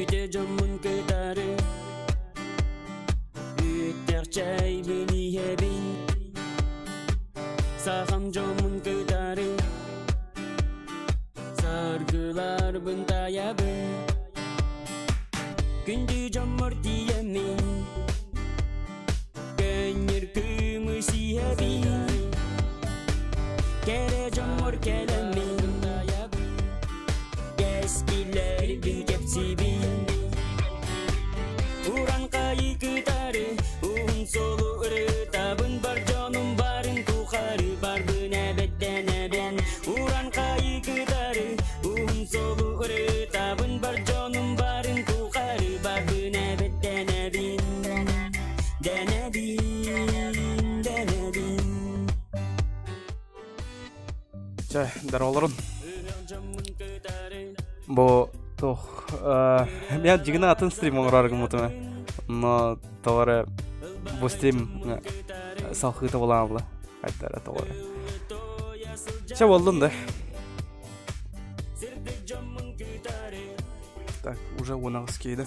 Үтө дьоммун кытары Үттэх чэйбин иһэбин Сахам дьоммун кытары Саргыларбын таайабын Күндү дьоммор тиийэммин Көнньүр кымыс иһэбин Кэрэ дьоммор кэлэммин Кэскиллэрбин кэпсиибин Уран хайы кытары Уһун суолу ырытабын Бар дьонум барын тухары Барбын эбэттэнэбин Уран хайы кытары Уһун суолу ырытабын Бар дьонум барын тухары Барбын эбэттэнэбин Дэнэбин, дэнэбин Чэ, здороволорун. Бу туох мен дьигинэ атын стрим оҥорор гыммытым но тоҕо эрэ бу стрим салхыыта буолаабыла хайдара тоҕо эрэ чэ буоллун да Так, уже уон аҕыс да.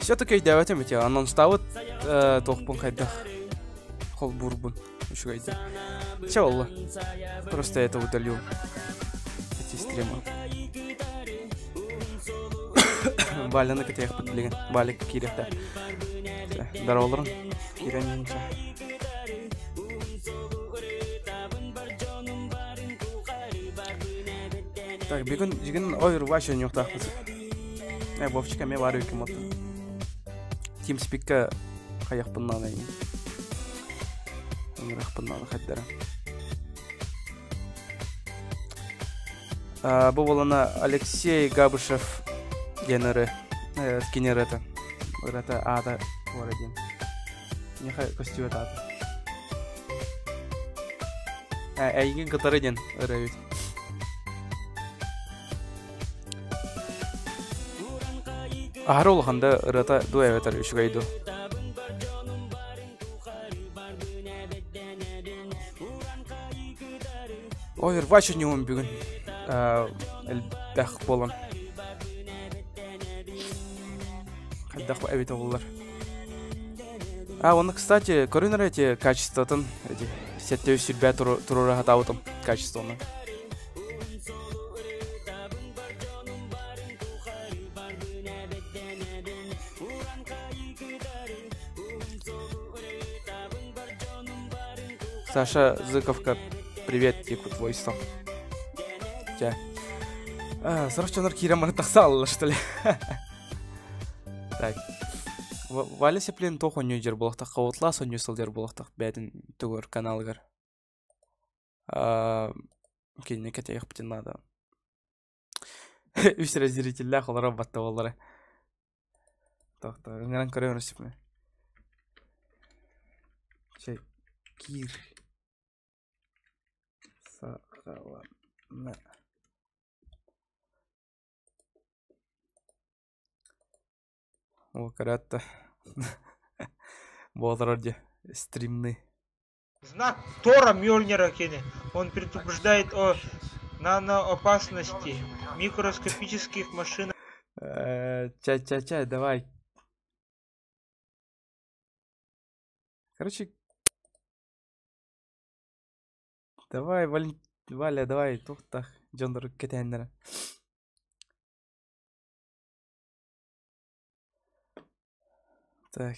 Все-таки өйдөөбөтүм ити анонстаабыт туохпун хайдах холбуурбун үчүгэйдик. Чэ буолла. Просто это удалил эти стримы. Валяны кытыахпыт билигин. Валик киириэхтэ. Здороволорун. Киирэн Так, бүгүн бүгүн ой рубач ойнуохтаахпыт. Э, Вовчик эмиэ баар үкүм отто. TeamSpeak-ка хайахпын наада ини. Ыҥырахпын наада хайдара. Бу буолана Алексей Габышев диэн ыры кини ырыата. Ырыата аата туора диэн. Миэхэ көстүбэт аата. Эйигин кытары диэн ырыа эбит. Аһары улахан да ырыата дуу эбэтэр үчүгэй дуу? Ой, рвачу ньуум бүгүн. Элбэх буолан. Хайдах эбитэ буоллар. А, оны, кстати, көрүнэр эти качествотын, эти сетте сүрбэ турура хатаабытым качествоны. Саша Зыковка, привет, типа, твой стол. Чэ. Сорох дьоннор киирэн баран тахса алла, что ли? Так. Валя Сеплин туох оонньуу дьэр буолуохтаах, Outlast оонньуу сылдьар буолуохтаах бэйэтин тугур каналыгар. Кинини кэтэһиэхпитин наада. Үс эрэ зрителлээх олорор батта буоллара. Тохтоо, ыҥыран көрөөр өссө. Чэ, киир. Сахалана. О, каратта. Буолар дии стримный. Знак Тора Мёльнира кини. Он предупреждает о наноопасности микроскопических машинах. Чай-чай-чай, давай. Короче, давай, Валя, давай, туохтах дьоннору кэтэһиннэрэ. Так.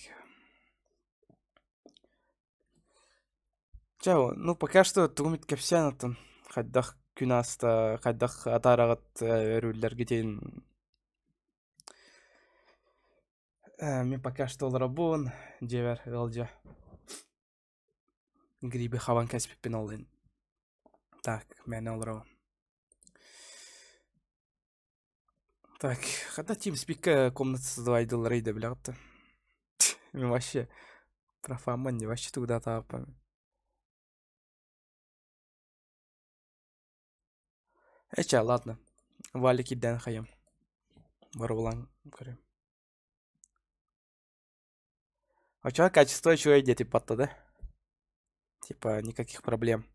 Чэ, ну пока что тугум кэпсээн оттон хайдах күн ааста, хайдах атаараҕыт өрүүллэргитин мин пока что олоробун дьиэбэр ыалдьа гриби хабан кэспиппин ол иһин так мээнэ олоробун Так, хата TeamSpeak комната создавайдылар да билэҕит Мен вообще профанмын не вообще тугу да тааппам. Эча, ладно. Валик кирдэн хайым. Барыбылан көрөм. А чё, качество үчүгэй диэти батта да? Типа никаких проблем.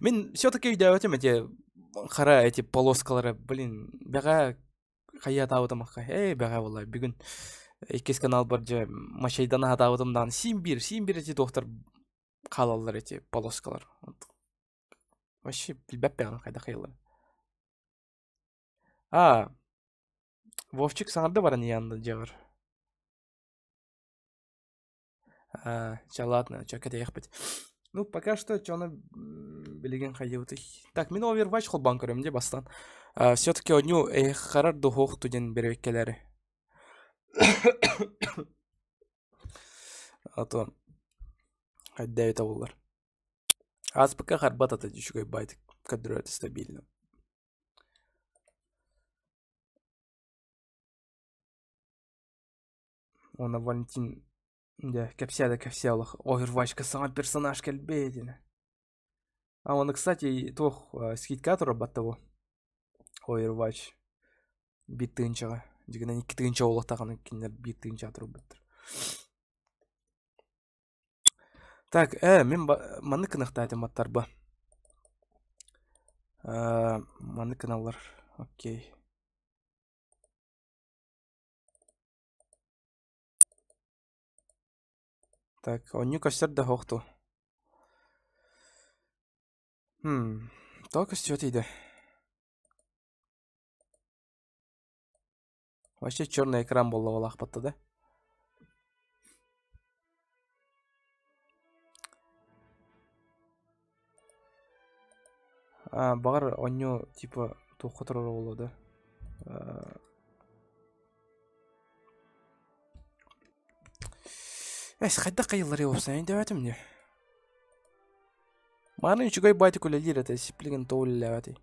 Мин все-таки өйдөөбөтүм эти хара эти полоскалары, блин, бэҕэ. Хайаатаабытым акка. Ээ, бэҕэ буолла. Бүгүн иккис каналбар дьэ мачайдан аһатаабытым даҕаны син биир, син биир эти туохтар хаалаллар эти полоскалар. Вообще билбэппин хайдах ыйыллар. А, Вовчик саҥарда баран иһэн дьиэҕэр. А, чэ, ладно, чэ, кэтэһиэхпит. Ну, пока что, чону билигин хайдыбытый. Так, мин Overwatch холбоон көрөм дии бастаан. Все-таки одню харар дуһуох туден береккелери. А то хайда буллар. Ааспыкка харбат ата үчүгэй байтык көрдөрөөтө стабильно. Уонна Валентин дьэ кэпсээ да кэпсээ олох Overwatch-ка саҥа персонаж кэлбит ини. А он, кстати, туох скидка турарбатта бу Overwatch биир тыһыынчаҕа. Дьигинэн икки тыһыынча буолуохтаах кинилэр биир тыһыынчаҕа турбуттар. Так, мин маннык гыныахтаатым аттарба. Маннык гыналлар. Окей. Так, онньу көстөр да суох дуо? Хм, тоҕо көстүбэт да? Вообще черный экран буолла буолаахпатта да? А, баҕар онньу типа туохха турара буолуо да? Эс, хайдах хайылларый уопсайын диэбэтим дии. Мааны үчүгэй баайтык үлэлиир этэ, сиплигин тоҕо үлэлээбэтий?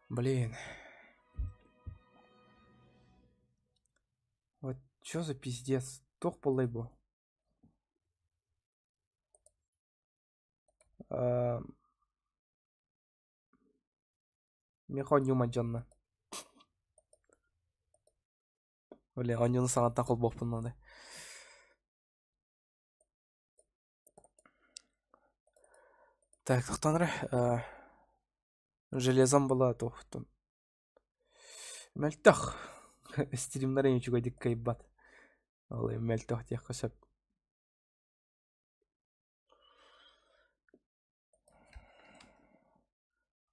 Блин. Вот чё за пиздец? Туох буоллай бу? Миэхэ оонньуу мадьанна. Блин, оонньууну саҥаттан холбуохпун наада. Так, тохтоон эрэ. Железом была туохтун. Мөлтөх. Стримнэр үчүгэйдик кыайбат. Ол мөлтөх диэххэ сөп.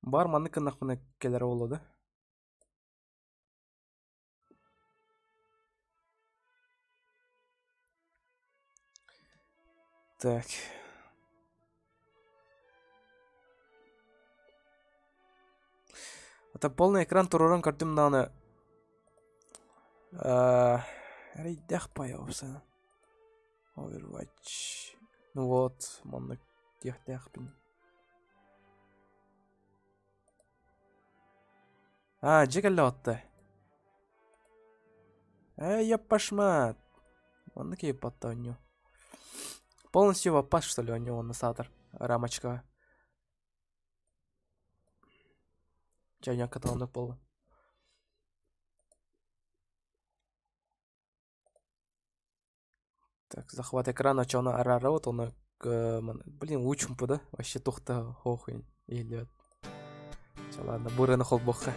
Баар маннык гыннахпына кэлэр буолуо да? Так. Это полный экран туруоран көрдүм даҕаны эрэйдээх появился. Overwatch. Ну вот, маннык диэхтээхпин. А, дьэ кэллэ отто. Эй, яппашмат. Маннык еппатта оонньуу. Полностью ваппас, что ли, оонньуу уонна саатар рамочкаҕа. Дьэ, оонньоон каталонок буолла. Так, захват экрана чоно араарабыт, оны блин, учумпу да, вообще тухта хохуин иһиллибэт. Чэ, ладно, бу ырыаны холбуохха.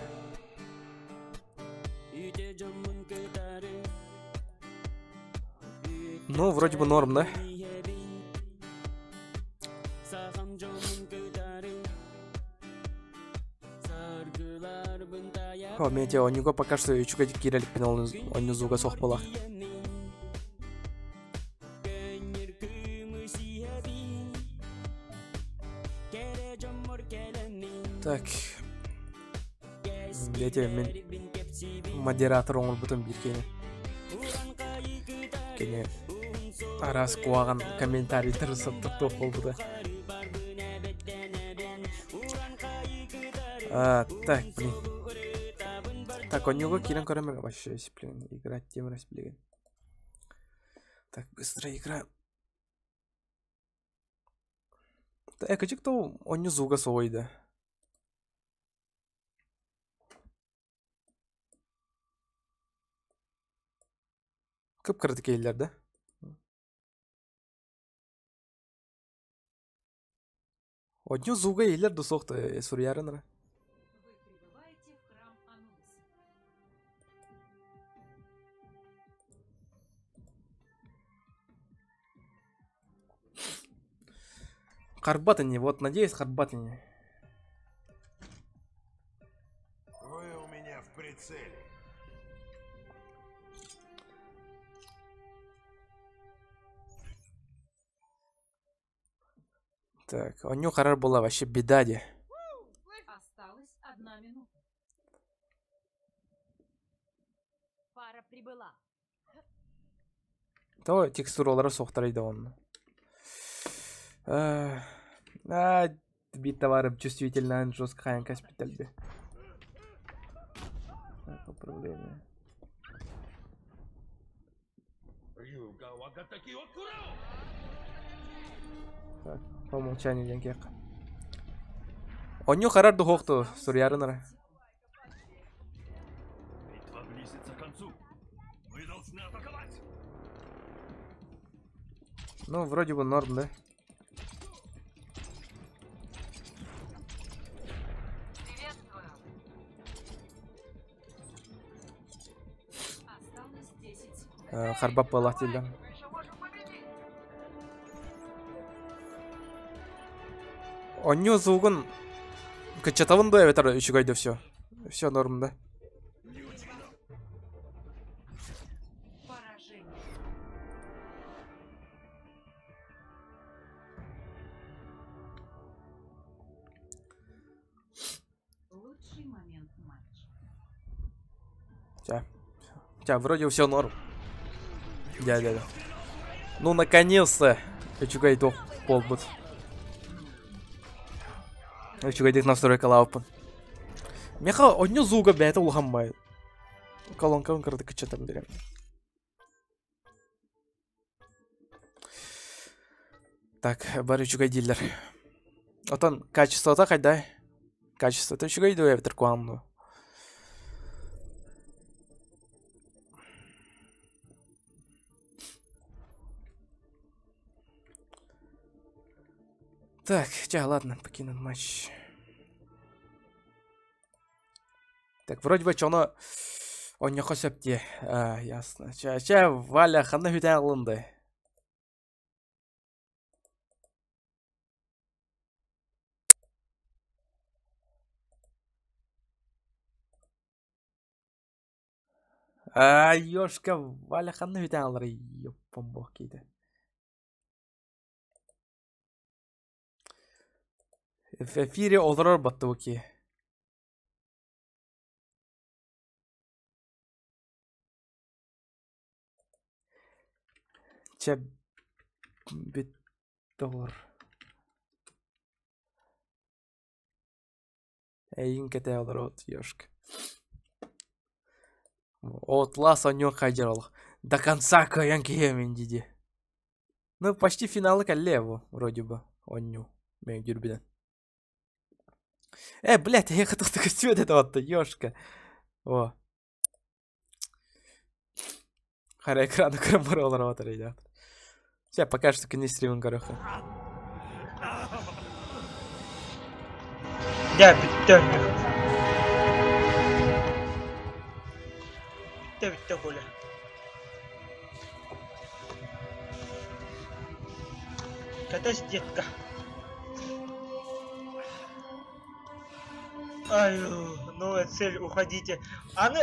Ну, вроде бы норм, да? О, медиа, онньуга пока что үчүгэйдик киирэликпин ол онньу зуга суох буолар. Так. Билете мин модератор оҥорбутум биир киһини. Кини араас куһаҕан комментарийдары саптар буолбута. А, так, блин. Так, онньуга киирэн көрөмөр вообще, блин, играть тем раз, блин. Так, быстро игра. Экочек то онньу звуга суойда. Кып-кыратык иһиллэр да? Одню зуга иһиллэр да суох суруйарын ара. Харбат ини, вот надеюсь, харбат ини. Вы у меня в прицеле. Так, онньуу харар буолла вообще беда дии. Осталась одна минута. Пара прибыла. Тоҕо текстуралара суохтарый да онно. Аа, биир товарым чувствительно жестко хайан кэспиттэрби. Так, управление. Так, по умолчанию диэн киэххэ. Онньуу харар дуһуохту суруйарын ара. Битва близится к концу. Мы должны атаковать. Ну, вроде бы норм, да? Приветствую. Осталось 10 секунд. Харбап буоллах дииллэр. Онньуу звугун кыччатабын дуо эбэтэр үчүгэй да все. Все норм да. Поражение. Лучший момент матча. Ча. Ча, вроде все норм. Дя, дя, дя. Ну, наконец-то! Үчүгэй туох буолбут. Үчүгэйдик настройкалаабыппын. Миэхэ онньу звуга бэйэтэ улахан бай. Колонкабын кыратык кыччатан биэрэн. Так, бары үчүгэй дииллэр. Отон качествота хайдай? Качествота үчүгэй дуо эбэтэр куһаҕан дуо? Так, ча, ладно, покинем матч. Так, вроде бы чоно онньохо сөп дии. А, ясно. Ча, ча, Валя, ханна хүтэн ылынды? А, ёшка, Валя ханна хүтэн ылар, ёппом бох киитэ. Эфире олорор баттыбы Чэ, бүттэ олор. Эйигин кэтээ олоробут, ёшка. Отлас онньуох хайдьар олох. До конца кыайан киһиэмин дии Ну, почти финалы кэллэ бу, вроде бы, онньуу, мен дюрбинэн. Э, блядь, я хотел такой цвет этого ёшка. О. Хара экраны көрөн бара олорор ребят. Все, пока что кини стримин көрөххө. Дьэ, бүттэ онньуу. Бүттэ, бүттэ, Коля. Катась, детка. Ай, новая цель, уходите. Аны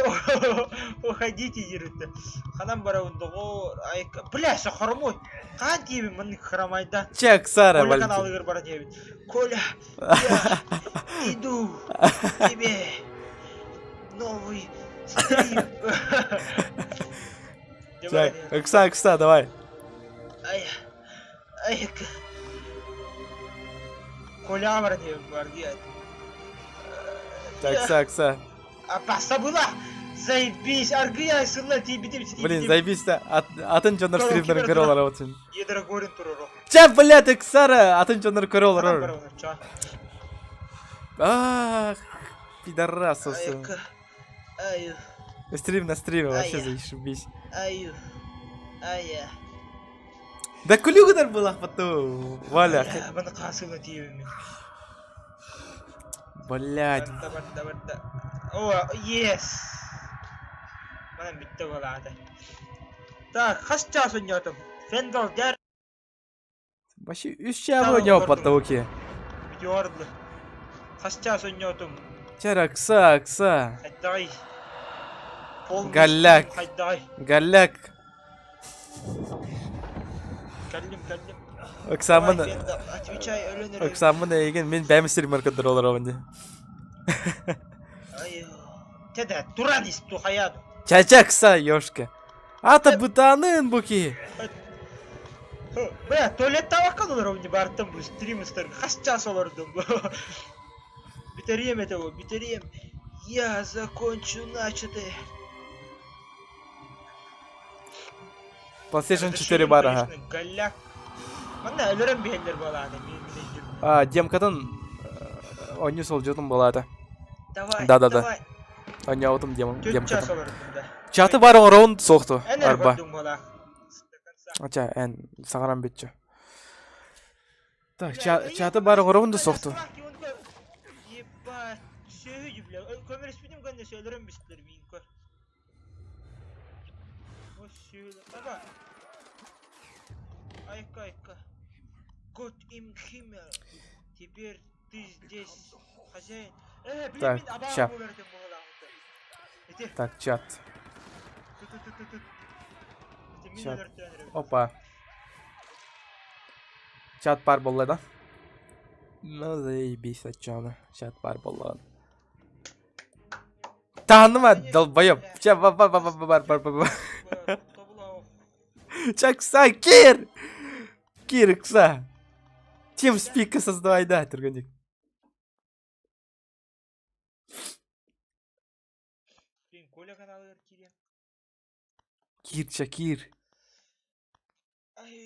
уходите дириттэ. Ханан барабын доҕоор. Ай, бля, хромой. Хаан диэбин маннык хромайда. Чек, Сара, Коля Валентин. каналыгар баран диэбит. Коля, я иду к тебе. Новый стрим. Чек, Окса, Окса, давай. Ай, ай, Коля баран диэбин бар диэт. Так, Окса, Окса. Апаса была! Заебись! Аргыя сылла тиийбитим Блин, заебись да. Атын дьоннор стримнерин көрө олоробут син. Едрогорин туруро. Чэ, блядь, Оксара, атын дьоннор көрө олорор. Ах, пидорас осы. Ай, Стрим на стриме, вообще Ай. зашибись. ай, ай. Да күлүгүнэр булах потом, Валя. Маны касылла тиийбим. Блядь. Барда, барда, барда. О, yes! Манан бүттэ буолаата. Так, хас чаас ойнотум? Фендал, дьэр Вообще үс чаабы ойнооппатта оки. Видеордлы. Хас чаас ойнотум? Чэр акса, акса. Хайдаҕый? Полный Галляк. стрим хайдаҕый? Галляк. Кэллим, кэллим. Оксаммын Давай, Фендал, отвечай, өлөн эрэ. Оксаммын эйигин мин бэйэм стример көрдөр олоробун дии. Ай, Теде, туран ис тухаяд. Чача акса, ёшка. Ата бытанын бу киһи. Бля, туалеттаабакка олоробун дии бартым бу стрим ыстар. Хас час олордум бу. Бүтэриэм этэ бу, бүтэриэм. Я закончу начатое. PlayStation 4 бар аха. Конечно, Голяк. Манна өлөрөн биһэллэр буолаата мин мин А, демкатын онню солдьутун буолаата. Давай, Да, да, да. давай. Онньообутум дем Төрт час демкатын. олордум да. Чаты бар оҥороун суохту Эн эрэ арба. көрдүҥ буолаах. До конца. Ача эн саҥаран бүтчү. Так, Бля, чаты я бар оҥороун да ебать, суохту. страхи, он көр- Ебать, сөһү бля. Көмөлөспүтүм кэннэ сөөлөрөн бистилэр миин көр. О сөөлө. Аба. Айка, айка. Гот им химер. Теперь ты здесь хозяин. Э, блин, Так, мин абаа ща. буолар этим буолаахыта. Ити, Так, чат. тут, тут, тут, тут. Ити мин Чат. өлөртөөн эрэбин. Опа. Чат бар буолла да? Ну заебись очоно. Чат бар буолла. Таныма, долбоеб. Ча ба ба ба ба ба ба ба ба. Тобула Чакса, кир! Кир, кса. TeamSpeak создавай, да, түргендик. Блин, Коля каналыгар кириэм. Кир, ча, кир. Ай, ай,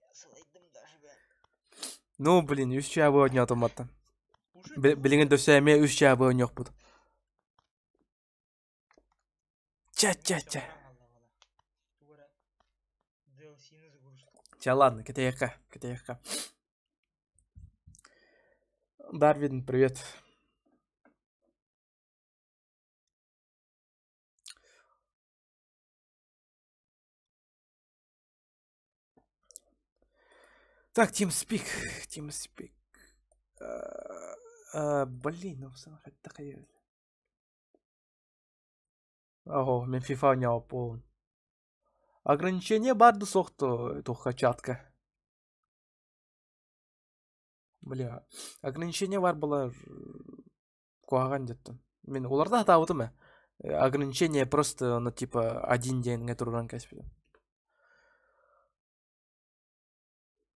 ай, сылайдым даже бля. Ну, блин, үс чаабы ойнотум баттан. Уже Билиңин дөссө эме үс чаабы ойнокпут. Ча, ча, ча. DLC-ни загрузка. Ча, ладно, кетейекка, кетейекка. Дарвин, привет. Так, TeamSpeak, TeamSpeak. Блин, ну такая. Ого, мен FIFA не полон. Ограничение барды сохту тухачатка. Бля, ограничение бар было куаган деттім. Мен оларда атабытым ә. Ограничение просто, ну, типа, один день турган кәспедім.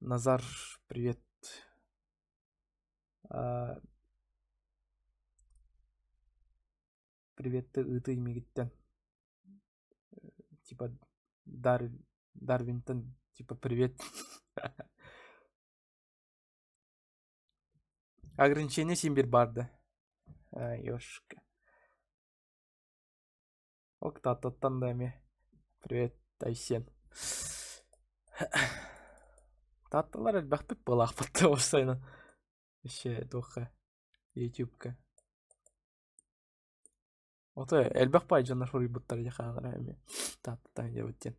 Назар, привет. А, Приветті ыты мегіттен. Типа, Дар... Дарвинтон, типа, привет. Ограничение симбир барды. А, ёшка. Ок, таттан да эме. Привет, Айсен. Татталар элбэхпит буолаахпатта уопсайынан. Еще туохха ютубка. Ото элбэх баай дьоннор суруйбуттар дьэ хаалара эми тааттан диэбиттиэн.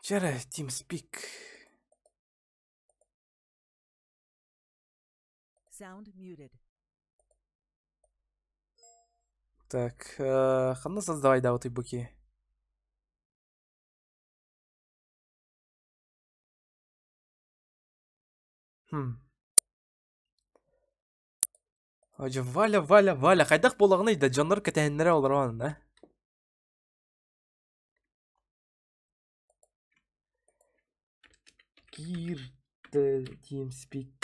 Чэрэ TeamSpeak. Sound muted. Так, ханна создавай да вот буки. Хм. Ажы Валя, Валя, Валя, хайдах буолаҕыный да дьоннор кэтэһиннэрэ олорон, да? Киир TeamSpeak.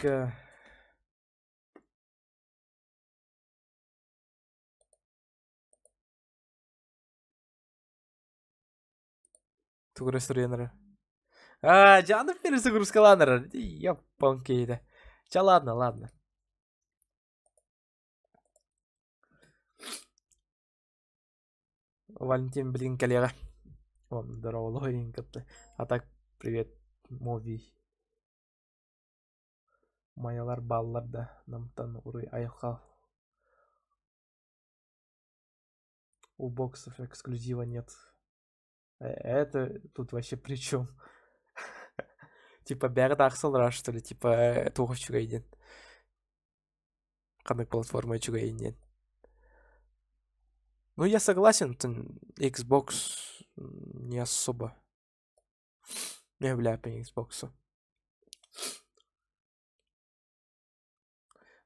Тугура суруйанара. А, дьэ перезагрузкалаанара. Японкейда. Ча, ладно, ладно. Валентин, блин, коллега. Вон, здорово, Логин, А так, привет, Мови. Майалар бааллар да, намтан уруй айхал. У боксов эксклюзива нет. Это тут вообще при чем? Типа бэҕэ тахсаллар что ли, типа туох үчүгэй диэн. Ханнык платформа үчүгэйин диэн. Ну, я согласен, Xbox не особо. Не бляпин Xbox.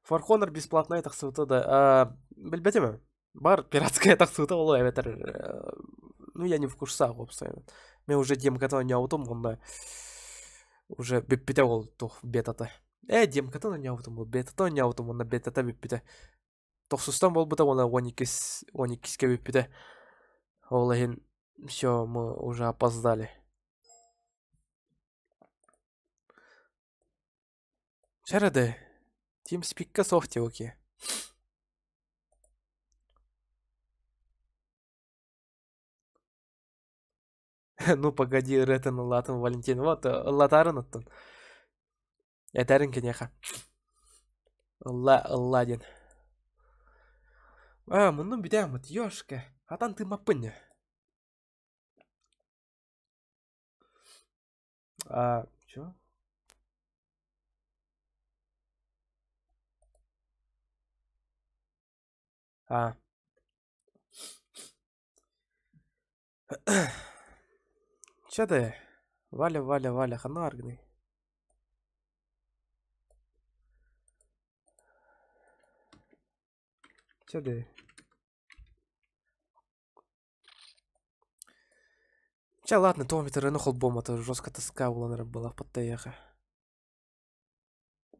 For Honor бесплатная тахсыбыта да. Билбэтим. Бар пиратская тахсыбыта ол эбэтэр ну я не в курсах уопсайынан. Мен уже демкатын оонньообутум уонна уже бүппүтэ ол туох бетата. Ээ демкатын оонньообутум ол бетата оонньообутум уонна бетата бүппүтэ. Тохсустан буолбута уонна уон иккис уон иккискэ бүппүтэ. Ол иһин все мы уже опоздали. Чэрэ TeamSpeak-ка суох диэки. Ну погоди, ырыатын ыллаатын Валентин. Вот ыллатаарын оттон. Этэрин киниэхэ. Ылла, ылла диэн. А, муннум бүтээммит, ёшка. Хатан тыыммаппын дьэ. А, чё? А. Чэ да, Валя, Валя, Валя, ханна аргыный? Чэ да. Чэ, ладно, тометр холбоомото жестко тоска буолан эрэ буоллах баттайыаха.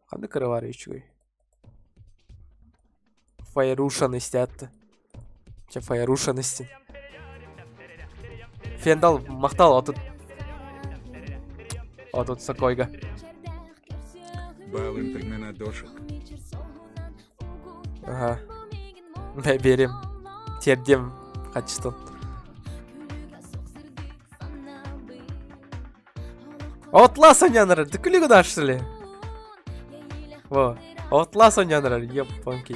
Ханнык кырабар үчүгэй. Фаерушан истээтте. Чэ, Фаерушан истин. Фендал махтал отут. Отут сокойга. Бал интернета дошек. Ага. Берем. Тердем качеством. Отла соняныр, түкүлүгү что ли? Во, отла соняныр, ёпонки.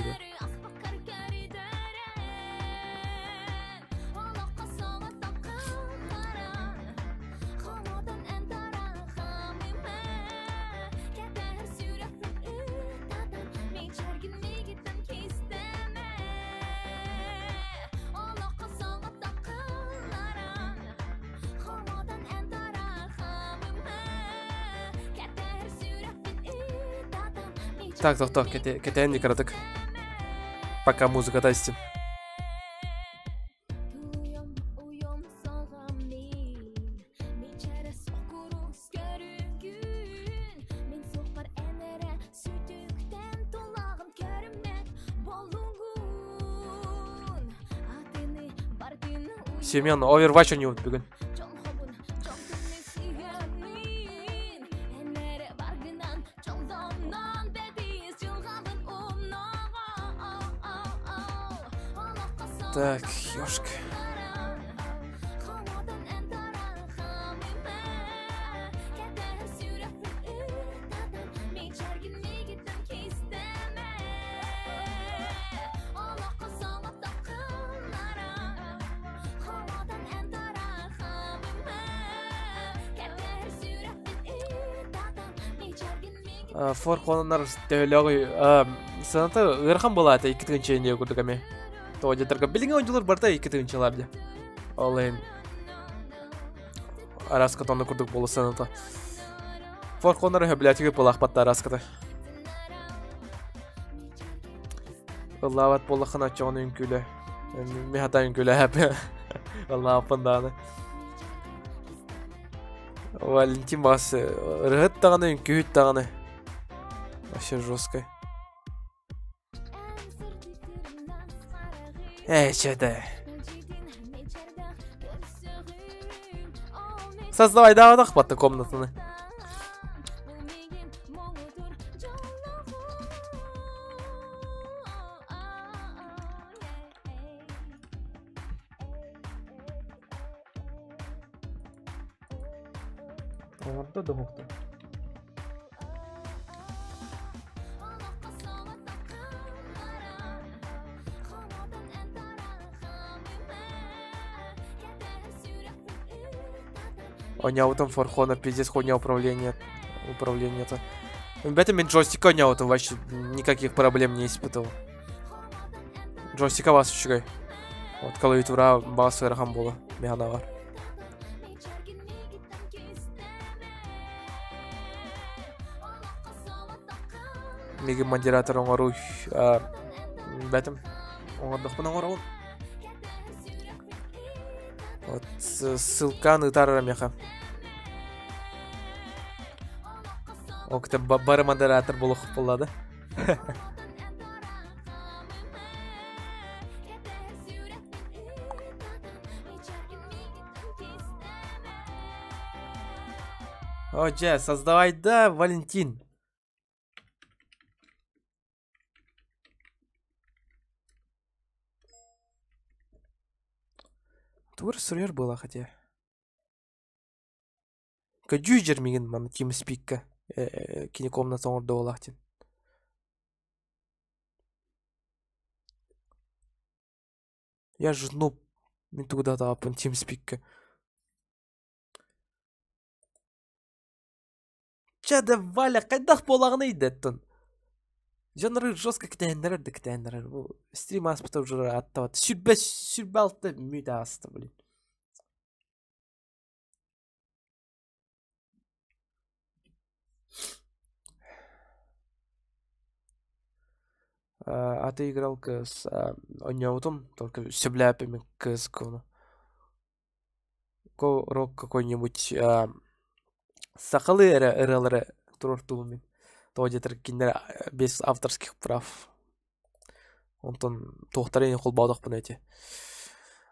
Так, так, так, кэтээн кыратык. Пока музыка тастин. Семен, Overwatch ойнуубут бүгүн. Так, ёшка. For Honor төһөлөөҕүй сыаната ыарахан буолаата икки тыһыынча инниэ курдук эмиэ. Тоҕо диэтэргэ билиҥҥи оонньуулар барыта икки тыһыынчалар дии. Ол иһин араската онно курдук буолла сыаната. For Honor өһөбүлээтигэ буолаахпатта араската. Ыллаабат буоллаххына оччоҕуна үҥкүүлэ. Мин хата үҥкүүлэһэп. Ыллаабаппын даҕаны. Валентин баҕас ырыһыт даҕаны, үҥкүүһүт даҕаны. Вообще жестко. Ээ, чэ Создавай даҕаны батта комнатаны. Оҥордо да оһохто. Оонньообутум For Honor пиздец хуйня управление управлениета. Ребята, мен джойстика оонньообутум вообще никаких проблем не испытывал. Джойстика бас үчүгэй. Вот клавиатура бас ыарахан буолла механаҕар. Мигин модератор оҥоруу бэтим оҥордохпун оҥоробун. Вот ссылканы ыытар меха. Окта бары модератор болох буолла да. О, дьэ, создавай да, Валентин. Тугу суруйар буола хотя. Көдьүү дьэр мигин маны TeamSpeak-ка кини комната оҥордо буолаах диэн. Я же нуб. Мин тугу да атаабаппын TeamSpeak-ка. Чэ да Валя хайдах буолаҕыный дэттин. Дьоннору жестко кэтэһиннэрэр да кэтэһиннэрэр. Бу стрим ааспыта уже аттабат. Сүрбэ сүрбэ алта мүнүүтэ ааста блин. А ты играл с оонньообутум, только сөбүлээппин CS:GO-ну. Рок какой-нибудь сахалыы эрэ ырыалары туруортуубун мин. Тоҕо диэтэр кинилэр без авторских прав. Онтон туохтарын иһин холбоотохпуна ити.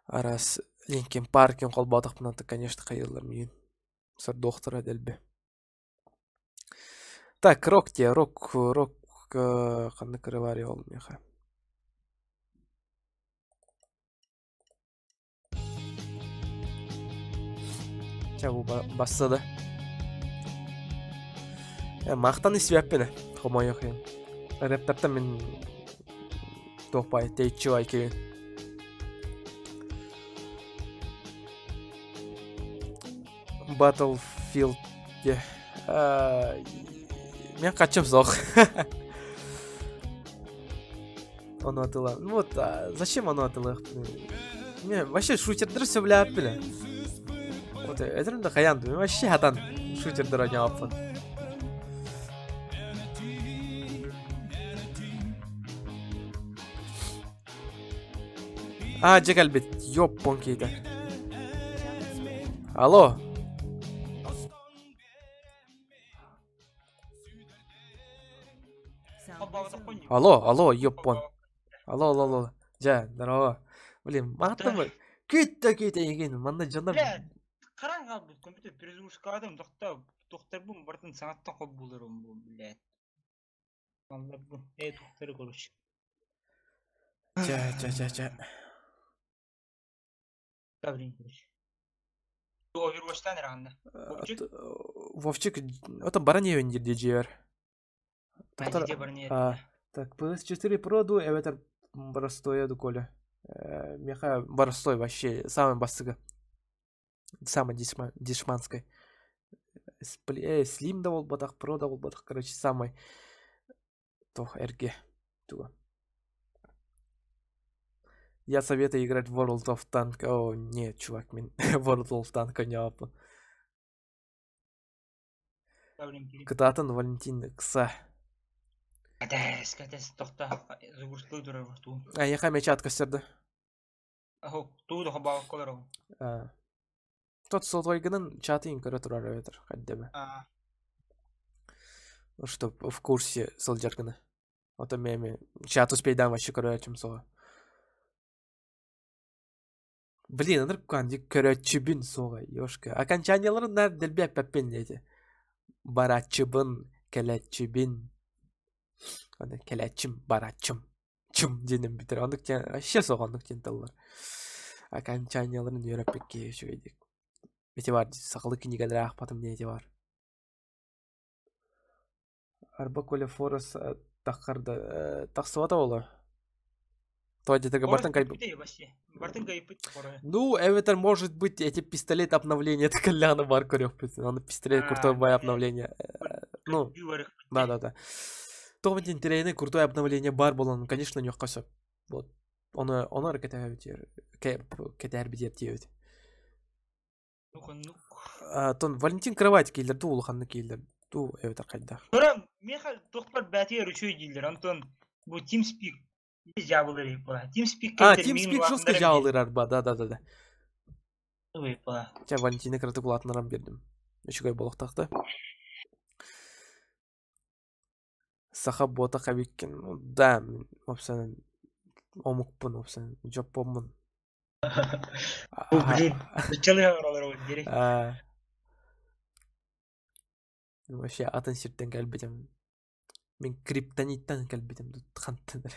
Араас Linkin Park холбоотохпуна то конечно хайыыллар миигин. Сордуохтара дэлби. Так, рок диэ, рок, рок ханнык ырыа баарый ол миэхэ? Чэ бу басса да. Махтан истибэппин хомойуох иһин. Рэптартан мин туох баай тэйиччи баай киһи. Battlefield диэ. Мен хачым суох. Ону атыла. Ну вот, зачем ону атылыахпын? Мен вообще шутердер сөбүлээппин. Вот этэрим да хайаан мен вообще хатан шутердер оонньообоппун. А, дьэ кэлбит. Ёппон киһитэ. Алло. Алло, алло, ёппон. Алло, алло, алло. Дьэ, здорово. Блин, мааттан күүт да күүт эйигин. Манна дьоннор Харан хаалбыт компьютер перезагрузкаладым тохто тохторбун барытын саҥаттан холбууларым бу блядь. Алларбын тухтары короче. Чэ, чэ, чэ, чэ. Да, блин, короче. Overwatch'тан эрэ ханна? Вовчик? Вовчик, это баран иһэн дьиэбэр. Так, PS4 Pro ду эбэтэр простое ду Коля. Меха простой вообще, самый бастыга. Самый дешманской. Slim да буолбатах, Pro да буолбатах, короче, самый тох эргэ туга. Я советую играть в World of Tanks. О, нет, чувак, мин World of Tanks оонньообоппун. Кытаатын Валентин Кса. Кэтэс, кэтэс, тохто, загрузкалыы турар туу. Эйиэхэ эмиэ чат көстөр Оһо, туу да хобаакка олоробун. Тот сотовайгынан чатын көрө турар эбэтэр хайдабы. Ну, чтоб в курсе сылдьар гына. Ото меми чат успейдаан вообще көрөөчүм суоҕа. Блин, ынырык куһаҕан көрөөччүбүн суоҕа, ёшка. Окончаниеларын наар дэлби эппэппин диэти. Барааччыбын, кэлээччибин. Аны кэлээччим, барааччым, чым диэнин бүтэр. Оннук диэн вообще суох оннук диэн тыллар. Окончаниеларын үөрэппит киһи үчүгэйдик. Ити баар сахалыы кинигэлэри аахпатым диэн ити баар. Арба Коля Форес таххар да тахсыбата буолуо. То где-то Орос бартан кайб... кайбыт вообще. Бартын кайбыт хорой. Ну, эвитер, может быть, эти пистолет обновления, это Коляна бар көрөхпүт. Аны пистолет крутой бай обновление. Ну, да-да-да. Тоҕо интэриэһинэй крутой обновление бар буолан, конечно, ньуохха сөп. Вот. Оны оны эрэ кэтэһэбит кэтэһэрбит диэбит. Ну-ка, ну. Тон Валентин Кровать киилэр дуу улаханнык киилэр дуу эбэтэр хайдах. Көрөн, миэхэ тохпор бээтигэр үчүгэй дииллэр. Онтон бу TeamSpeak дьаабылыр була. TeamSpeak А, кэлтэр миин TeamSpeak жестко улаатыннаран биэр. дьаалырар ба, да-да-да. Ой, була. Чэ, Валентина кыратык улаатыннаран биэрдим. Үчүгэй буолуохтаах да. Саха буотах эбиккин. Ну, да, мин уопсайынан омукпун, уопсайынан дьоппуоммун. Бу блин, нуччалыы олорор дири. А, вообще атын сиртэн кэлбитим. Мин криптониттан кэлбитим хантан эрэ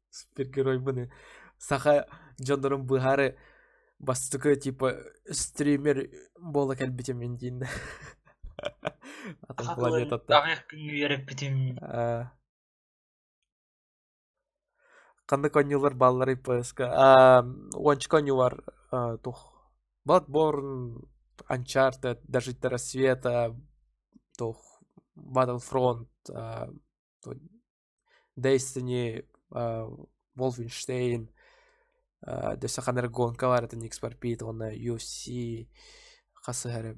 супергеройбун. Саха дьоннорун быһаары бастакы типа стример буола кэлбитим мин диин. Атын Саха тылын планетаттан. аҕыйах күҥҥэ үөрэппитим. А, Ханнык оонньуулар баалларый ПСК? Уончка оонньуу бар туох Bloodborne, Uncharted, Дожить до рассвета, туох Battlefront, Destiny, Wolfenstein, өссө ханна эрэ гонка баар этэ Need for Speed уонна UFC хасыһа эрэ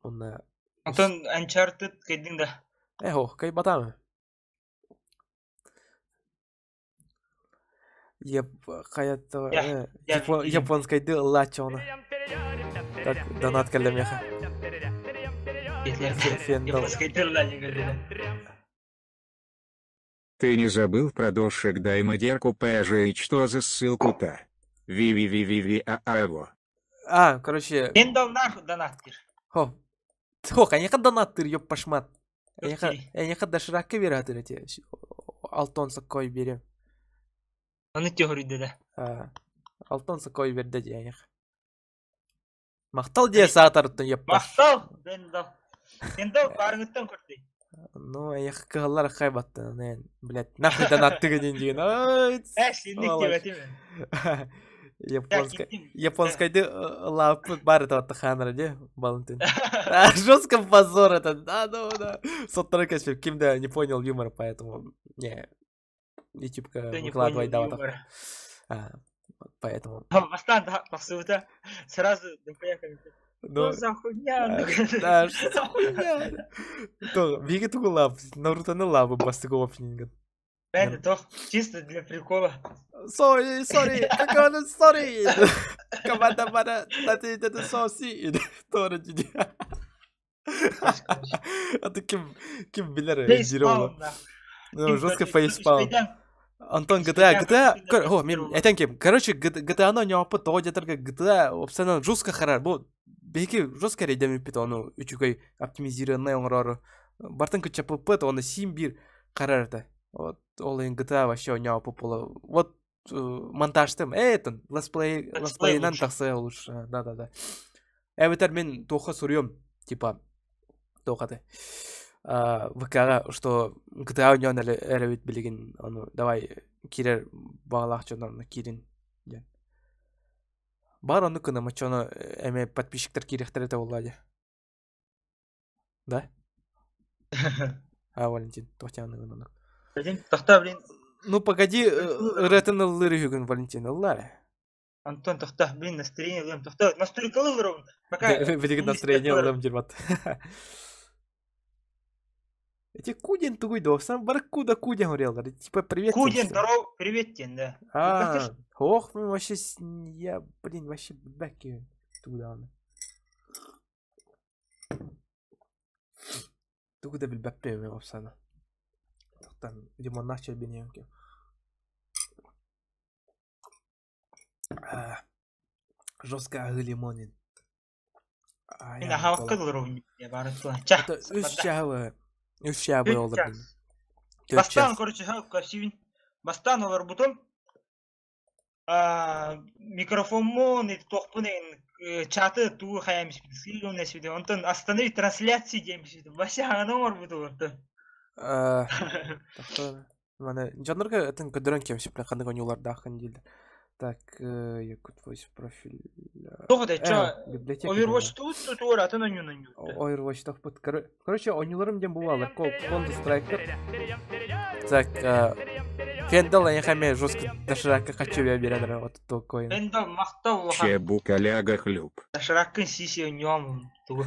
уонна Онтон Uncharted кэйдиҥ да? Э, һуох, кыайбатаҕым. Я, я Японскайды ыллааччы оны. Так, донат кэллэ миэхэ. Фендал. Японскайды ыллааччы кэллэ. Ты не забыл про дошик дай модерку ПЖ и что за ссылку-то? Ви-ви-ви-ви-ви-а-а-во. А, короче... Фендал нахуй донаттыр. Хо. Хо, конечно донаттыр, ёп пашмат. Эйиэхэ доширакка биэрэ эти алтон соккой биэриэм. Ону тёһүрүйдэ да. Алтон соккой биэрдэ дии эйиэхэ. Махтал диэ саатарыттан ёппаш. Махтал, Бендал. Бендал баарыҥыттан көрдөй. Ну, эйиэхэ кыһаллар аххай баттан, эн, блядь, нахуй донаттыгын диэн диэн. Ай, Э, синник диэбэтим. Японскай, японскайды лапы бар это вот ханра, де, Валентин. Жестко позор это, да, ну, да. Соттара, конечно, ким да не понял юмора, поэтому, не, ютубка выкладывай, да, вот так. Поэтому. Бастаан тахсыбыта сразу Ну, Что за хуйня? Да, что за хуйня? То, биги тугу лап, Нарутоны лабы бастыгы опенингын. Это то чисто для прикола. Sorry, sorry, какая sorry. Команда бара, тати тати соси. Тора диди. А ты ким ким билер дирова. Ну, жестко фейспалм. Антон GTA, GTA, о, мен этен кем. Короче, GTA ны оñооппут тоҕо диэтэргэ GTA опсанан жестко харар. Бу биһиги жестко эрэйдэммиппит ону үчүгэй оптимизированный оҥорору. Бартын кыччаппыппыт, оны син биир харар этэ. Вот ол иһин GTA вообще оñооппут буола. Вот монтажтым. Э, летсплей, летсплейынан тахсыа лучше. Да-да-да. Эбэтэр мин туохха суруйуом, типа туохаты. ВК-ҕа, что GTA оонньоон эрэбит билигин, ону давай киирэр баҕалаах дьон киирин диэн. Баар оннук гына мочону эмэ подписчиктар киириэхтэрэ этэ буоллаа дии. Да? А, Валентин, туохтаан оннук. Блин, тохтоо, блин. Ну, погоди, ырыатын ыллыыр үһүгүн, Валентин, ыллаа эрэ. Антон, тохтоо, блин, настроение ылыам, тохтоо, настройкалы ылыробун. Пока Билигин настроение ылыам дирбат. Эти Кудин тугуй досан бар куда Кудин говорил, типа привет. Кудин, здоров, привет тен, да. А, ох, вообще, я, блин, вообще бэки туда. Тугу да билбэппин мен опсана. Тохтан лимоннаах чэйбин Жестко аһыы лимонин. Мин аһаабакка олоробун баарын тула. Ча. Үс чаһы үс чаһы олордум. Бастаан, короче, көрсүбүн. Бастаан олорбутум. Микрофоммун, туохпун чаты туу хайамис сыылын эсүдэ. Онтон остановить трансляции диэмисүдэ. Бася хаҥана оҥорбут олордум. Маны дьоннорго атын көрдөрөн кэмсипле ханнык оонньуулардааххын дииллэр. Так, Якут Voice профиль. Тоҕо да чо Библиотека Overwatch туут тутуор атын оонньуун оонньуутта. Overwatch тохпут. Короче, оонньууларым диэн бу баалар. Counter Strike. Так, Фендал эйиэхэ эмиэ жестко доширакка хочу биэрэн вот такой. Фендал махтал улахан. Чебу коляга хлюп. Дошираккын сиси оонньуом тугу.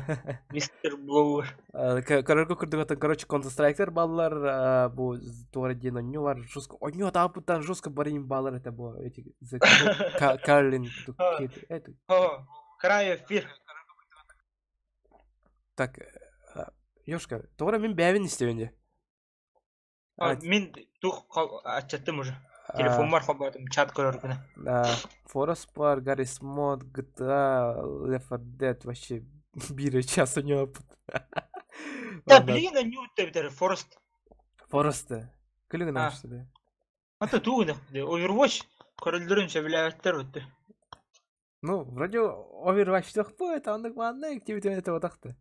Мистер Блоуэр. Көрөргө курдук короче, Counter Strike баллар бу туора диэн оонньуу бар жестко оонньуу атаапыттан жестко барин баллар это бу эти Карлин это Край эфир. Так, Ёшка, тоҕо мин бэйэбин истэбин дии. Мин тух аччаттым уже. Телефоммар холбоотум, чат көрөр гына. Forest Park, Garry's Mod, GTA, Left 4 Dead вообще биир час у него. Да, блин, оонньуу битэр Forest. Forest. Күлүгүн аашты. Ата тугу Overwatch көрөллөрүн сөбүлээбэттэр өттө. Ну, вроде Overwatch тохпу, это оннук манна активити это отахты.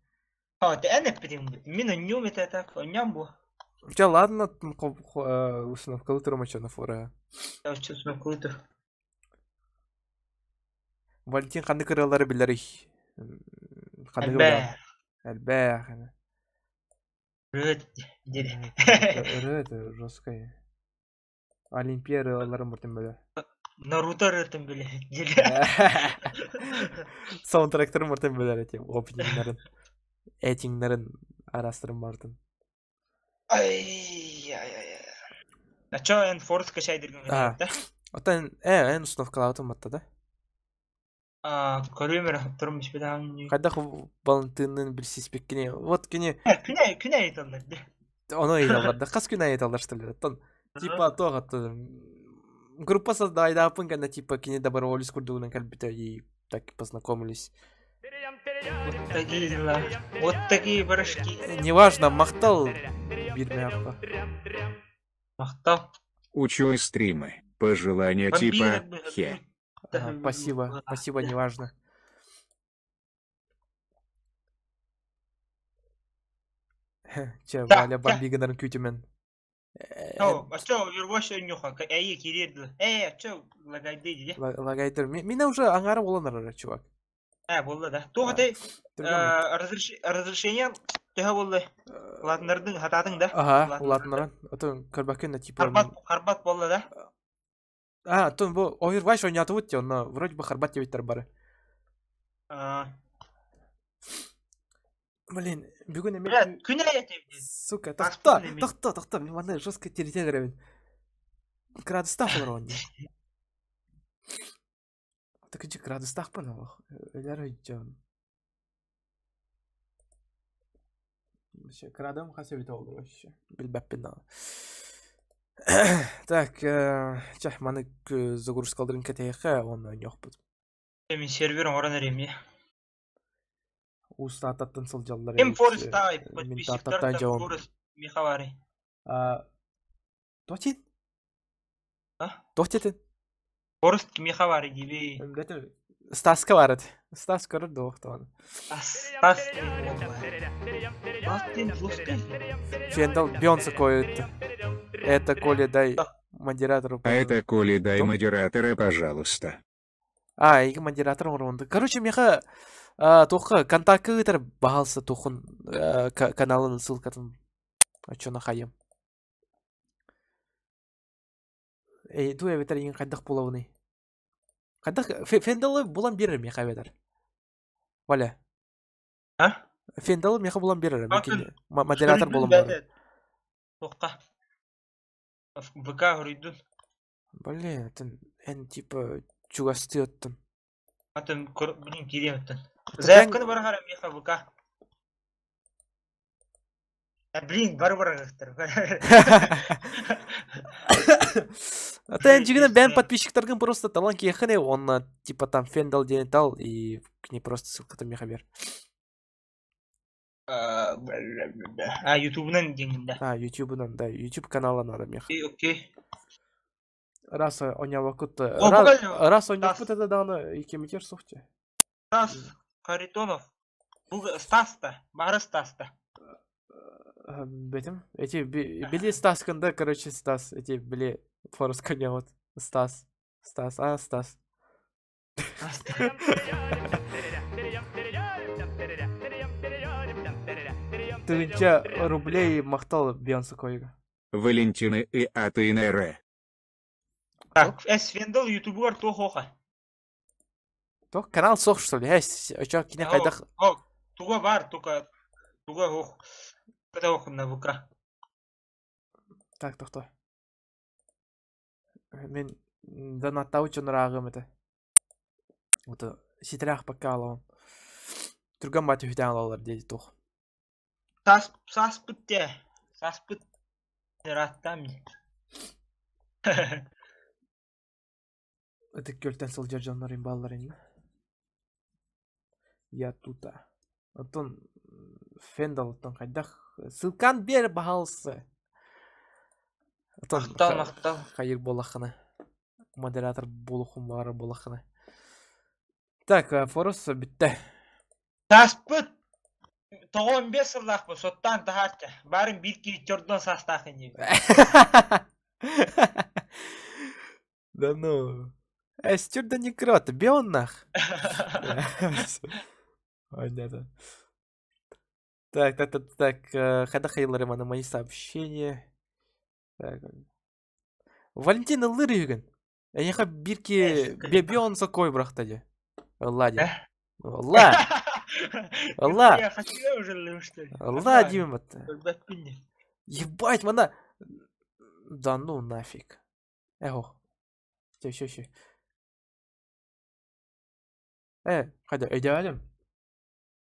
А, ты эн эппитим. Мин оонньуум этэ так, оонньоом бу. Чэ, ладно, установкалы турмача на фора. Установкалы Валентин ханнык ырыалары билэрий? Ханныгы Элбэх. Элбэх. Ырыа диэри. Ырыа это жесткая. Олимпия ырыаларын бутун билэр. Наруто ырыатын билэр диэри. Саундтректерин бутун билэр эти опенингнарын, этиңнарын арастырын бартын. Ай, ай, ай. А чё, эн Forest качайдыргын да? Оттон эн установкалаабытым батта да? А, көрүөм эрэ хатторум испэтэҕим. Хайдах Валентинныын билсиспиккини. Вот кини Күнэ күнэ ыйыталлар дии. Ону ыйыталлар да. Хас күн ыйыталлар что ли? Оттон типа туох аттан группа создайдааппын кэннэ типа кини доброволец курдугунан кэлбитэ и так познакомились. Вот такие дела. Вот такие барашки. Неважно, махтал биир мягко. Махтал. Учу стримы. Пожелания типа хе. Ага, спасибо, спасибо, неважно. Че, Валя бомбигынарын күүтүмэн. О, а что, Overwatch оонньуха, эйи кириэр Э, а что, лагайды дии? Лагайдыр. Меня уже аңара болан чувак. Э, болла да. Туох ты разрешение төһө болла? Улаатыннардың хатаатың да? Ага, улаатыннаран. Отон көрбөккүн типа. Харбат, харбат болла да? А, тон бу Overwatch ойнатыбыт те, онно вроде бы харбат диэбиттэр бары. А. Блин, бүгүн эме... Бля, күн айы Сука, тохто, тохто, тохто, мин манна жестко тиритэн эрэбин. Градустаах олоробун дии. Такычы градустаахпын олох. Өлөр өйдьон. Вообще, крадом хас эбитэ олор вообще. Билбэппин даҕаны. Так, чэ, маны загрузкаларын кэтэһиэххэ уонна оонньуохпут. Мин сервер оҥорон эрэм Уус Тааттаттан сылдьаллар Ким эбит. Forest тай, Мин подписчиктар Тааттаттан дьон. Forest Михавари. Туох диэн? А? Туох диэтин? Forest Михавари диби. Стаска бар эт. Стас көрөр дуох тоҕон. Стас. Стас диэн жесткий. Фендал Бейонсе коют. Это Коля, дай модератору. А это Коля, дай Кто? модератора, пожалуйста. А, и модератор оҥорбунда. Короче, миэхэ туохха контакты ыытар баһаалыста туохун каналын ссылкатын оччону хайым. Эй, ту эбэтэр иҥ хайдах буолабыный? Хайдах Фендалы булан биэрэр миэхэ эбэтэр. Валя. А? Фендалы миэхэ булан биэрэр. Атын Модератор суруйдун буолан барар. бэйэтэ. Туохха? ВК суруйдун. Блин, атын эн типа чугастыы оттон. Атын блин кириэм оттон. Заявканы барахара миэхэ ВК. А, блин, бары барахтар. А ты дьиҥинэн бэйэн подписчиктаргын просто талан киэххин он типа там Фендал диэн тал и к ней просто ссылката миэхэ биэр. А, Ютубунан диэҥҥин да. А, Ютубунан, да, Ютуб канала надо миэхэ. Окей, окей. Раз оонньообоккут, О, буквально раз оонньообут это даҕаны иккимитигэр суох дии. Стас Харитонов. Бу Стас-та, бары Стас-та. Бетим. Эти били Стас кында, короче, Стас, эти били Форус коня вот. Стас. Стас, а, Стас. Тыһыынча рублей махтал Бейонсе койга. Валентина и АТНР. Так, Эс Фендал ютубугар туох оха? Туох канал суох что ли? Очо кини хайдах Туга бар, туга туга ох. Ката ох на ВК. Так, тохто. Мин донаттау чонураагым это. Вот ситрах пока алабын. Түргэн бат үһүтэн алалар диэти туох. Сас саспыт те. Саспыт раттам. Ытык Күөлтэн сылдьар дьоннор бааллар иннэ. Я тута. Оттон Фендал оттон хайдах ссылкан биэр баһаалысы. Оттон Махтал, махтал. хайыр буоллаххына. Модератор буолуоххун баҕарар буоллаххына. Так, Форус бүттэ. Сааспыт 95 сыллаахпын соттаан таһаарча. Баарын биир киһи чордон саастаах иннибин. Да ну. Эстер да не крот, бей нах. Понятно. Так, так, так, так. Хада Хейлерема на мои сообщения. Так. Валентина Лырыгин. Эйиэхэ биир ки Бейонсе кой бырахта дии. Ылла дии. Ылла. Ылла. Я хочу уже лы, что ли? Ылла диибин батта. Көрбөппүн дии. Ебать, манна. Да ну нафиг. Эхо. Чэ, чэ, чэ. Хайда, өйдөөтүм.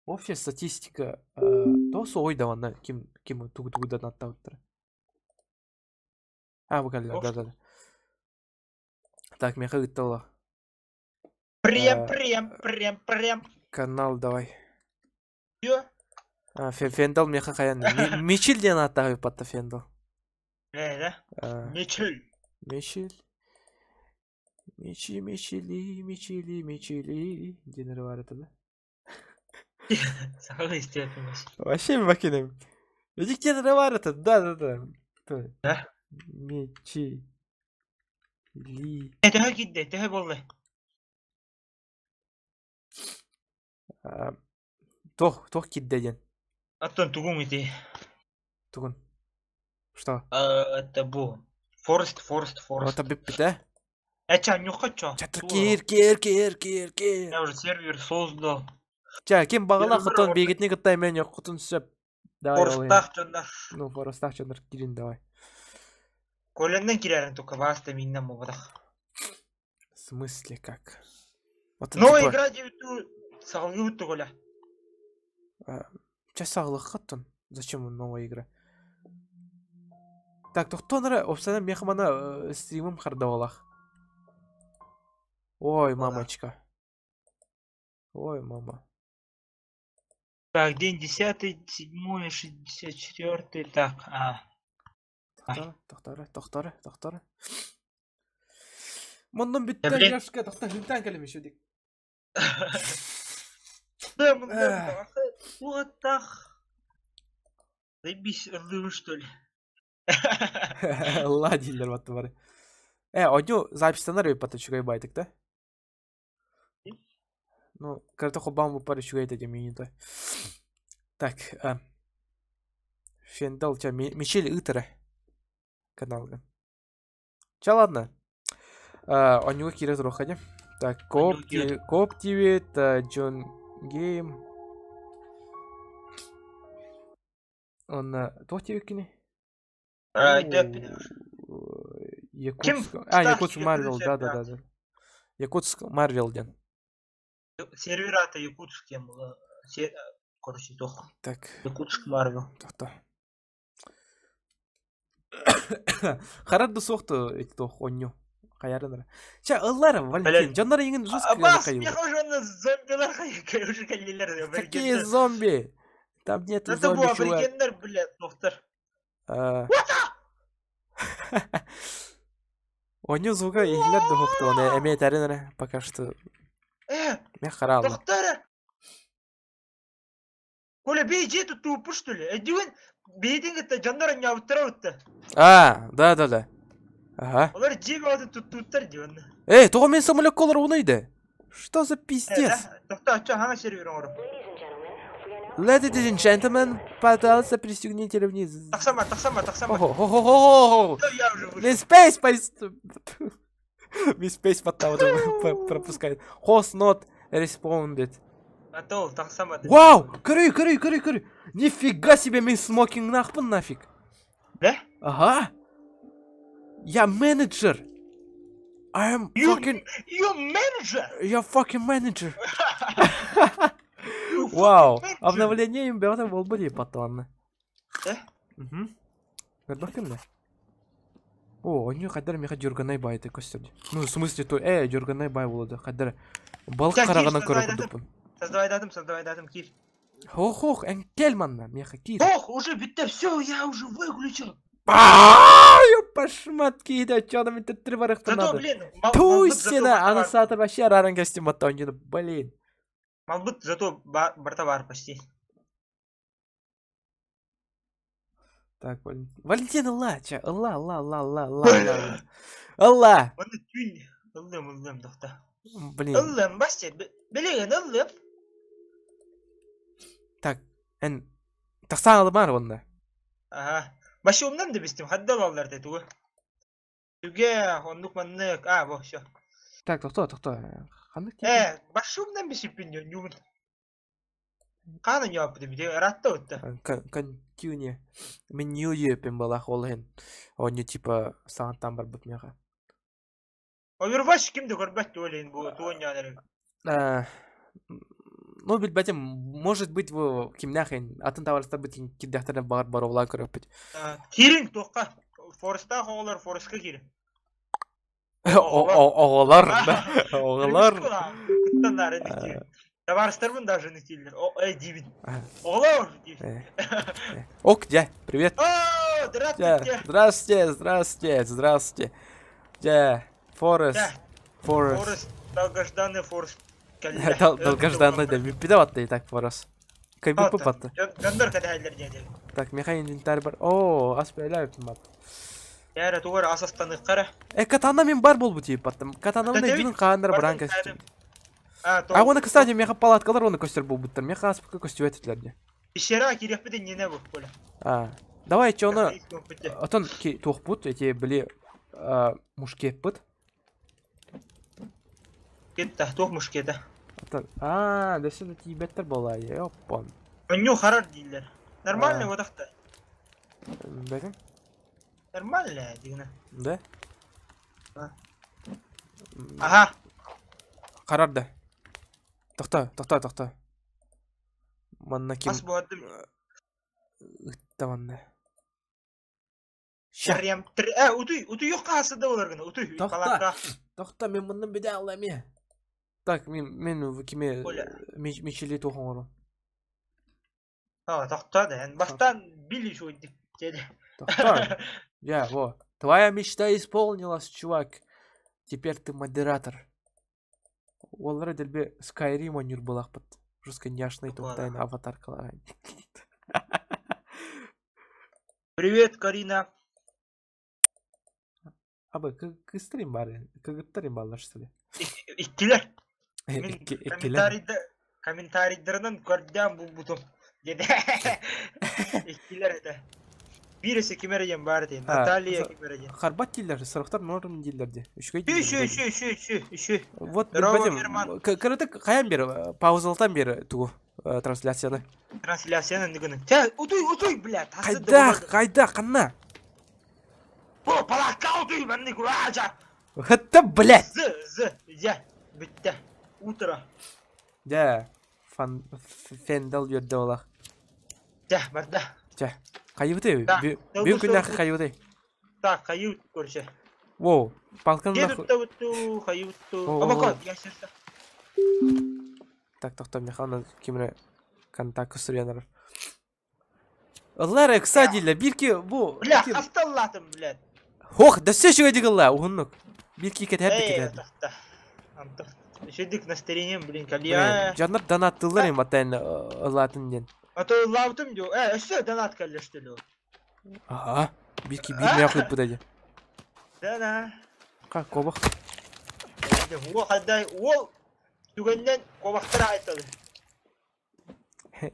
Общая статистика тоҕус ой да манна ким ким тугу тугу да аттаабыттара. А, бу кэллэ, да, да, да. Так, миэхэ ыытталла. Прем, прем, прем, прем. Канал давай. Ё. А, Фендал миэхэ хайан. Мичил диэн ааттаах ыыппатта Фендал. Э, да? Мичил. Мичил. Мичи, мичили, мичили, мичили. Диэн эрэ баар этэ да? Сахалыы истиэппин Вообще бакинем. Эдик диэн эрэ баар этэ, да, да, да. Да? Мичи. Ли. Төһө киирдэ, төһө буолла? Туох, туох киирдэ диэн? Оттон тугуҥ ити? Тугун? Что? Это бу. Форест, Форест, Форест. Это бүппүтэ? Эча, нюхачо. Ча, киир, киир, киир, киир, киир. Я уже сервер создал. Ча, ким баҕалаах оттон биһигитини кытта эмиэ ньоккутун сөп. Давай, Форестаах дьоннор. Ну, Форестаах дьоннор киирин давай. Коленнан киирэрин только баста миннен буолбатах. В смысле как? Вот Новая типа... игра диэбит саҕалыыбыт Коля. Ча саҕалыаххаттан. Зачем новая игра? Так, тохтоон эрэ, опсана миэхэ мана стримым хардавалах. Ой, мамочка. Ой, мама. Так, день 10, 7, 64, так, а. Тохтор, тохтор, тохтор, тохтор. Муннум бүттэ, Яшка, тохтор, хүнтэн кэлим еще дик. Да, муннум, вот так. Заебись, ыллыыбын что ли? Ыллаа дииллэр батты бары. Одю запистанар ыйппат үчүгэй байтык да? Ну, кырата холбоон буппар үчүгэй этэ диэн минута. Так, Фендал, ча, Мичель ыытара каналга. Ча, ладно. Онньуга киирэ туруохха дии. Так, Коп ТВ, Джон Гейм. Онно туох диэбиккиний? Якутск. А, Якутск Марвел, да, да, да, да. Якутск Марвел диэн. Сервер аата Якутск диэн буолла. Короче, туох. Так. Якутск Марвел. Тохто. Харар да суох эти туох онньу. Хайарын эрэ. Чэ, ыллар, Валентин, дьоннор эйигин жестко Абас, миэхэ уже зомбилар уже кэллилэр. Какие зомби? Там нет Это зомби, бу чувак. аборигеннэр, блядь, доктор. Онньу звука иһиллэр да суохтуон, эмиэ этэрин эрэ, пока что. Мэ хараалла. Доктор! Коля, бей, иди тут тупо, что ли? Эдиуин, Биһитин кытта дьоннор онньообуттара бутта. А, да, да, да. Ага. Олар дьиэ бөҕөтүн туттууттар дии онно. Эй, тоҕо мин самолекка олоробунуй да? Что за пиздец? Тохтоо, оччо хаҥа сервер оҥору. Ladies and gentlemen, пожалуйста, пристегните ремни. Тахсама, тахсама, тахсама. Хо-хо-хо-хо-хо. Я уже вышел. Мин Space Мин Space пропускает. Host not responded. А то, тахсама. Вау! Көрүй, көрүй, көрүй, көрүй. Нифига себе, мин смокингнахпын нафиг. Да? Ага. Я менеджер. I am fucking... You manager! Я fucking менеджер. Вау. Обновление им бәғі болбы потом. Да? Угу. Көрбәккін О, они қайдар меха дюрганай бай ты көстер. Ну, в смысле, то, дюрганай бай болады. Қайдар балық қарағынан көріп күдіппін. Создавай датым, создавай датым, кир. Хох-хох, ән кел манна, меха кир. Ох, уже битте, все, я уже выключил. Ёпашмат кейді, чё нам это три барахта Зато, надо. блин, Туй сена, ана сатыр вообще араран костюм аттан блин. Малбыт зато барта бар почти. Так, Валентина Лача, ла ла ла ла ла ла. Алла. Оны түн. Ыллым, ыллым, доқта. Блин. Ыллым, басте, билеген ыллым. Так, эн тақсан алымар онда. Ага. Башы умнан да бистим, хаддал аллар деді тугу. Түге, оннук маннык, а, во, всё. Так, тоқта, тоқта. Қандық Башы умнан бисиппин нюгун. Қаны нюапты биде, ратта өтті. Контюне. Мен нью епен балах ол хен. Они типа сағаттан бар бұт меға. Overwatch кимди көрбөт ойлойн бу туон нянер. Ну, билбетим, может быть, бу кимнәхин, атын таварста бит кидәхтәрдә бар бар ола көрөп бит. Кирин тоққа. Фореста оғылар, Форестка кирин. Оғылар, оғылар. Кыттан не Товарыстармын даже не тилер. О, эй, дивин. Оғылар, дивин. Ок, дя, привет. О, здравствуйте. Здравствуйте, здравствуйте, здравствуйте. Дя, Форест. Форест. Форест, долгожданный Форест. Долгожданный, да, пидаватты и так Форест. Кайбы патты. Гандыр кадайлер деді. Так, меха инвентарь бар. О, аспайлап мат. Яра тугар асастаны кара. Катана мен бар болбу тип баттым. Катана мен дюнун каандар бранка. А оны, кстати, меха палаткалар оны көстер болбуттар. Меха аспыка көстүбөт этилерди. Пещера керекпи нене бу коля. А, давай че оны отон ки туохпут, эти били мушкетпут. Кетті, туох мушкета. А, да сюда тибеттер была, ёпон. Оню харар дейлер. Нормально вот так-то. Бәкін? Нормально, дегені. Да? Ага. Харар да. Тоқта, тоқта, тоқта. Манна ким... Ас болады. Үтті манна. Шарем. Утуй, утуй yok асыда олар гына, утуй. Тоқта, тоқта, мен мұны біде алам. Так, мен киме мечели тохон ору. А, тоқта да, бастан били шо дик деді. Тоқта. Я, во. Твоя мечта исполнилась, чувак. Теперь ты модератор. Олар делбе Skyrim онюр булахпыт. Жестко няшный тоқтайын аватаркалар. Привет, Карина. Абы, кыстрим бар, кыгыттарым баллар, что ли? Иккилер. Комментарийдарынан көрдем бу бутум. Деді. Иккилер это. Биресе кимереген бар дейін. Наталья кимереген. Харбат дилер, сұрақтар норм дилерде. Үшке Үші, үші, үші, үші, үші. Вот, билбетим. Кырыты қаян бері, паузалатан бері тугу трансляцияны. Трансляцияны нүгіні. Тә, утуй, утуй, бля. Қайда, қайда, қанна? О, палатка утуй, манны куража. Это, блядь. З, з, я, бітті. Утро. Да, фан, фендал юрді олақ. Да, барда. Жа, қайыбыты, бүйін күн ақы қайыбыты. Так, қайыбыт көрші. Воу, палканы нахуй. Дедутта қайыбытту. Обако, я сердце. Так, тоқта, Михайловна кимре контакт көстөргөнөр. Ыллар, кстати, бирки бу. Бля, хасталлатым, блядь. Хох, да все еще дигылла, уһуннук. Бирки кетер кетер. Антох. Шедик настроением, блин, калья. Жаннар донаттылар им аттан ылатын ден. А то ыллаабытым дуу. Э, өссө донат кэллэ что ли? Ага. Биир ки биир мэх ыыппыта дии. Да, да. Ха, куобах. Уол хайдай, уол түгэннэн куобахтар айталы.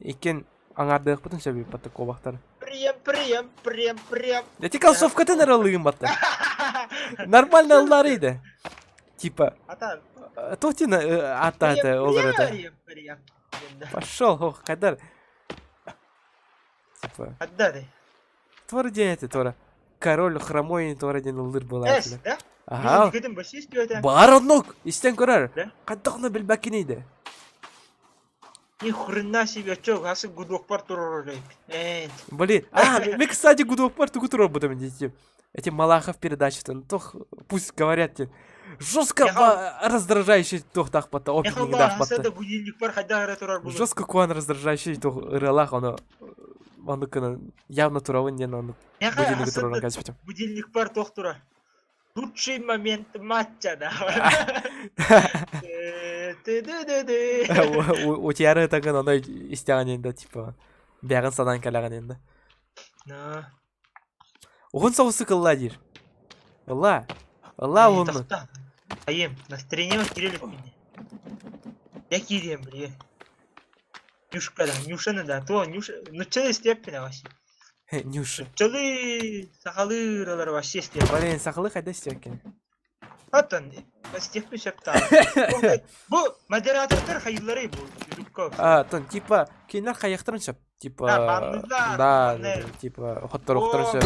Иккин аҥаардыахпытын сөбүй батта куобахтары. Прием, прием, прием, прием. Эти концовкатын эрэ ыллыгын батта. Нормально ыллары да. Типа, Тотина аттаата ол эрэ. Прием, прием. Пошел, ох, кадар. Типа. Отдай. Твора день это, Тора. Король хромой Тора день ыллыр была. Эс, да? Ага. Бар оннук, истэн көрөр. Хайдах билбэккиний да. Ни хрена себе, чё, хасы гудок пар турор Блин, а, мы, кстати, гудок пар тугу турор будем идти. Эти Малахов передачи, ну, тох, пусть говорят тебе. Жестко раздражающий тох тахпата, опенинг тахпата. Жестко куан раздражающий тох ыралах, оно ону кына явно туравын диэн ону будильник тураран кэспитим. Будильник пар тох тура. Лучший момент матча, да. Утияры тагын оно истэҕин да типа бэҕин санаан кэлэҕин да. Уһун соҕус ылла диир. Ылла. Ылла уһунну. Айым, настроение кирилик мине. Я кирием, блин. Нюшка да, Нюшаны да, то Нюша, ну че истеппин вообще. Нюша. Чалы сахалы ыралар вообще истеп. Блин, сахалы хайда истепкин. Оттон, истеппин сөптаа. Бу модератордар хайыллары бу, Любков. А, тон, типа, кинилэр хайахтарын сөп. Типа, да, типа, хотторохторун сөп.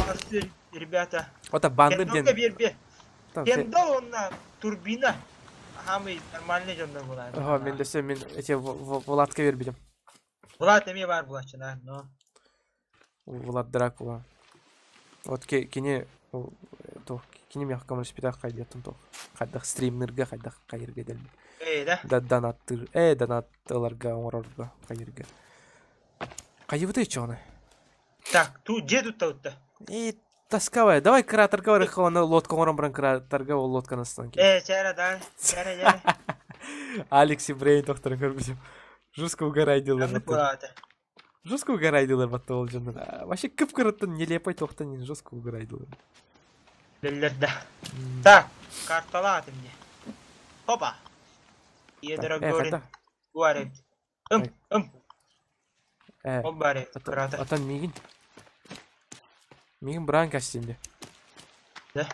Ребята. Ота бандыр ден. Кендал онна турбина. Хамый нормальный дьоннор буолар. Ага, мен дөсө мен эти Владка бербитим. Влад эмиэ бар булачына, но. Влад Дракула. Вот кини то кини мягко спитах хайдеттым то. Хайдах стримнерга хайдах хайырга дел. Э, да. Да донаттыр. Э, донаттыларга оңорорго хайырга. Хайыбыты чоны. Так, ту где тут то Э, тасковая. Давай кратерга барыха, лодка оңорон баран кратерга ол лодканы станки. Э, чара, да. Чара, чара. Алекс и Брейн доктор көрбүтүм. Жестко угорайдылар. Жестко угорайдылар батта ол жоннор. Вообще кып-кырыттан нелепой тохтан жестко угорайдылар. Леллер да. Так, картала ты мне. Опа. Едро горит. Ым, ым. О, бари, кратер. Атан мигин. Мигин бран кастинде. Да.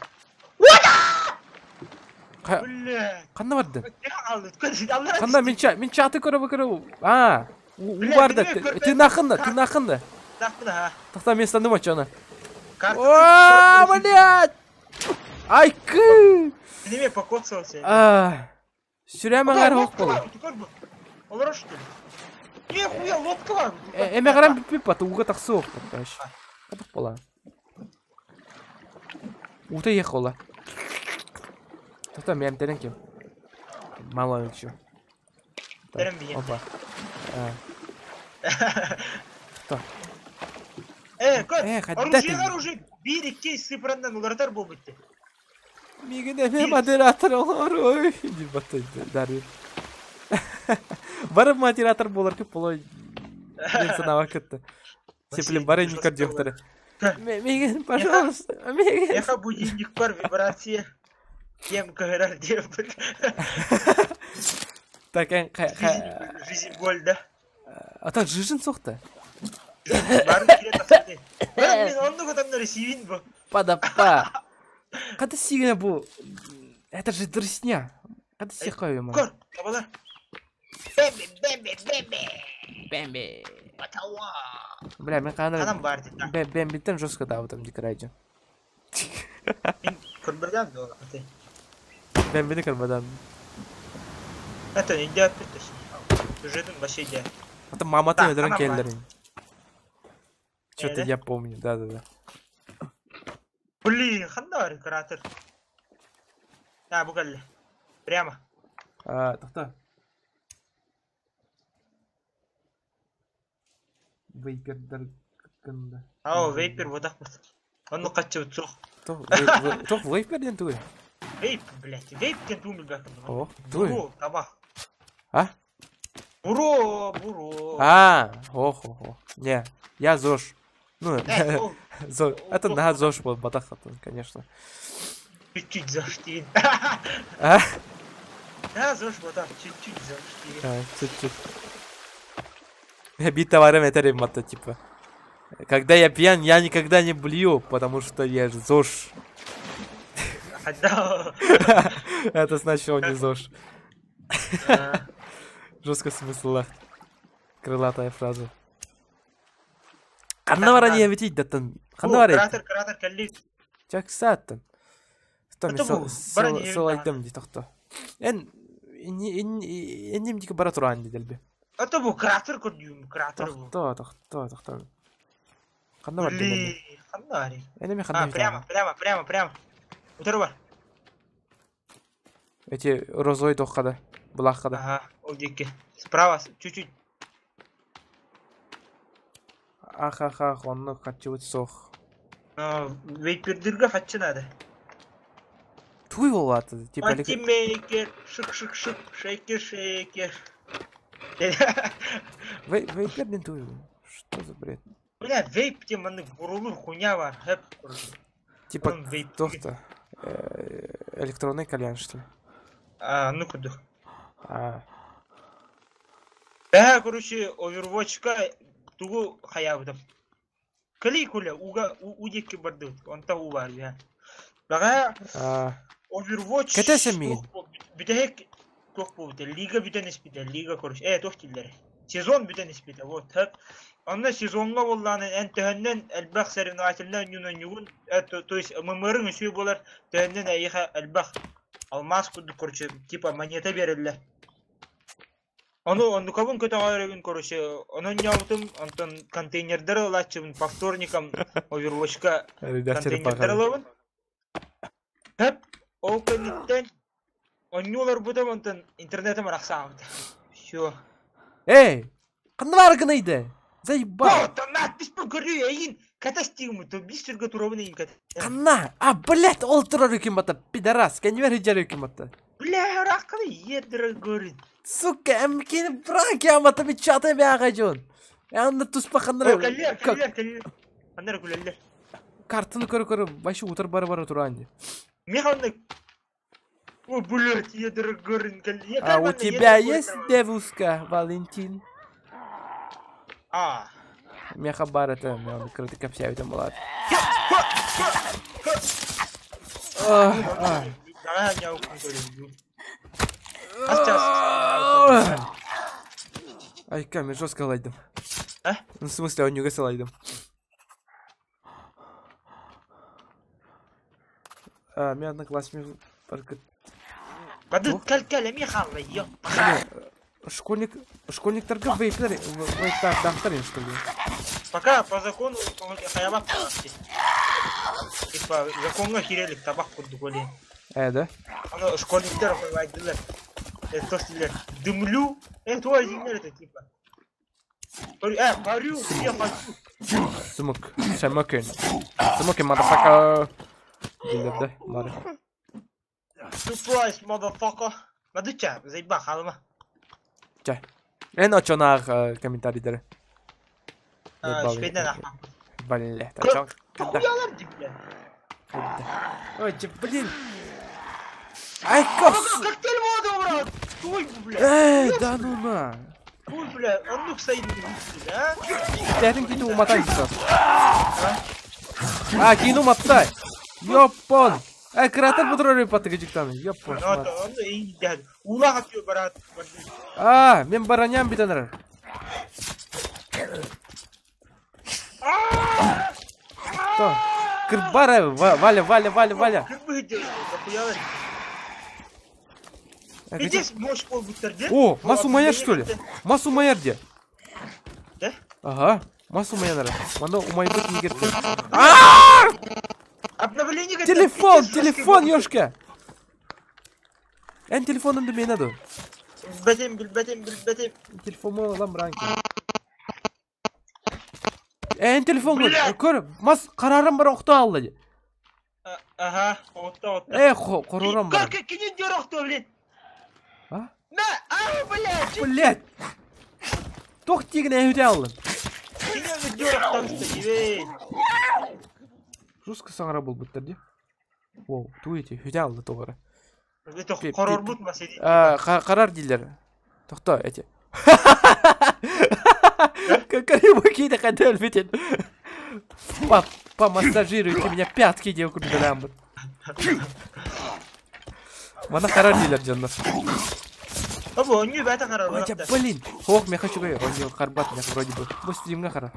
Ханна барды? Ханна мен мен чаты көрө көрө. А, у барды. Ты нахында, ты нахында. Нахында, Тахта мен станым ачана. О, блядь! Айкы! Неме покоцался. А. Сүрәмә гар хок бол. Олар что ли? Не хуя лодка бар. Эме гарам бипип аты уга таксы ок, понимаешь. Катык бола. Ута ехала. Тоқта, мен терен кем. Мало еще. Терен бия. Опа. Тоқта. Э, көр. Оружие, оружие. Бир, икки сыпырандан уларатар болбутты. Мигин эме модератор олор. Ой, деп батты дарби. Барып модератор болар көп болой. Мен санаба кетті. Сеплем бары никар директоры. Мигин, пожалуйста, Мигин. Эхо будильник бар, вибрация. Кем кагырар деп. Так, Жизнь боль, да? А так жижин соқты. Барын кире тақсады. Бірақ мен онды көтамнары сүйін бұ. Падапа. Қада сигіне бұл? Это же дресня. Қада сих қойым. Көр, табалар. Бэмби, бэмби, бэмби. Бэмби. Батауа. Бля, мен қана... Анам бар деді. Бэмбиттен жестко табытым дикрайджа. Мен көрбірден де ол. Бэмбини көрбірден. Это не идея точнее. Сюжетом вообще идея. Это мама ты наверное Келлер. Что-то я помню, да-да-да. Блин, хандар кратер. А, бугалли. Прямо. А, тохта. Вейпер даркында. Ау, вейпер вот так вот. Он ну качы цох. Тох вейпер ден туй. Вейп, блядь, вейп ден туй билбекин. О, туй. О, табах. А? Буруо, буруо. А, хо-хо-хо. Не, я ЗОЖ. Ну, Э, ол это на ЗОЖ был батахатын, конечно. Чуть-чуть ЗОЖ диин. А? Да, ЗОЖ батах, чуть-чуть ЗОЖ диин. А, чуть-чуть. Бит товаром это ремата, типа. Когда я пьян, я никогда не блюю, потому что я ж ЗОЖ. Да. Это значит, он не ЗОЖ. Жестко смысла. Крылатая фраза. Ханна бара не бити даттан. Ханна бара. Кратер, кратер, кэлли. Чаксаттан. Там Это бу, бара не сылайдым ди тохто. Эн энним дики бара туран ди делби. Это бу кратер көрдүм, кратер бу. Тохто, тохто, тохто. Ханна бар дедим. Блин, ханна барый. Энеми ханна А, прямо, прямо, прямо, прямо. Утары бар. Эти розовый тохкада. Булахкада. Ага, ол диэки. Справа, чуть-чуть. Ах, ах, ах, онно хачыбыт сох. Вейпердирге хаччы надо. Туй болаты, типа Патимейкер, шик-шик-шик, шейкер-шейкер. Вейпер не туй. Что за бред? Бля, вейп тем маннык бурулур хуйня бар. Хэп. Типа Он вейп. кто-то электронный кальян, что ли? А, ну куда? А, Бә, короче, Overwatchка тугу хаябыдым. Кали куля, уга, у диэки барды. Онта у бар, я. Бага а, Overwatch. Кэтээсэн миигин? Бүтэһик туох буолбута, лига бүтэн испитэ, лига, короче, туох дииллэр. Сезон бүтэн испитэ, вот, хэп. Онно сезоҥҥа буоллаҕына эн төһөннөн элбэх соревновательнай оонньуун то, то есть ММР-ың үсүү буолар, төһөннөн эйиэхэ элбэх алмаас курдук, короче, типа монета биэрэллэр. Ону оннукабын көтөҕөрөбүн, короче, онон ньообутум, онтон контейнердары ылааччыбын, по вторникам Overwatchка редактор контейнердары пахан. ылабын. Хэп, ол кэнниттэн онньууларбытым, онтон интернетим арахсаабыта. Всё. Эй! Ханна баар гынайды? Заебал! О, надпись көрүү эйин катастигмы, то бис сүргэ туробун эйин кат. Ханна! А, блядь, ол турар үкім бата, пидорас, кеневер хиджар үкім бата. Бля, ракны едір көрін. Сука, әмкені бrak ямата bir çatı bir ağacın. Yanında tuş bakınları. О, кэллер, кэллер, кэллер. Аннары күлэллэр. Картını көрө көрө башы утыр бара бара туранди. Михалны О, блядь, едір көрін кэллер. А у тебя есть девушка, Валентин? А. Меха бар это, мен крыты капсявитым болады. Давай я көрін. Астас. Ай, камер жестко лайдым. А? Ну, в смысле, он не лайдым. А, мен одноклассник парк. Бады кәл кәл Михалны, ёп. Школьник, школьниктарга вейплер, вейптар, дахтарин, что ли? Пока по закону хаябак. Типа законга кирелик табак курдук оле. Да? Аны школьниктер койбайдылар. То что дымлю. Твой димлер это типа. Парю, я хочу. Смок, смокен. Смокен, motherfucker. Дилер, да? Мары. Surprise, motherfucker. Мадыча, заебал, халма. Ча. Эн очонах комментарийдер. Шпейден ахма. Бля, Как? Хуялар ди, бля. Ой, че, блин. Ай, как? Коктейль воду, брат. Ой, бля. Эй, да ну на. Ой, бля, он ну кстати, а? Дәрін кину уматай сейчас. А, кину маттай. Ёпон. Эй, кратер бұдырыр патыгы жіктаны. Ёпон. Ула атıyor, брат. А, мен бараням битаныр. Что? Кырбара, Валя, Валя, Валя, Валя. Здесь можешь полбутер, О, масу моя что ли? Масу моя где? Да? Ага, масу моя наверное. Мано у моей быть не герты. А! Обновление. Телефон, телефон, ёшка. Эн телефонын да надо. Билбетим, билбетим, билбетим. Телефон мой лам ранки. Эн телефон көр, мас карарым бар окто алды. Ага, отто, отто. Корором бар. Как кини дөрөхтө, блин. А? На, а, блядь. Блядь. Туох тиигин эһүтэ аллын? Кини аны дёрах таҕыста дибей. Жестко саҥара булбуттар дии. Воу, туу эти, хүтэ алла тоҕо Это хорорбут мас эти. Харар дииллэр. Тохто эти. Какие хотел өлбүтүн. Пап, помассажируйте меня пятки диэн курдук Мана харар дииллэр дьоннор. Або, онньу бэйэтэ харар. Хотя, блин, ох, меха чугай, онньу харбат, меха вроде бы. Бу стримҥа хара.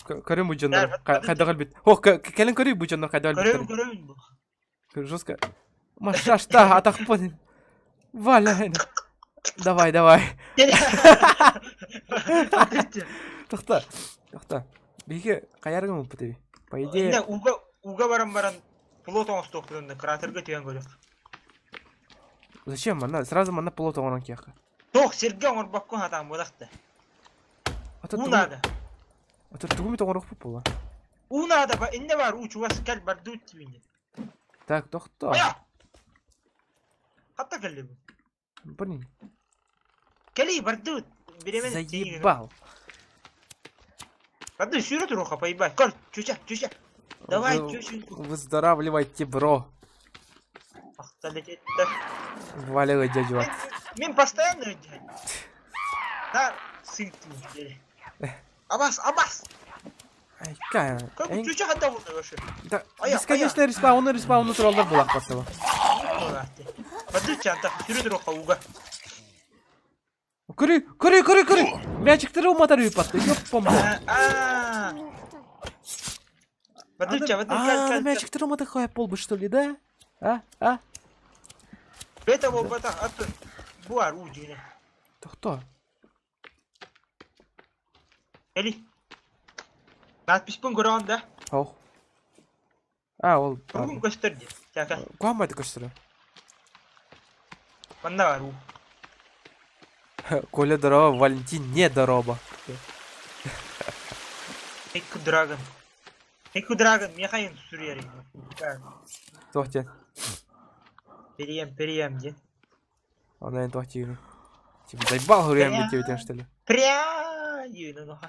Көрүм бу дьоннор хайдах өлбүт. Ох, кэлин көрүй бу дьоннор хайдах өлбүттэр. Көрөбүн, көрөбүн бу. Жестко. Массаж-та, атахпын. Валя. Давай, давай. Тохто, тохто. Биһиги хайарга муппут эби. По идее... Уга, уга баран баран плот оҥостуохпутун кратерга түһэн көрүөх. Зачем манна? Сразу манна плот оҥорон киэххэ. Туох сиргэ оҥорбокко хатаан буолахта. Уу наада. Ата тугу мит оҥоруохпут буолла? Уу наада, инне бар, уу чугас кэл бардыут тибини. Так, тохто. Хатта кэлли бу. Блин. Кэли бардыут. Биремен Заебал. Барды сүүрэ туруха поебать. Көр, чуча, чуча. Давай, чученьку. Выздоравливайте, бро. Валяй, дядя Ват. Мин постоянно дядя. Да, сын ты. Абас, абас. Ай, кая. Как чуча хата болды вообще. Да, бесконечно респауны, респауны туралдар булак бастыба. Барды чанта, сүүрэ туруха уга. Көрүй, көрүй, көрүй, көрүй. Мячиктери уматар үйүп атты. Ёппом. Бадыча, бадыча. А, мячиктери уматар хайп болбу, что ли, да? А, а? Бета болбата, аты. Буар уу дьиҥэ. Тохто. Эли. Надписпын көрөҕүн да? Ох. А, ол. Кругун көстөр дии. Чака. Куамайды көстөр. Манна бар уу. Коля здорово, Валентин не здорово. Эку Драгон. Эку Драгон, мехайын сүрүер. Туох диэн? Перием, перием диэн. Она туох диир. Типа заебал хурием битебитен что ли? Пря юно.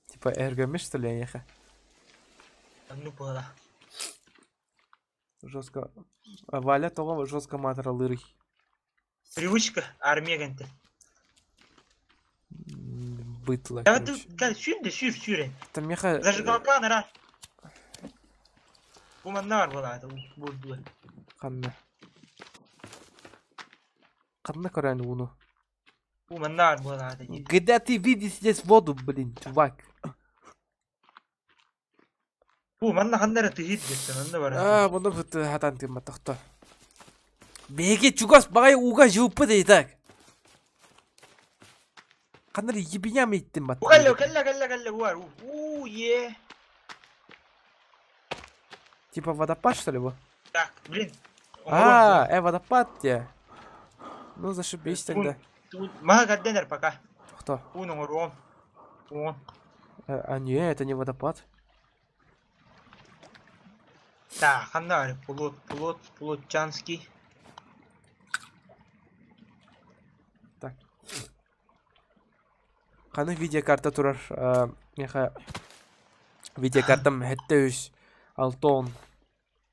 Типа эргомиш что ли эйиэхэ? Ну буола. Жестко. Валя тоҕо жестко маатыралыырый? Привычка армия гэнтэ. Бытло, Да ты сүүр да сүүр сүүрэн. Там меха... Зажигалка нара. Бу манна бар буолаата бу. Ханна. Ханна көрөн ууну? Бу манна бар буолаата. Где ты видишь здесь воду, блин, чувак? Бу манна ханна эрэ тыһыыр диэттэн онно бар. Аа, бұны быты хатан тыма тохто. Беги чугас багай уга жууппут и так. Ханна ебеням иттим бат. Бу кэллэ кэллэ кэллэ кэллэ бу бар. У е. Типа водопад что ли бу? Так, блин. А, водопад те. Ну зашибись тогда. Маха кэрдэнэр пока. Кто? Уун оҥоруом. Уун. А не, это не водопад. Так, ханна бар. Плот, плот, плотчанский. Так. Ханнык видеокарта турар меха видеокартам хэтте үс Алтон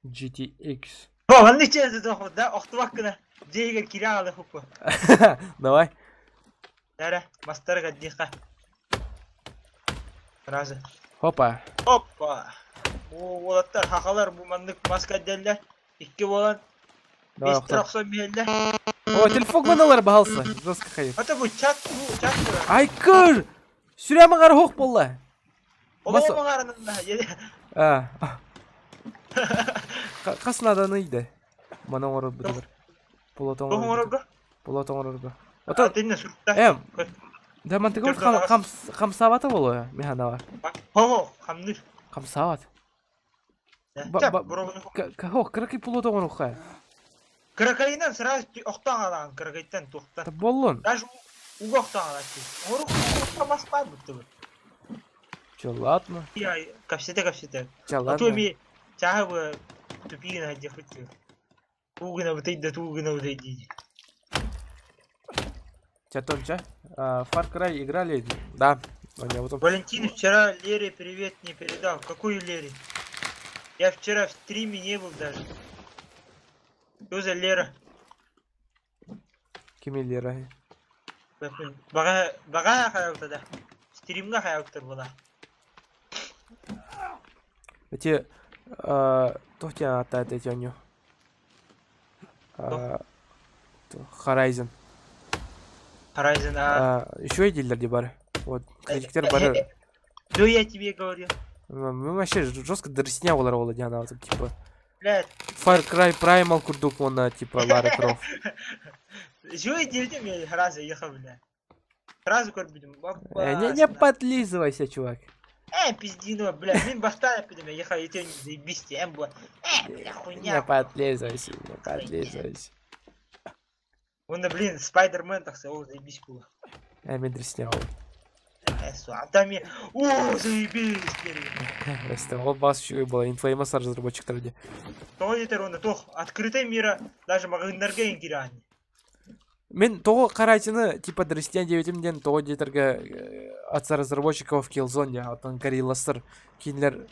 GTX. О, манны чэ да, охтубаккына. Дьиэгэр киирэ аҕалыах уппу. Давай. Дара, мастары кэрдиэххэ. Сразу. Опа. Опа. Уолаттар, хахалар бу маннык мас кэрдэллэр. Икки буолан Давай, биэстэр охтор. охсон биһэллэр. О, телефон ылар баһалса. Жестко хайыр. Ата бу чат, бу чат турар. Ай кыр! Сүрэ маңар хоқ болла. Олоҕу маҥаарынан А. Хас нааданы ыйда. Мана оҥорор бутугар. Пулот Туох оҥорорго? Пулот оҥорорго. Ото Тинне сурукта. Эм. Да мантыгар хам хам хамсаабата болуо механава. Хо, хамныр. Хамсаабат. Хо, кыракый пулот оҥоруха. Кыракайынан сразу охтон алаан, кыракайтан туохтан. Боллун. Даже уга охтон алаан. Оҥорух мас баар буттубут. Че, ладно. Кэпсэтэ кэпсэтэ. Че, А то ладно. ми чааһы бу тупигин хадьахпыт. Туу гынабытый да туу гынабытый дии. Чатон ча? Far Cry играли? Да. У меня потом... Валентин вчера Лере привет не передал. Какую Лере? Я вчера в стриме не был даже. Что за Лера? Кими Лера? Бага бага хаялта да. Стримга хаялтар была. Эти туох диэн ааттаата эти оонньуу? Horizon. Horizon, а. Үчүгэй дииллэр дии бары. Вот, критиктер бары. Да я тебе говорю. Мы вообще жестко дресня олар ола диэн анаабытым, типа. Блядь. Far Cry Primal курдук уонна типа Лара Крофт. Үчүгэй диэбитим я сразу ехал, бля. Сразу көрбүтүм. Не, не подлизывайся, чувак. Пиздино, бля, мин бастаан эппитим, ехал, итин заебись, эм бу. Бля, хуйня. Не подлизывайся, не подлизывайся. Уонна, блин, Спайдермен тахса, ол заебись була. Мин дресня ол. Там о, заебись, Ол бас үчүгэй була, Infamous разработчиктар дии. Тоҕо диэтэр уонна туох открытый мира даже маҕаһыыннарга иҥкирэҕин. Мин тоҕо Horizon-ы типа дресня диэбитим диэн тоҕо диэтэргэ отца разработчиков Killzone диэн оттон Gorillazтар кинилэр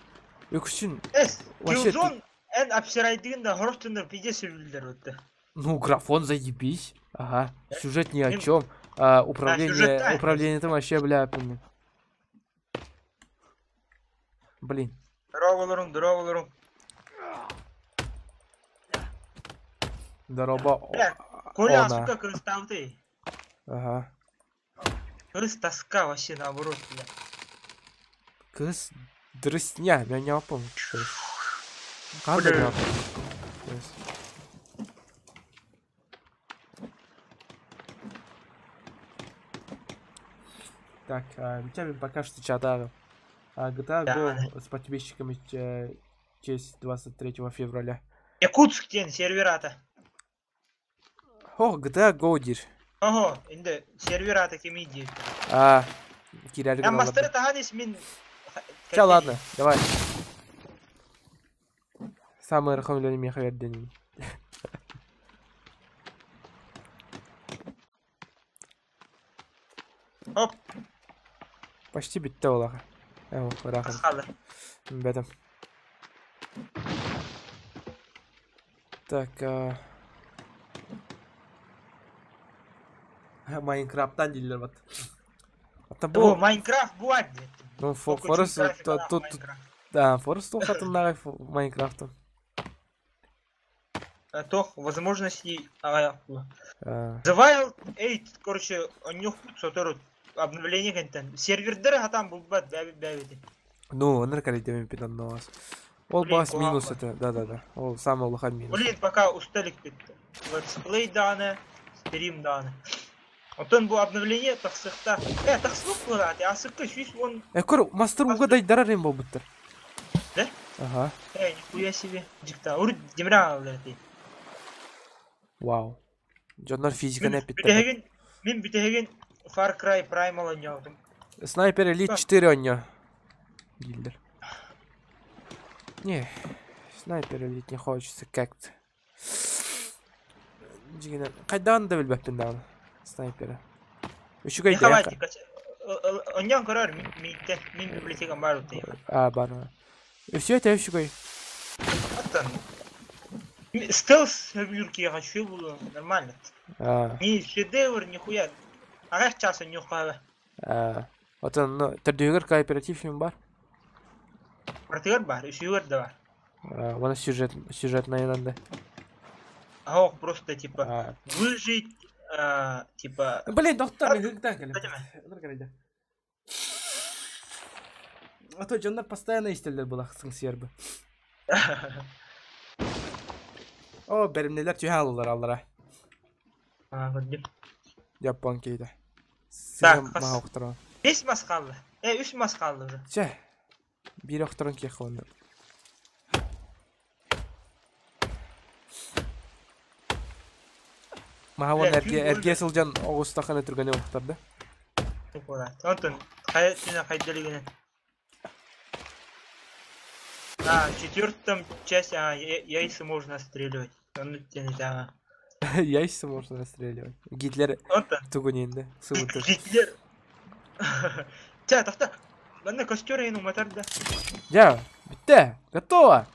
үксүн Эс, вообще Killzone эн обсирайдыгын да хорох дьоннор пиздец сөбүлүүллэр вот. Ну, графон заебись. Ага. Сюжет ни о Им- чем. А, управление, сюжет, да. управление там вообще, бля, помню. Блин. Здорово, здорово, Здорово. Бля, Коля, Она. сука, кырыстаабытай. Ага. Кырыс тоска вообще наоборот, бля. Кыз дресня, я не помню. Кадр Бля. Так, Витя пока что чатаю. GTA Да. Go с подписчиками в честь 23 февраля. Якутск диэн сервер аата. О, GTA Go диир. Ого, инде сервер аата кимий диир. А, киирээри Я гыналлар. мастары таһан ис мин... Ча, ладно, давай. Самый ыарахан үлэни миэхэ биэрдин. Оп, Почти бүттэ олаха. Э, ырахан. хаалар. Бэтим. Так, Майнкрафттан дииллэр бат. Ата Бу бу, Майнкрафт буат диэн. ну, Форест, тут, да, Форест туохатыннааҕый Майнкрафтын. Тох, возможностей аҕыйах була. А, The Wild 8, короче, онньуохпут сотору обновление кэнтэн. Сервердер хатан булбат бэбит бэбити. Ну, оннук эрийдэммиппин онно Ол Блин, бас минус куһаҕан. это, да-да-да. Ол самый улахан минус. Блин, пока усталик бүттэ. Летсплей даҕаны, стрим даҕаны. Оттон бу обновление тахсыахта. Тахсыбыт буолаат, асыкка 110 Көр, мастер уга дайдарар им буолбуттар. Да? Ага. Нихуя себе. Дьикта. Урут демира алар этэ. Вау. Дьоннор физиканы Мин эппиттэр. бүтэһигин мин бүтэһигин Far Cry Primal оонньообутум. Снайпер Elite 4 оонньоо. Дииллэр. Не, Снайпер Elite не хочется как-то. Дьиҥинэн, хайдаҕын да билбэппин даҕаны. Снайпера. Үчүгэй Не хавайте, оонньоон көрөр мииттэн мин библиотекам баар утуй. А, бар. Все это үчүгэй. Оттон стелс сөбүлүүр киһиэхэ үчүгэй буолуо нормально. А, Ни шедевр, нихуя. Аҕыйах чаас оонньуохха а. Оттон, ну, төрдүгэр кооператив им бар. Протыгар баар, үсүгэр да баар. А, вон сюжет, сюжетная надо. Ах, просто типа А. выжить, типа. Блин, доктор, Пойдем. А то дьоннор постоянно истэллэр буолах сыҥсыйарбы. О, бэримнэлэр түһэн аллар аллара. А, көрдүм. Япон киһитэ. Так, Сыҥа маһа охторон. Бес мас хаалла. Үс мас хаалла уже. Чэ. Биир охторон киэх онно. Маһа уонна Бля, эргэ түүн эргэ сылдьан оҕустаххына түргэнэ охтордо. Онтон хайа түнэ хайдалыгынан. А, четвертом часть, яйца можно отстреливать. Оннук диэн этээҕэ. Яйца можно расстреливать. Гитлер Онтон тугунинда субутун. Гитлер. Чэ, тохто. Манна костер эйин уматар да. Дьэ, бүттэ. Готово.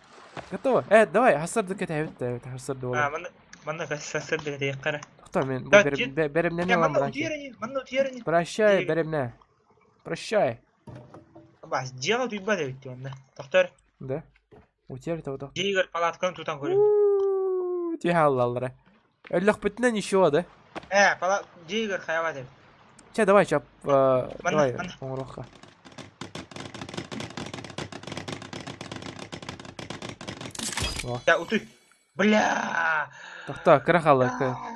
Готово. Э, давай, хасырды кэтэһэбит да, хасырды А, буолар. манна манна сарсырды кэтэһиэххэ эрэ. Тохто, мен бу Да, бэрэм- дьиэ- бэрэбинэни Чэ, ылан манна баран утуйар киир. ини, манна утуйар ини. Прощай, Дьиэ- бэрэбинэ. Прощай. Бас, дьиэҕэ утуйбат эбит дии онно. Тохто эрэ. Да. Утер того. Дьиэгэр палатканы тутан көрүм. Тиһэ аллаллара. Өллөхпүтүнэн ничего, да? Э, пала дьиэгэр хайабат эбит. Чэ, давай, чап, Манна, давай, манна. оҥоруохха. О. Чэ, утуй. Бля! Тохто, кыра хаалла,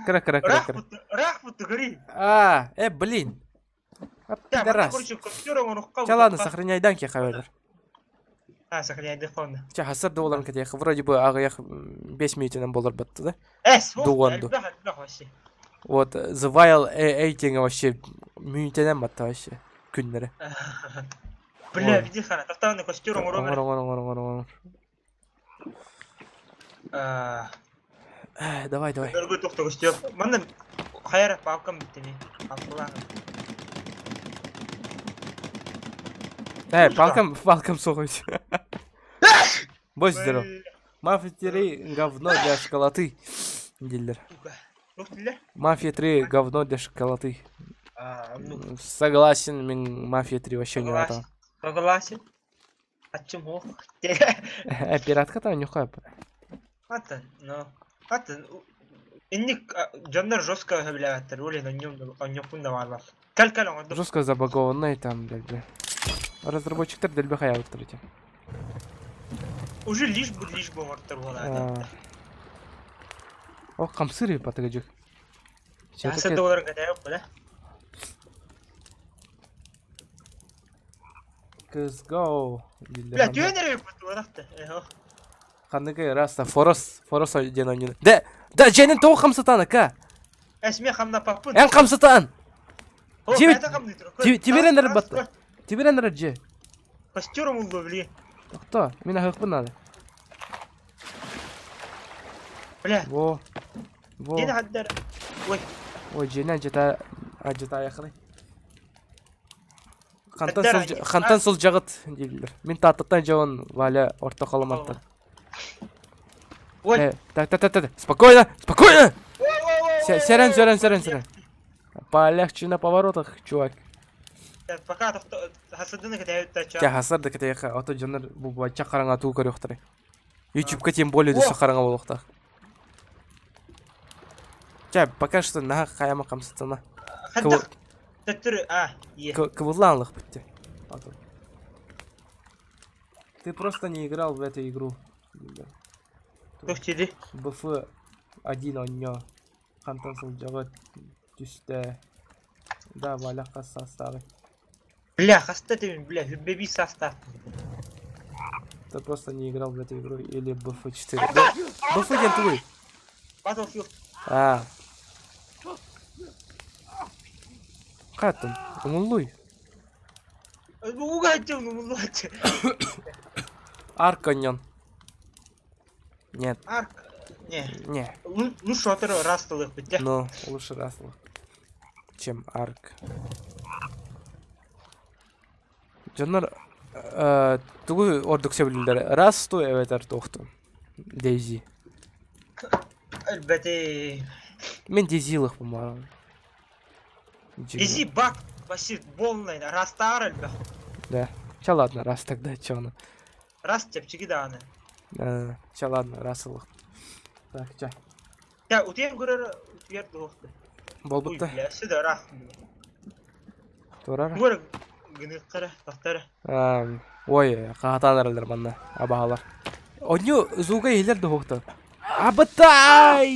кыра, кыра, кыра, Ыраах кыра. бутты, ыраах бутты, көрүй. А, э, блин. А, Чэ, манна, пидорас. короче, костер оҥоруохха, Чэ, ладно, утуохха. сохраняй данки хавелер. А, сохраняйдык онно. Чэ, хасар да боларын кэтиэх. Вроде бы аҕыйах 5 минутынан болар батты, да? Э, суох, Дуонду. элбэх, элбэх вообще. Вот, The Wild Эйтинг вообще мүнүтэнэн батта вообще. Күннэри. Бля, Ой. види хана, тохтоонно костер оҥоруом Оҥор, эрэ. оҥор, оҥор, оҥор, оҥор. А, Э, Давай, давай. Дорогой тохто костер. Манна хайара палкам бүттэ Палкалаах. Э, палкам, палкам соҕуйс. Будь здоров. Бля, Мафия 3 говно для школоты. Дилер. сука. Туох дииллэр? Мафия 3 говно для школоты. А, ну, Согласен, мин Мафия 3 вообще не согласен. надо. Согласен. Ачым ох. Э, пиратка там нюхай. Атын, ну. Атын, инник дьоннор жестко сөбүлээбэттэр, ол иһин онньоппун да бааллар. Кэл кэл оҥордум. Жестко забагованный там, дэлби. Разработчиктар дэлби хаябыттар эти. Уже лишь бы лишь бы оҥортор буолаата. О, хамсыр батыгыжык. Хаса доллар кэтэйэп бля. CSGO. Бля, түүн эрэ бут буолахта. Эхо. Ханныгы раста Форос, Форос диэн ойнуну. Да, да, женин тоҕо хамсатан ака. Эсме хамна паппын. Эн хамсатан. О, Тебе- бэйэтэ хамныы турар. Тебе эрэ батта. Тебе эрэ же. Костер умуллу били. Тохто, мин аһыахпын надо. Бля, Во. Во. дин хаддар. Ой, Ой, женен жета ажыта аяхры. Хантан Хаддар сыл ани- хантан сыл жагыт дииллер. Мин тааттаттан жабын Валя орто халыматтан. ой. Э, так, так, так, так, спокойно, спокойно. Ой, ой, ой, ой, Сэрэн, ой, сэрэн, ой, сэрэн, сэрэн. Полегче на поворотах, чувак. Так, Пока тохто хасадыны кэтэйэп тача. Ча хасар да кэтиэхэ, ото дьоннор бу бачча хараҥа туу көрүөхтэрэ. Ютубка тем более О! дөссө хараҥа буолуохтаах. Ча, пока что наһаа хайама хамсатана. Хаддах. Төттүрү, а, е. Кыбыллаанлых битте. Ато. Ты просто не играл в эту игру. Да. Туох диди? БФ один онньо. Хантан сылдьаҕыт түстэ. Да, Валя хас саастааҕый. Бля, хаста тебин, бля, хүббэби састаах. Ты просто не играл в эту игру или БФ4. Да, БФ диэн тугуй? Battlefield. А. Хаттын, умуллуй. Уга айтым, умуллуаччы. Арк онньон. Нет, Арк. Не. не. Лучше отору растылых бит. Но лучше Рассел, чем Арк. Дьоннор тугу ордук сөбүлүүллэр Расту эбэтэр туохту. Дейзи. Элбэте. Мен Дейзилых по-моему. Изи бак вообще полный растаар элбэх. Да. Ча ладно, раз тогда, чё она. Рас чэпчэки даҕаны. Ча ладно, раз ылых. Так, ча. Я утуйан көрөр утуйар дуохты. Ой, Болбутта. бля, сюда рах. Турар. Гөр гыныктара, тахтара. Ой, хаатан эрэллэр манна, абаһалар. Онньу зууга иһилэр дуһуохтан. Абытай!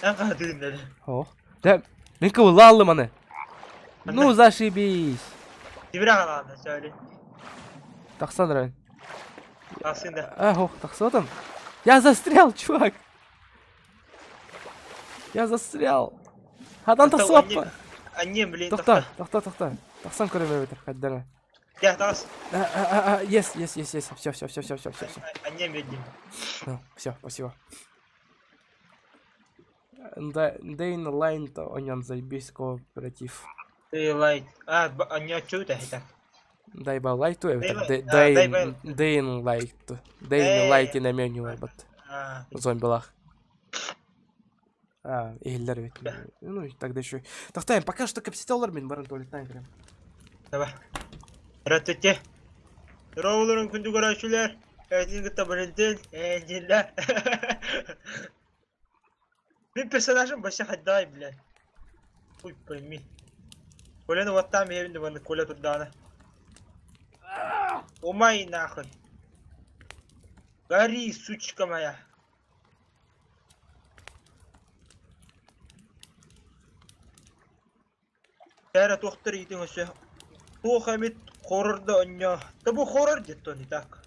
Эн хаатыгын деді. Ох. Да, мен кыбылла аны. Ну, зашибись. Тибир аҕалаана сөйле. Тахсан район. Тахсын да. А, ох, тахсатым. Я застрял, чувак. Я застрял. Хадан Тоқта, тахсыппа. Анне, блин, Тохта, тохта, тохта. Тахсан көрөмө бетер, хаддара. Я тас. Yes, yes, yes, yes. Все, все, все, все, все, все. Аннем видим. Ну, все, спасибо. Дейн Лайн-то оньон заебись кооператив. Ты лайт. А, они отчуют, а так. Дай ба лайту, это Дейн Дейн Лайт. Дейн Лайт на меню бат. Зомбилах. А, иһиллэр ведь. Ну, тогда еще. Тохтаем, пока что капсителлар мин баран туалеттан кирем. Давай. Здравствуйте. Здорово, күндү көрөөчүлэр. Эйигин кытта Валентин, Эндилла. Мин персонажым вообще хайдай, блядь. Хуй пойми. Коляны вот там я вон Коля туда. Умай нахуй. Гори, сучка моя. Кәрі тоқтыр үйдің өсі. Туох эмит хоррор да онньо. Да бу хоррор где-то не так.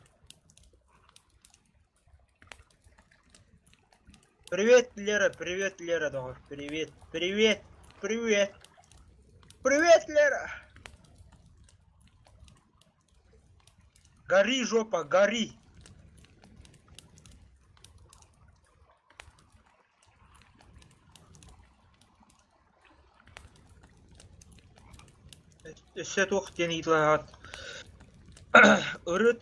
Привет, Лера, привет, Лера, доҕор. Привет, привет, привет. Привет, Лера! Гори, жопа, гори! Өссө туох диэн ыйыталаһаҕыт? Ырыа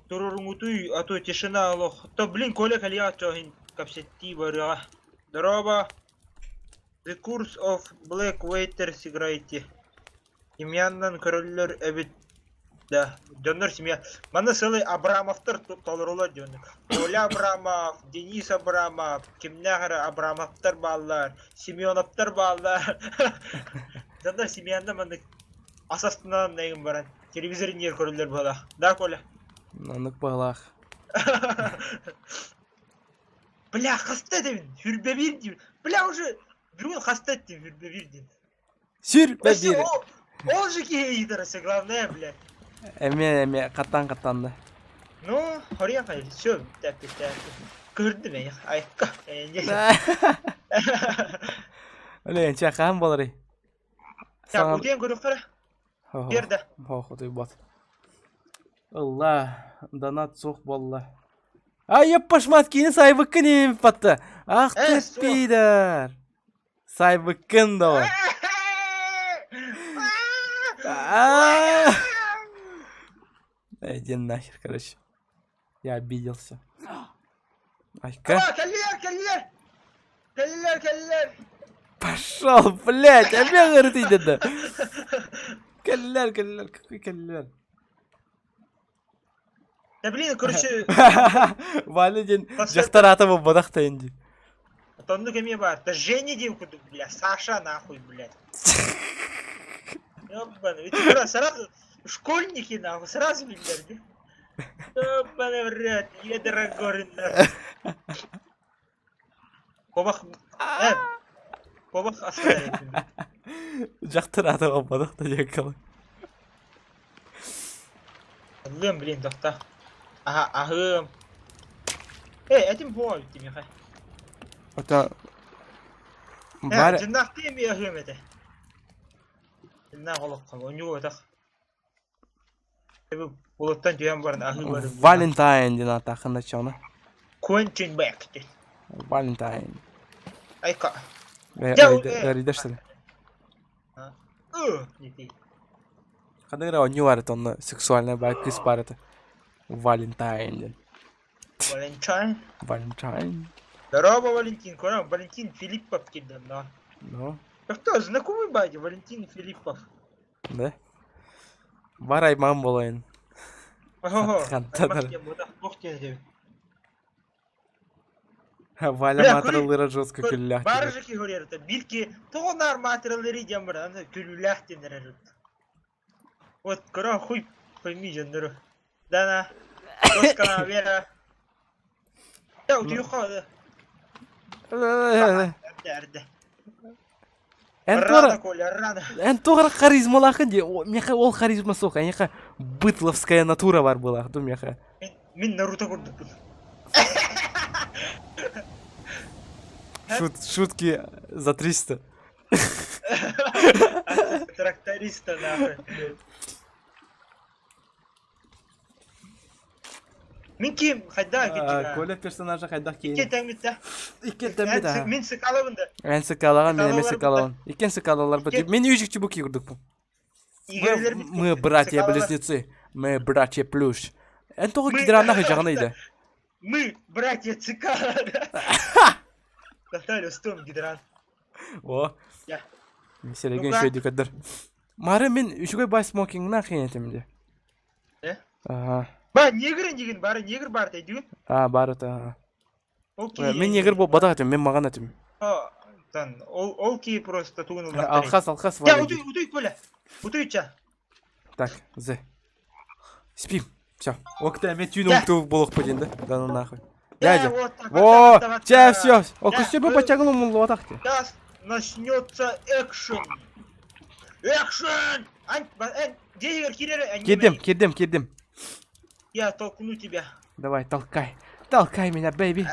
туруруҥутуй, а то тишина олох. То блин, Коля кэлиэҕэ чоһин кэпсэттии барыаҕа. Здорово! The Curse of Black Waiters играете. Семьяннан көрөллөр эбит да. Дьоннор семья. Манна сылы Абрамовтар толорулар дьоннор. Коля Абрамов, Денис Абрамов, кимнээх эрэ Абрамовтар бааллар, Семеновтар бааллар. Дьоннор семьянна маннык асастынан нэйин баран телевизор иннигэр көрөллөр быһалаах. Да, Коля? Оннук быһалаах. Бля, хаста этэбин, сүрбэбиир диибин. Бля, уже бүгүн хаста эттим, сүрбэбиир диэн. Сүрбэбиир. Ол же киһи ыйытара главное, блядь. Эмиэ эмиэ хаттаан хаттаанна. Ну, хоруйан хайыр, все, тэппи тэппи. Көрдүм эйэх, айыкка. Блин, чэ, хаһан буоларый? Так, утуйан көрүөххэ эрэ. Биэрдэ. Хоох, утуйбат. Ылла, донат суох буолла. Ай, пашмат, кини сайбыккын ииппатта. Ах ты пидор. Сайбыккын да Иди нахер, короче. Я обиделся. Айка. Кэллиэр, кэллиэр! Кэллиэр, кэллиэр! Пошел, блядь, опять говорит, да. Кэллиэр, кэллиэр, какой кэллиэр? Да блин, короче... Валя диэн дьахтар аата буолбатах да инди. Оннук эмиэ баар. Да Женя диэн курдук, бля, Саша нахуй, блядь. Ёбаный, ведь сразу школьники нахуй, сразу биллэрди. Ёбаный в рот, ядра горы нахуй. Кобах, э, кобах астар Дьахтар аата буолбатах да диэн калай. Ыллыам, блин, тохто. Аха, аһыам. Э, этим буо эбит миэхэ. Это... Э, Бар... дьыннаахтыы эмиэ аһыам этэ. Дьыннаах олоххо, онньуга бэтэх. Улуттан түһэн баран аһыы барым. Валентайн диэн ааттааххын да чоно. Квентин Бэк диэн. Валентайн. Айка. Эрийдэр что ли? Диэтий. Ханнык эрэ оонньуу баар этэ онно сексуальнай баар кыыс баар этэ. Валентайн диэн. Валентайн. Валентайн. Здорово, Валентин. Көрөм, Валентин Филиппов киирдэ да. Ну, Кто знакомый бади Валентин Филиппов? да. Бар аймаҕым буолайын. Охо, Хантан аймах эрэ. диэн буотах туох диэн этэбин. Валя Бля, маатыралыыра жестко күллээх Баар диир. же киһи көрөр биир киһи тоҕо наар маатыралыырый диэн баран аны күлүүлээх диэн эрэр. Вот көрөн хуй пойми дьоннору. Дана, Тоскана, Вера. Я утуйуха. Эрдэ, эрдэ. Эн Рано, туора, Коля, рано. эн туора харизмалаахын дии. Миэхэ ол харизма суох. Эйиэхэ бытловская натура бар буолаах дуу миэхэ. Мин, мин Наруто курдукпун. Шутки за 300. Тракториста нахуй. Мин ким? Хайда кичига. Коля персонажа хайдах Икки киһини? тэҥмиттэ. Икки тэммит аха. Мин сыкалабын да. Эн сыкалаҕын, мен эмэ Сыкалалар сыкалабын. Иккен сыкалаларбыт. Икки- Мен үчүкчү бу курдукпун. Игрелер Мы братья близнецы. Мы братья плюс. Эн тоҕо Мы- кидранах ыжаҕын ыйда. Мы братья Цикала. Достали устум гидран. О. Я. Сереген Ну-ка. шөйдү кадыр. Мары мен үчүгэй бай смокингна хиэнетим де. Э? Ага. Ба негр деген бары негр бар дейді. А, бар это. Ол ки. Мен негр бол бадақ этим, мен маған этим. Тан ол ол ки просто тугун Алхаз, алхаз, Я Валя. утуй утуй Коля. Утуй ча. Так, з. Спим. Все. Окта, мен түйін Да. оқту болох подин, да? Да ну нахуй. Да, Дядя. вот так, Во, вот так, вот ча, так. все. О, Да, костюмы вы- потягнул муллатах ты. Сейчас начнется экшен. Экшен! Ань, ба- эн, где Кирера? Кирдим, кирдим, кирдим. Я толкну тебя. Давай, толкай. Толкай меня, бэйби.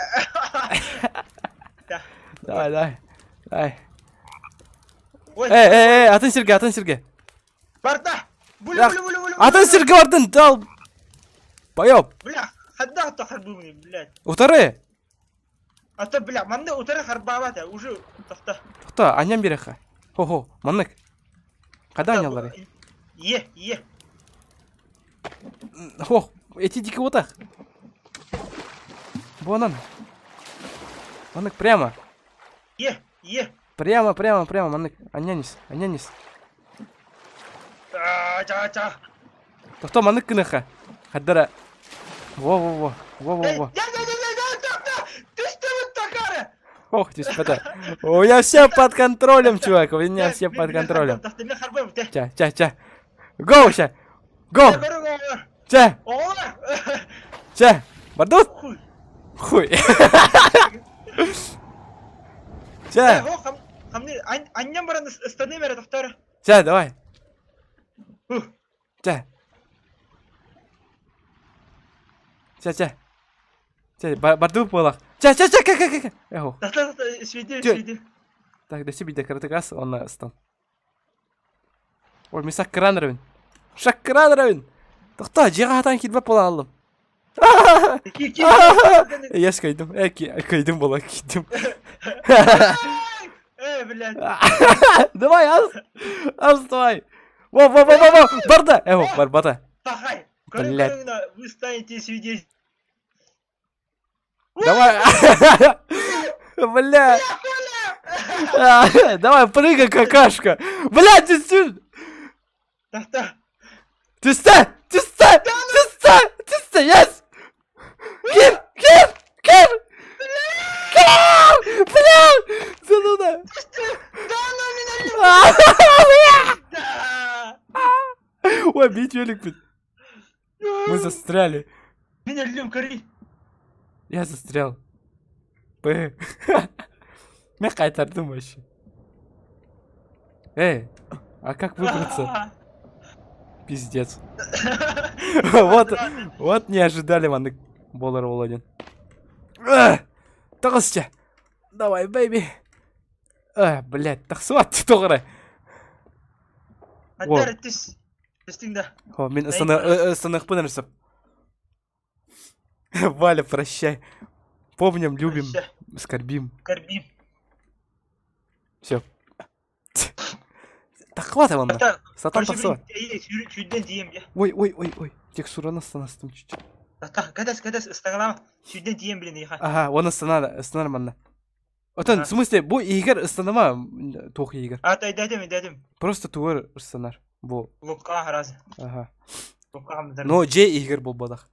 Да. Давай, давай. Давай. Ой, Эй, эй, эй, атын сирге, атын сирге. Барда! Булю, Ях. булю, булю, булю, Атын булю. сирге бардын, дал. Поёб. Бля, хадда тахарбумни, блядь. Утары. А то, бля, манны утары харбавата, уже тохта. Тоқта, аням береха. Хо-хо, маннык. Қада анялары? Е, е. Хо, эти дикий отах. Вон он. Маннык, прямо. Е, е. Прямо, прямо, прямо, маннык. Анянис, анянис. А, ча, ча. Тоқта, маннык кыныха. Хаддара. Во-во-во, Эй, во-во-во. я, я, я, я, я, тохта! Ты что вот такая? Ох, ты спата. У меня все под контролем, чувак. У меня все под контролем. Тохта, мен харбам, те. Ча, ча, ча. Гоу, ща. Гоу. Ча, О! ча. Бардут? Хуй. Хуй. Э, Ча, о, хам, хамны, анням баран ыстаны мере тохтар. ча, давай. Хух. Ча. Ча, ча. Ча, бардут болах. Ча, ча, ча, ка, ка, ка, ка. Эхо. Тохта, тохта, сведи, Чё? сведи. Так, да себе каратыгас, он на стан. Ой, мен саккыран равен. Шаккыран равен. Тоқта, жеға атан килбеп бола алдым. Ки, ки. Я скайдым. Э, кайдым бола, кидим. Э, блядь. Давай, аз. Аз, давай. Во, во, во, во, во, барда. Эхо, бар, бата. Пахай. Блядь. Вы станете свидетелем. Давай. Бля. Давай, прыгай, какашка. Бля, ты сюда. Тохта. Түстэ! Түстэ! Түстэ! Түстэ! Yes! Кир! Кир! Кир! Кир! Бля! Зануда! Да ну меня не... Да! Ой, бить велик, блин. Мы застряли. Меня льем кори. Я застрял. Б. Мен қайтардым вообще. Эй, а как выбраться? Пиздец. Вот, вот не ожидали маны болар Володин. Тағысча. Давай, бэйби. А, блядь, тақсуат тоғыры. Аттар түс. Түстің да. О, мен ысынықпын ырсып. Валя, прощай. Помним, любим, Прощай. скорбим. Корбим. Все. Так хватит вам. Аттар. Сатан тақсуат. Сүйден тием я. Ой, ой, ой, ой. Текстураны станастым чуть-чуть. Тахта, кадас, кадас, ыстагалама. Сүйден тием блин, иха. Ага, оны станар, станар манна. Отон, Ага. в смысле, бу игр станама, тух игр. Ата, дәдем, дәдем. Просто туыр станар. Бу, Лукка харазы. ага. Лукка хамдар. Но же игр был бадах.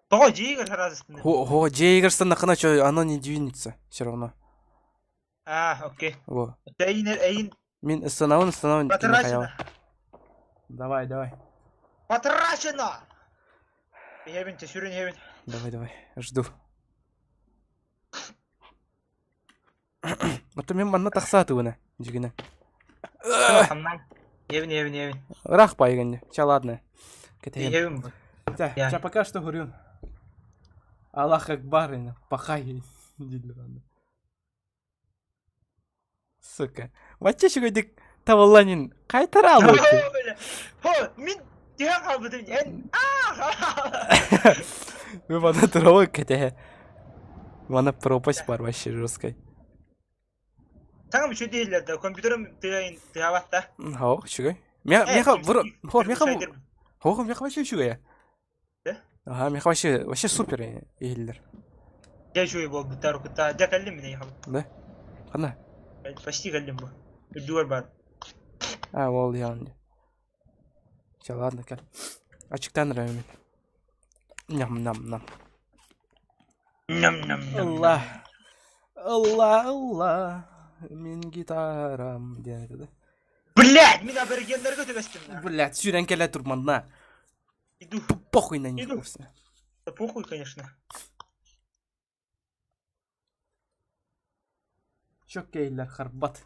Того жигер харазы. Хо, хо, же игр станахана, чё, оно не двинется все равно. А, окей. Во. Эйин, эйин. Мин станавын, станавын. Потрачено. Давай, давай. Потрачено! Хевин, те сүрін хевин. Давай, давай, жду. Ото мен манна тахсааты уна, жигине. Хамнан. Хевин, хевин, хевин. Рах пайган. Ча ладно. Кетейин. Хевин бу. Ча, Я. ча пока что говорю. Аллах Акбар, ина, пахай. Дидлер анда. Сука. Ваче шугайдык тавалланин кайтара албайт. Хо, мин тиһэн хаалбытым. Эн аа. Мана турабы кэтэһэ. Мана пропасть бар вообще жесткой. Саҥам үчүгэй дииллэр да, компьютерым тыаһын тыаһаабат да. Хоох, үчүгэй. Меха, хо, меха, хо, меха вообще үчүгэй. Ага, меха вообще, вообще супер иһиллэр. Дьэ үчүгэй буолбуттар кытта. Дьэ кэллим мин эйиэхэ. Да? Ханна? Почти кэллим бу. Үрдүгэр бар. А, ол яғни. Все, ладно, кэл. Ачыктан эрэ мин. Ням нам нам. Ням ням ням. Алла. Алла, алла. Мин гитарам диэн этэ да. Блядь, мин аборигеннарга түбэстим. Блядь, сүүрэн кэлэ тур манна. Иду. Похуй на них Иду. вовсе. Да похуй, конечно. Чөккейлер харбат.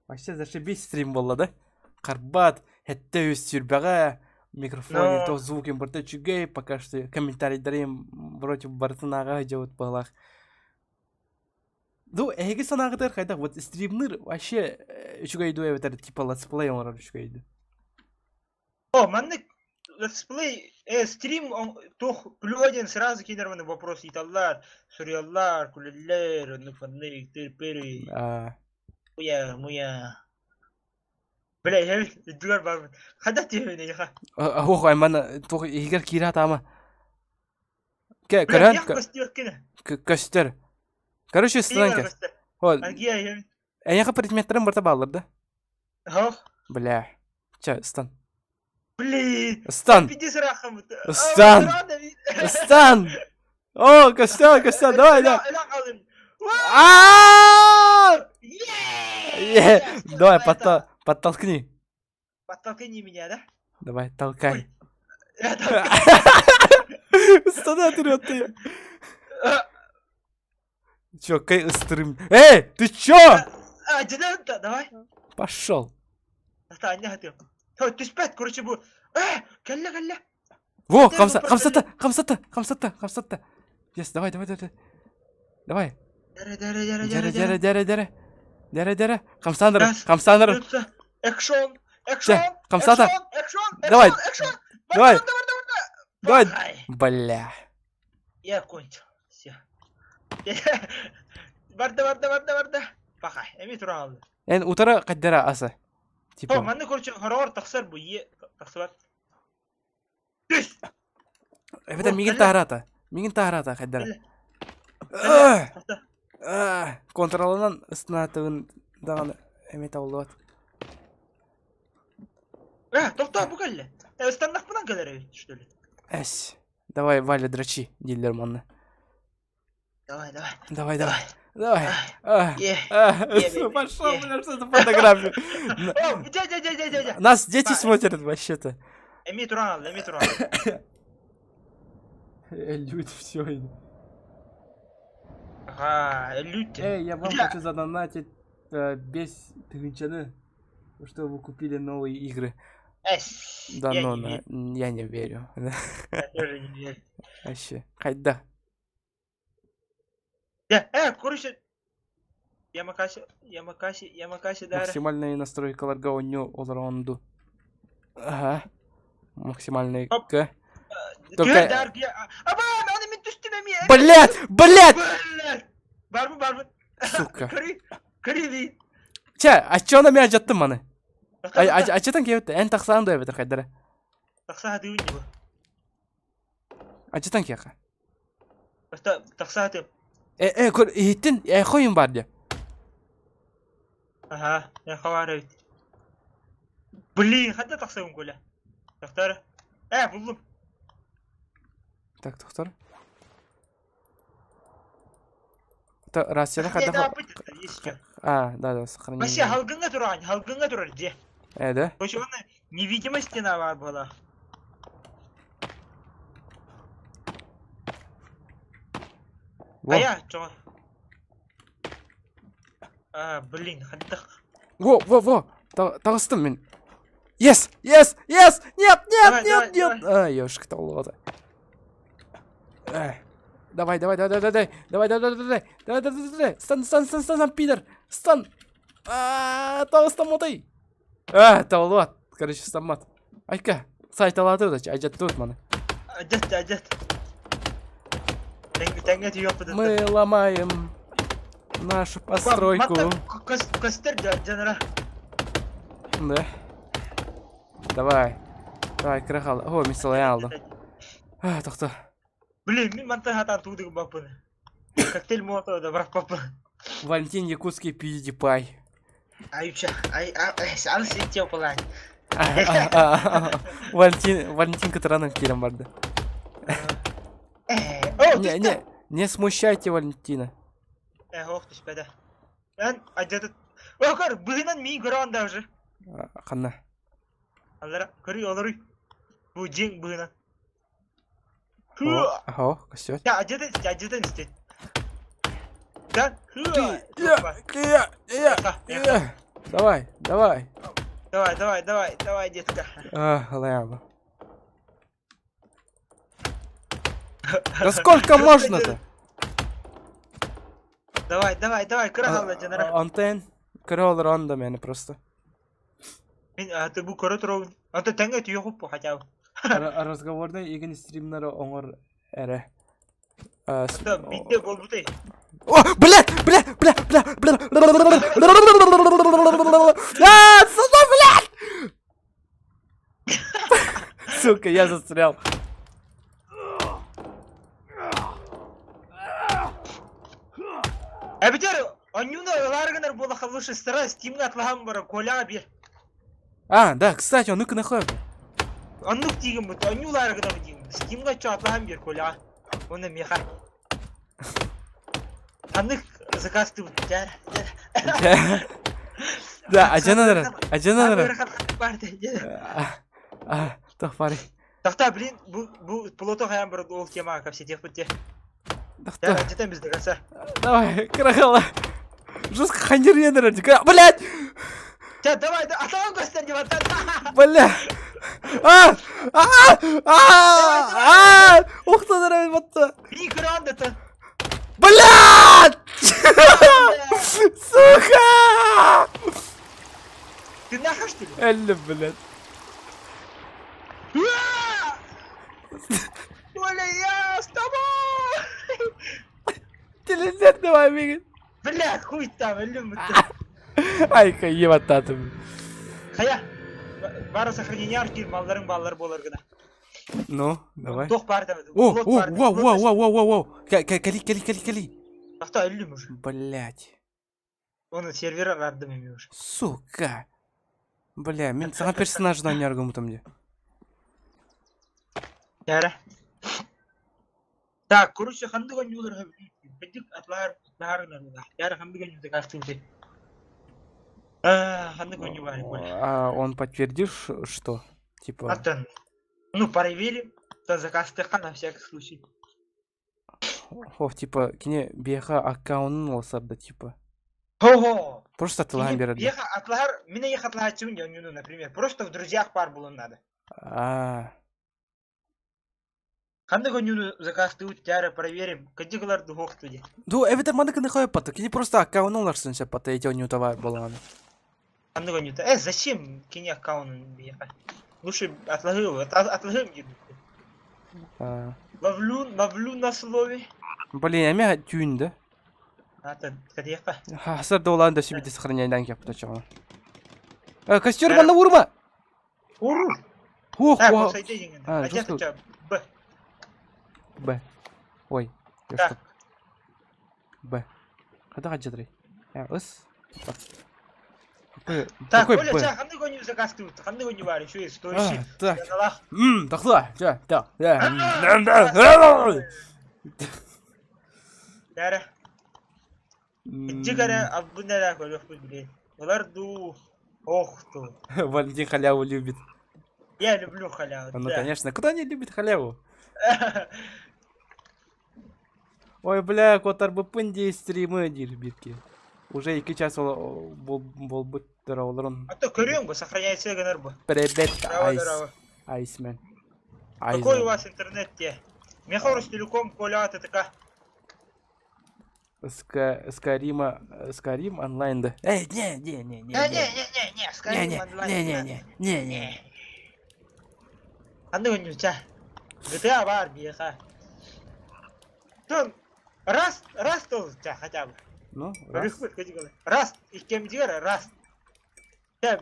Вообще зашибись стрим буолла да? Харбат, хэттэ үс сүүрбэҕэ, микрофон Но- то звук им барыта үчүгэй, пока что комментарийдарым вроде барытын ааҕа сылдьабыт быһалаах. Ну, эһиги санааҕытыгар хайдах вот стримныр вообще үчүгэй дуо эбэтэр типа летсплей оҥорор үчүгэй дуо? О, маннык летсплей, стрим туох плюһа диэн сразу киирэр маннык вопрос ыыталлар, суруйаллар, күлэллэр, оннук маннык тыр-пыры, А, муя, муя. Бля, иһэбин, үрдүгэр барбын. Хайдах түһэбин эйиэхэ? Ох, аймана туох иһигэр киирэ атаама. Кэ, Бля, көрөн тиэх көстүөх кини. көстөр. Короче, ыстынан Тиэх кэ. көстөр. Вот, Аргия иһэбин. эйиэхэ предметтерин барыта бааллар да? Ох, Бля. Чэ, ыстан. блин. Ыстан! Пиздец ырааххаммыт. Ыстан! Ыстан! О, Костян, Костян, давай, давай. А! Е, Давай, подтолкни. Подтолкни меня, да? Давай, толкай. Я толкаю. Стана трет ты. Чё, кай стрим. Эй, ты чё? А, динамит, давай. Пошел. Та, не хотел. Түспэт, короче, бу. Кэллэ, кэллэ. Во, хамса, хамсата, хамсата, хамсата, хамсата. Yes, давай, давай, давай. Давай. Дәрэ, дәрэ, дәрэ, Дәрэ, дәрэ, дәрэ, дәрэ, дәрэ. Дәрэ, дәрэ. Хамсандыр, Раз. хамсандыр. Экшон, экшон, хамсата. экшон, Давай. экшон, Давай. Давай. Давай. Бля. Я кончил. Все. Барда, барда, барда, барда. Пахай, эми туралы. Эн утара каддара аса. О, Типа. манны короче, хороор тахсар бу, е, тахсыбат. Түс! Эбэтэ О, мигин кэллэ. таарата. Мигин таарата каддара. Кэллэ. Тахса. Контролынан ыстынатыгын даҕаны эмиэ табыллыбат. Тохтоо, бу кэллэ. Ыстаннахпынан кэлэр эбит, что ли? Эс. Давай, Валя, дрочи, дииллэр манна. Давай, давай. Давай, давай. Давай. А, Е. а, Е, бэйби, Пошел, е. бля, что за фотографию? О, дя, дя, дя, дя, дя, дя. Нас дети Ба- смотрят вообще-то. Эми туран, эми туран. Люди, все. Ага, люди. Эй, я вам Бля. хочу задонатить без тысячаны, чтобы вы купили новые игры. Эс. Да, я ну, не на, верю, я не верю. Я тоже не верю. Вообще. Хайда. Да, короче. Ямакаси, Ямакаси, Ямакаси, да. Максимальные настройки ларгаоню оларонду. Ага. Максимальные Оп. К. Только... Только- Аба, аны мин түстүм эми. Блять! Блять! Блять! Барбы, барбы. Сука. Кыри, кыри. Чэ, а чё на меня жаттым маны? А чё там кебетті? Эн тақсаан да бетер хайдара. Тахса хаты үн бу. А чё там кеха? Тахса хаты. Көр, иттин, хойын бар де. Ага, я хавар эбит. Блин, хата тахса үн коля. Тахтар. Булдум. Так, доктор. Та рацияны Не, хайда. да, есть что. А, да, да, сохранение. Вообще, халгынга туран, халгынга турар, де. Да? Короче, он невидимая стена бар была. Во. А я, чё? А, блин, хаттах. Во, во, во! Тағыстым мен. Yes! Yes! Yes! Нет, нет, Давай, нет, давай, нет! А, ёшка толота. Давай, давай, давай, давай, давай, давай, давай, давай, давай, давай, давай, давай, стан, стан, стан, стан, пидор, стан. А, тағыстым отай. А, толот. Короче, стаммат. Айка, сайт алады да, айжат тут маны. Ажат, ажат. Тэҥҥэ түйүөхпүт. Мы ломаем нашу постройку. Көстөр дьонора. Да. Давай. Давай, крахал. О, мен салайан алдым. А, тохто. Блин, мин мантан хатан туудыгым баппын. Коктейль Молотова да бырахпаппын. Валентин Якутский PewDiePie. Ай, ай, ай, сетел пылань. Валентин, Валентин Катаранов киирэн барды. Не, не, не смущайте Валентина. Ох, түспэдэ. Эн адьаты... О, көр, быһынан миин көрөөн да уже. Ханна? Аллара, көрүй, олоруй. Бу дьиҥ быһынан. О, костер. Я адьатын, адьатын истет. Да? Давай, давай. Давай, давай, давай, давай, детка. А, ладно. Да сколько можно-то? Давай, давай, давай, кырахалла жанара. Антен, кырахалла ранда мени просто. Мен аты бу көрө турабын. Антен тэҥҥэ түйүөхүп хотя бы. Разговорный игин стримнары оҥор эрэ. Битте болбутай. О, блядь, блядь, блядь, блядь, блядь, а, сука, блядь! Сука, я застрял. Эбитер, онньууну ылаары гынар буоллахха лучше старай Steam'ҥа атлаһан баран Коляҕа биэр. А, да, кстати, оннук гына Оннук диигин бут, онньуу ылаары гынабын диигин. Steam'ҥа чо атлаһан биэр Коляҕа. Уонна миэхэ. Ханнык заказ тыбыт дьэ. Да, ажананара, ажананара. Тох пари. Тахта, блин, бу бу плото хайан бар ол тема капсетех бутте. Тахта. Ажатан без до конца. Давай, крахала. Жестко ханжер ендер, блядь! Ча, давай, да, атаан көстөр деп аттан. Бля! А! А! А! А! Ух ты, дорогой, вот. Би көрөн да. Блядь! Сука! Ты нахаш ты? Элли, блядь. Оля, я с тобой! Телевизор давай, мигин. Бля, хуй там, өлүм. Айка, ебататым. Хая, бара сохранение архив малларың баллар болар гына. Ну, давай. Тох бар да. О, о, вау, вау, вау, вау, вау, вау. Кали, кали, кали, кали. Тахта өлүм уже. Блять. Оны сервер ардым эми уже. Сука. Бля, мен саңа персонажын ойнаргым там где. Яра. Так, короче, ханды гонюлар бедик атлар, атлар Яра ханды гонюлар кастылды. А, ханды гонюлар. А он подтвердишь, что? Типа. Аттан. Ну, проверим. То заказ на всякий случай. О, типа, кине беха аккаунтын олсар да, типа. Хо-хо! Просто атлахан береді. Еха атлахар, меня еха атлахар ну, например. Просто в друзьях пар было надо. А. Ханды гонюну заказ ты тяра проверим. Кадигалар духох туди. Ду, эбитер маны кыны хой паты. Кини просто аккаунтын оларсын сеп паты, эти оню товар боланы. Ханды гоню. Зачем кини аккаунтын беха? Лучше отложил, отложил мне. Ловлю, ловлю на слове. Блин, а меня тюнь, да? Хасар долан да себе сохраняй данки поточила. Костер на урма! Уру! Ох, ох. А, Б. Б. Ой, я что? Б. Когда хаджадрей? С. Так, Оля, ча, ханды гоню заказ ты, ханды гоню бар, еще есть, стоящий. Так. Так, да, да, да. Да. Дикаря абунера көрөкпүт блин. Олар ду ох ту. Валентин халяву любит. Я люблю халяву. Ну конечно, кто не любит халяву? Ой, бля, котар бы пынди стримы битки. Уже 2 час бол буттыр олорун. А то көрөм го сохраняется гынар бу. Привет, айс. Айсмен. Какой у вас интернет те? Мехорус телеком, Коля, ТТК. Скайрима, Скайрим онлайн, да. Эй, не, не, не, не. Не, не, не, не, не, Скайрим онлайн. Не, не, не, не, не. Ханды гоню ча. GTA бар биэха. Тон раз, раз толча хотя бы. Ну, раз. Раз, иккемдигер раз. Да,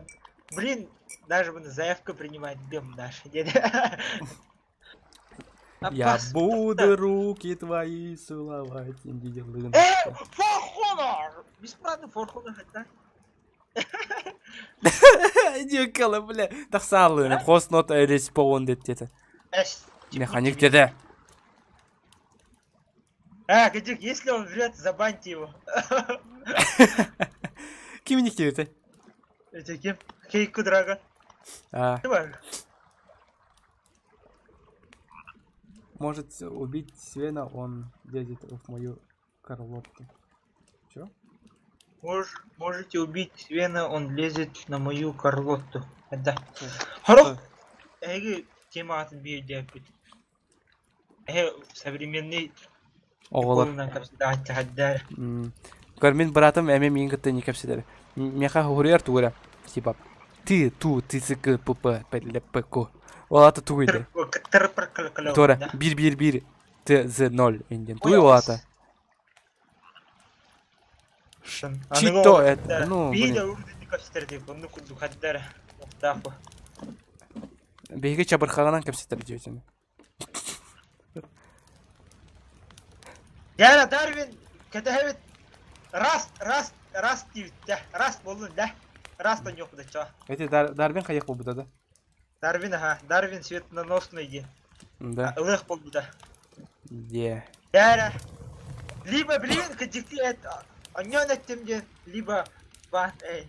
блин, даже буну заявка принимать дым наш. Я буду руки твои целовать, Э, For Honor! Бесплатно For Honor хотя. Дикала, бля. Тахсалы, хост not respawn деді. Механик деді. А, Кадюк, если он врет, забаньте его. Ким не кириты? Это кем? Кейку Драга. А. Давай. Может убить Свена, он лезет в мою корлотку. Чё? Можете убить Свена, он лезет на мою Карлотту. Да. Хорох! Эги тема атын биир Современный Оҕолор. Көр мин братым эми миин кытта не кэпсэтэр. Меха хуруйар тугура. Типа ты ту ты ц к п п п л п ку. Ол ата тугуйды. Тура бир бир бир т з ноль инден. Туй ол ата. Чито это, ну, блин. Биһиги чабырхаҕынан кэпсэтэр диэтин. Яра Дарвин кэтэһэбит раз раз раз диэбиттэ раз буоллун да раз тонньуохпут оччоҕо. Эти Дарвин хайах буолбута да? Дарвин аха Дарвин светоносный диэн. Да. Ылыах буолбута. Де. Яра либо блин кыдьыкты эт онньоон эттим диэн либо баат э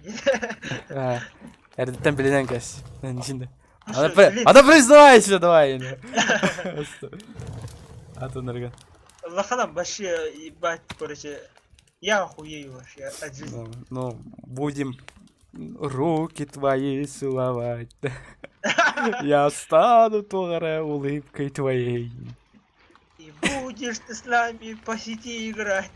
Эрдэттэн билинэн кэс. Ада признавайся давай. Атын Лаханам вообще ебать, короче, я охуею вообще от жизни. Ну, будем руки твои целовать. Я стану Тора улыбкой твоей. И будешь ты с нами по сети играть.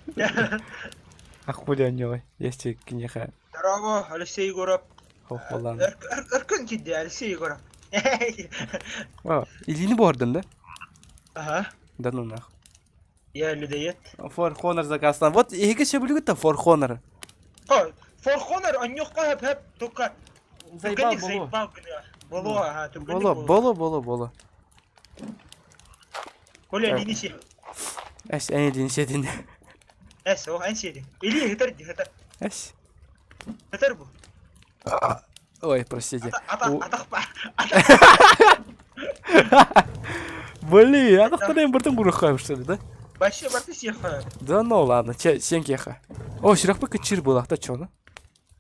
А хули они, если книга. Здорово, Алексей Егоров. Хохолан. Өркөн кидде, Алексей Егоров. Илини бордын да? Ага. Да ну нахуй. Я людоед. For Honor заказан. Вот эһиги сөбүлүгүт For Honor. For Honor онньуохха хөп хөп только Заебал болу. заебал Болу, ага, Болу, болу, болу, болу. Коля линиши. Эс, эни дин седин. Эс, о, эн седин. Или хытар, хытар. Эс. Хытар бу. Ой, простите. Атахпа. Блин, атахтан бұртын бұрыққа, что ли, да? Вообще барты сеха. Да ну ладно, сен кеха. О, сүрәк бі чир была, та чё, ну?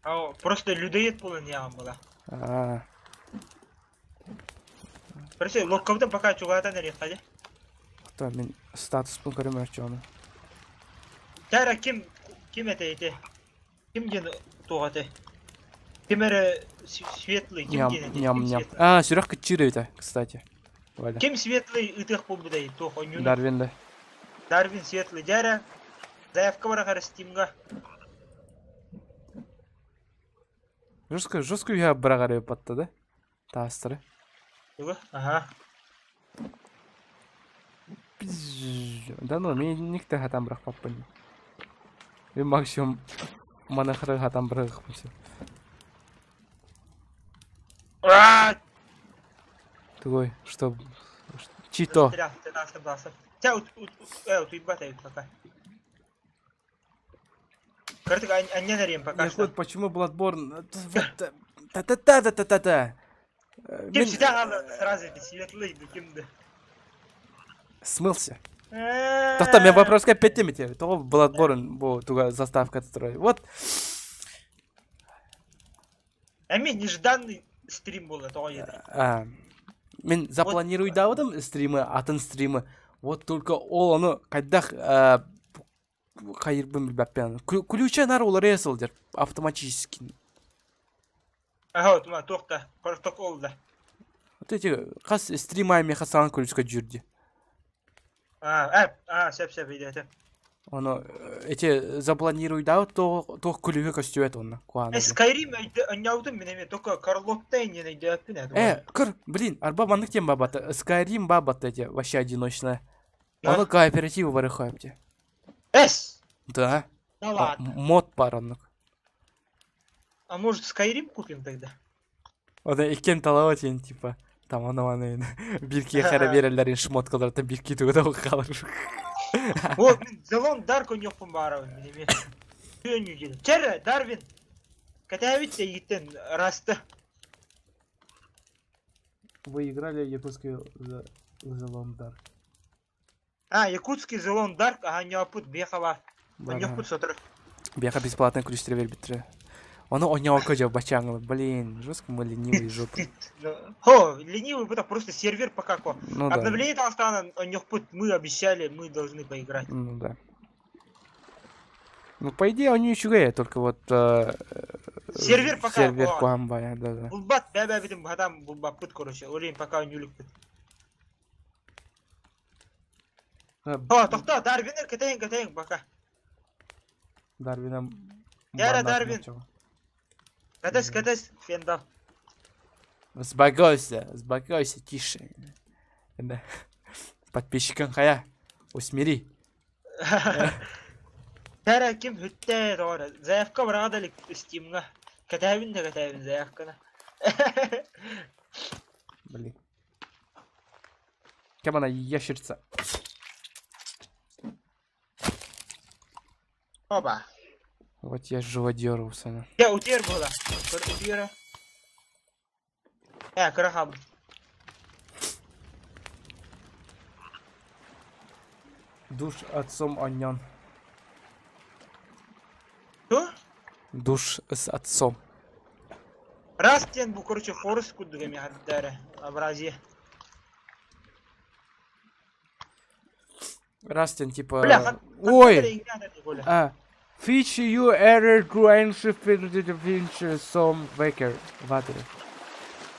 А, просто людоед болын яғым была. А. Короче, локковдан пока чугатан әрек қады. Та, мен статуспын көрем чё, Тәра ким ким это эти? Ким ден туғаты? Ким әрі светлый, ким ден Ням, ням. А, сүрәк чир это, кстати. Ким светлый ытых болбудай, тух, Дарвин, да. Дарвин светлый дәрі. Заявка бар Стимга. Жестко, жестко я брагары патта, да? Таастыры. Ага. Да ну, мен никте хатам бірақ паппын. Мен максимум манахры хатам бірақ Тугой, что... Чито. Пока почему Bloodborne? Та-та-та-та-та-та-та. Ким всегда сразу светлый, кимді. Смылся. Тоқта, мен вопроска петтемете. Того Bloodborne бу туга заставка турай. Вот. Эми нежданный стрим был, того еді. Мен запланирую давыдым стримы, атын стримы. Вот только ол аны кайдах хайырбын билбеппен. Ключа нар олар эсил дер автоматически. Ага, тума тоқта, протокол да. Вот эти қас стримами хасан ключка жүрді. А, а, сеп сеп иде. Оно эти запланируй да, то то күлүгө көстүбөт онна. Skyrim ойнаудым мен эме только Карлотта не найдёппин. Э, кыр, блин, арба маннык тем бабата. Skyrim бабата эти вообще одиночная. Ону кооперативы барыххайып дии. Эс! Да. Да ладно. Мод бар оннук. А может, Skyrim купим тогда? Ода иккен талаба тиен типа. Там аны аны бир киэхэ эрэ биэрэллэрин шмоткаларыттан бир кии тугу да хаалар. Вот, мин The Long Dark ойнуохпун баарабын мин эмиэ. Түөннүү диэн. Чэр, Дарвин! Кэтээбит эйигиттэн раста. Вы играли якутский The Long Dark? А, якутский The Long Dark, аха, ньооппут биэхэ баар. Онньохпут сотору. Биэхэ бесплатно күлүстэрэ биэрбиттэрэ. Ону онньоокко дьэ бачаҥылы. Блин, жестко мы ленивые жопы. Хо, ленивый это просто сервер пока ко. Ну да. Обновление там стало, онньохпут, мы обещали, мы должны поиграть. Ну да. Ну, по идее, они еще только вот... Сервер пока, Сервер о. куамбая, да-да. Булбат, бә-бә битим, хатам булбаппыт, короче, олейм пока онньулукпут. О, тохто, Дарвин, кэтэйин, кэтэйин, пока. Дарвина... Яра, баннат Дарвин. начала. Кэтэс, кэтэс, фендал. Успокойся, успокойся, тише. Да. Подписчикам хая, усмири. Тәрә ким хүттэ тоҕо заявка бараҕа да илик Steamҥа. Кэтэһэбин да кэтэһэбин заявканы. Блин. Кем она ящерца? Опа. Вот я живодерился. Я утер была. Утера. Крахаб. Душ отцом оньон. Что? Душ с отцом. Раз тен бу, короче, Форест кудугами хаддара. Абразия. Растен, типа... Бля, Ой! А. Feature you error grants some waker. Ватер.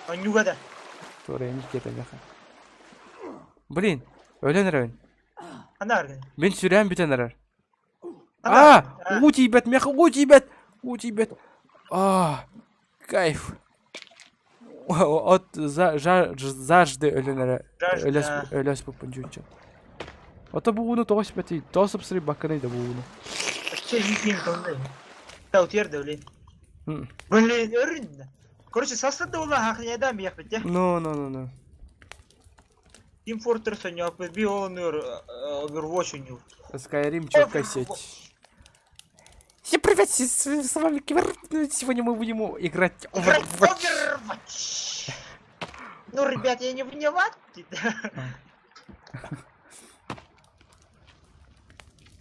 Онюгада. Тура никета меха. Блин, өлөн эрэн. Анаргын. Мен сүрэн бүтэн эрэр. А, уу тиийбэт меха, уу тиийбэт, уу тиийбэт. А, кайф. От за жажды өлөн эрэ. Жажда. Өлөс өлөс буппун дьүүччэ. Ото бууну тоҕус бэти, тоосуп сыры бакканай да бууну. Вообще викинг он. Да, утер да, блин. Блин, өрүн. Короче, сасыды ула хахнеда мехбит, я. Ну, ну, ну, ну. Team Fortress у него би он Overwatch у него. Skyrim четкая сеть. Всем привет, с вами Кибер. Сегодня мы будем играть Overwatch. Overwatch. Ну, ребят, я не виноват.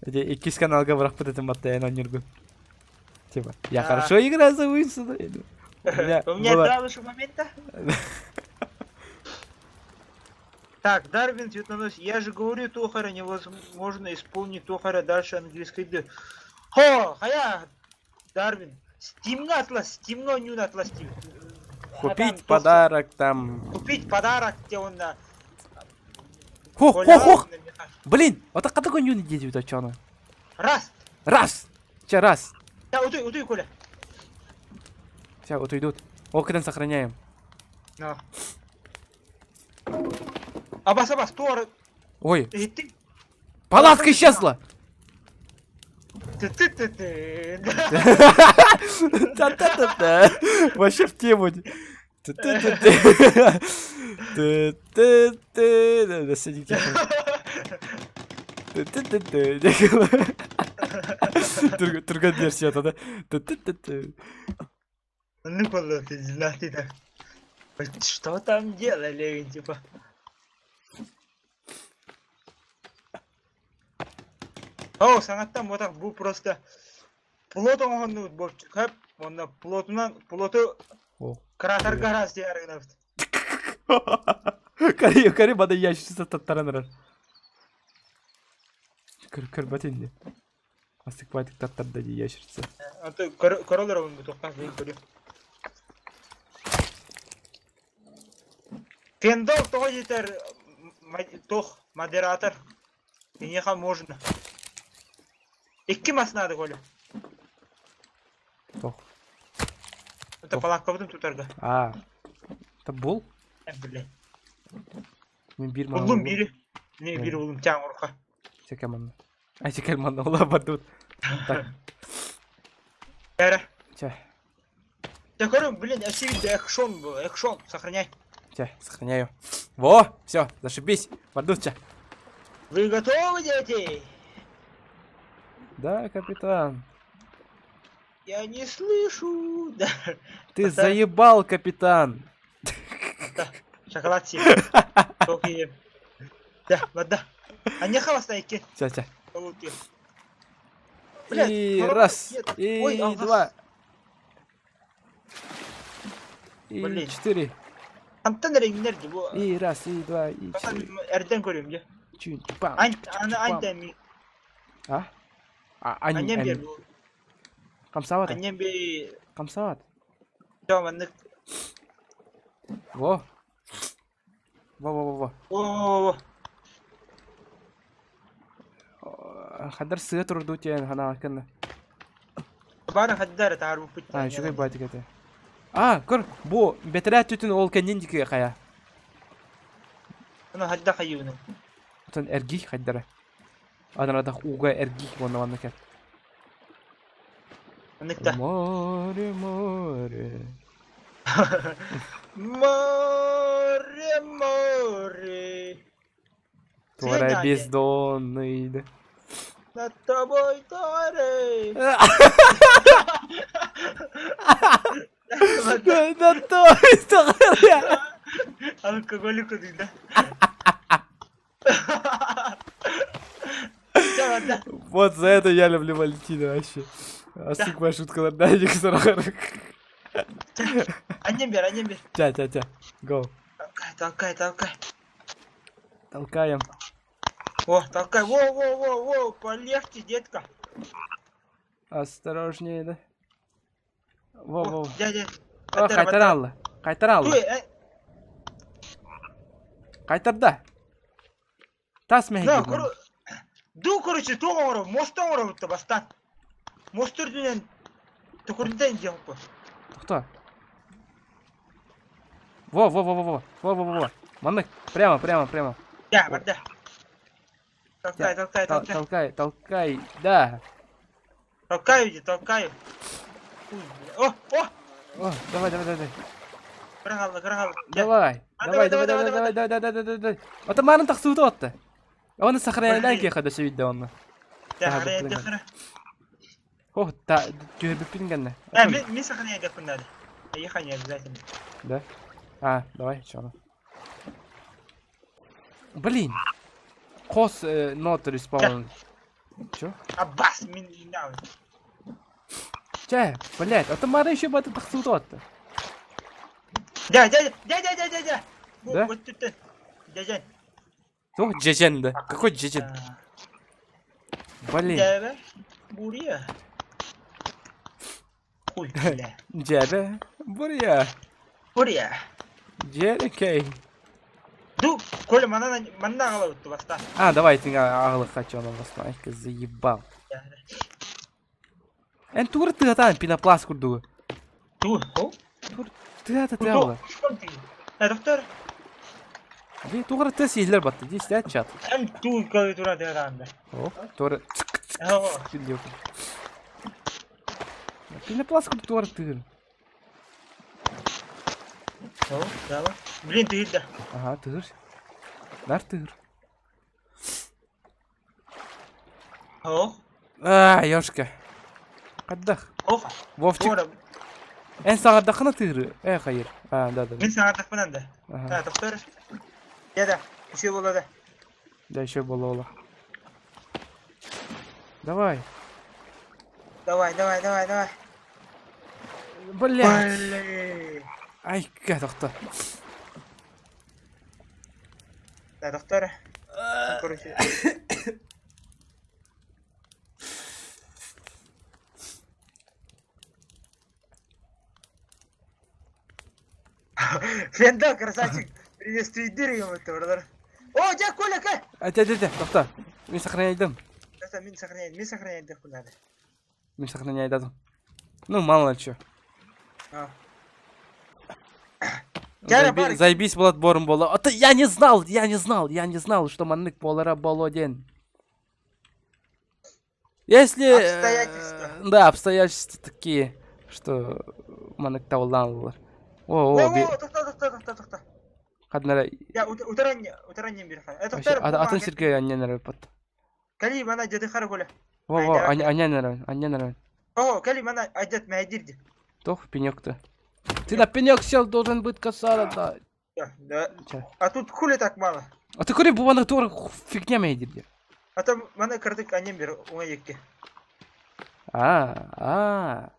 Иккис каналга бырахпыт этим баттайын онньургун. Типа, я хорошо играю за Уинстона. У меня два лучших момента. Так, Дарвин цветонос. Я же говорю, Тохара невозможно исполнить Тохара дальше английской д. Хо, хая, Дарвин. Стимна атлас, стимно нюн атлас. Купить подарок там. Купить подарок, где он на. Хо, хо, хо. Блин, вот так такой нюн идет, а чё она? Раз. Раз. Че, раз. Да, утуй, утуй, Коля. Все, вот уйдут. Окна сохраняем. На. Абас, абас, Тор. Ой. Ты... Палатка исчезла! Ты-ты-ты-ты. Та-та-та-та. Вообще в тему. Ты-ты-ты-ты. Ты-ты-ты. Да, сиди тихо. Ты-ты-ты-ты. Другая версия тогда. Ты-ты-ты-ты. Ну, ты так. Что там делали, типа? О, саңаттан ботақ бұл просто плот оңғанны болып чықып, онда плотынан, плоту кратер гараз диярыгына бит. Кари, кари, бада ящица таттаранырар. Көр, көр батинди. Астык байтык таттарда ди ящица. Аты королар он бутоққа мен көрем. Фендол тоғы жетер, тох, модератор. Менеха можно. Икки мас надо, Коля. Тох. Это палатка будем тут торга. А. Это бол? Блин. Мен бир Булдум бири. Не биир улум чаң урха. Чэ манна. Ай чэ манна ола бардыбыт. Так. Эре. Чэ. Чэ көрүм, блин, эсиби экшон бу, экшон, сохраняй. Чэ, сохраняю. Во, все, зашибись. Бардыбыт чэ. Вы готовы, дети? Да, капитан. Я не слышу. Да. Ты заебал, капитан. Да, шоколад съел. Да, вода. А не холостая ки. Чэ, чэ. И раз, и два. И четыре. Антон регнер бу. И раз, и два, и четыре. Эрден көрүм же. Чүн, пам. Ань, ань, ань, А? А, ань, ань. Камсават. Аннем би. Камсават. Жаманнык. Во. Во, во, во, во. Во, во, во. Хадар сыа турду тиэн хана кэннэ. Бары хаддар таарбы пут. А, үчүгэй баатык этэ. А, көр, бу бэтэрээ түтүн ол кэннин дики хая. Аны хадда хайыбыны. Отон эргий хайдара. Анарадах уга эргий уонна манна кэл. Аныкта. Море, море. Море, море. Туора бездонный. Над тобой торе. Над тобой торе. Алкоголик да. Вот за это я люблю Валентина вообще. А сука, шутка на дайник сорок. Аннем бер, аннем бер. Тя, тя, тя. Go. Толкай, толкай, толкай. Толкаем. О, толкай. Во, во, во, во, полегче, детка. Осторожнее, да. Во, во. Дядя. О, кайтаралла. Кайтаралла. Кайтарда. Тас мехи. Ду, короче, тоҕо мост оҥоробут бастан. Мост үрдүнэн төкүрүнтэн дьиэхпит. Кто? Во, во, во, во, во, во, во, во, во. Маннык, прямо, прямо, прямо. Да, барда. Толкай, толкай, толкай. Толкай, толкай, да. Толкаю, иди, толкаю. О, о! О, давай, давай, давай. Кыргалла, кыргалла. Давай, давай, давай, давай, давай, давай, давай, давай, давай. Ата марын тахсыбыт отты. Оны сохраняй кеха да сөйдө оны. Да, да, О, та, түһэрбиппин гэннэ. Мин сохраняй деп надо. Ехать не обязательно. Да? А, давай, чё. Блин. Кос not respawn. Чё? Аббас, мин не Чэ, блядь, а то мары еще баты тахсыбыт отты. Да, да, да, да, да, да, да. Да? Вот тут. Дядя. О, джеджен, да. Какой джеджен? Блин. Дядя, буря. Хуй, бля. Дядя, буря. Буря. Дядя, Ду, Коля, манна манна галабытты баста. А, давай, ты аглы хочу, она баста. Айка заебал. Эн тур ты там пенопласт курду. Ту, о? Тур ты это ты алла. Э, доктор. Ди тугры ты сийлер батты, ди сидят чат. Эн ту клавиатура деганда. О, тур. Пенопласт курду тур ты. О, давай. Блин, ты да. Ага, тыр. Нар тыр. О. А, ёшка. Каддах. Ох. Вовчик. Эн сагардахына тыры. Э, хайыр. А, да, да. Мен сагардахпынан да. Да, доктор. Да, еще было, да. Да, еще было. Давай. Давай, давай, давай, давай. Блядь. Ай, доктор. Да, доктор. Короче. Фенда, красавчик. Приветствую, ему это, братар. О, дядя Коля, кай! А, дядя, дядя, доктор. Мин сохраняй дым. Да, мин сохраняй дым, надо. Мин сохраняй дым. Ну, мало ли что. Чара Заебись Bloodborne буола. А ты, я не знал, я не знал, я не знал, что маннык буолара боло диэн. Если... Обстоятельства. Да, обстоятельства такие, что маннык табыллаан О, о, би... Тохто, тохто, тохто, тохто. Хаднара... Я утаран, утаран бир. Атын сирге аннан эрэ пат. Кали мана дьады хара коля. Во, во, аннан эрэ, аннан эрэ. О, кали мана айдат мәйдирди. Тох пенек-то. Ты на пенек сел, должен быть косара, да. Да, да. А тут хули так мало? А ты кури бубана тур фигня мәйдирди. А там мана кырдык аннен бир уңа екке. А, а.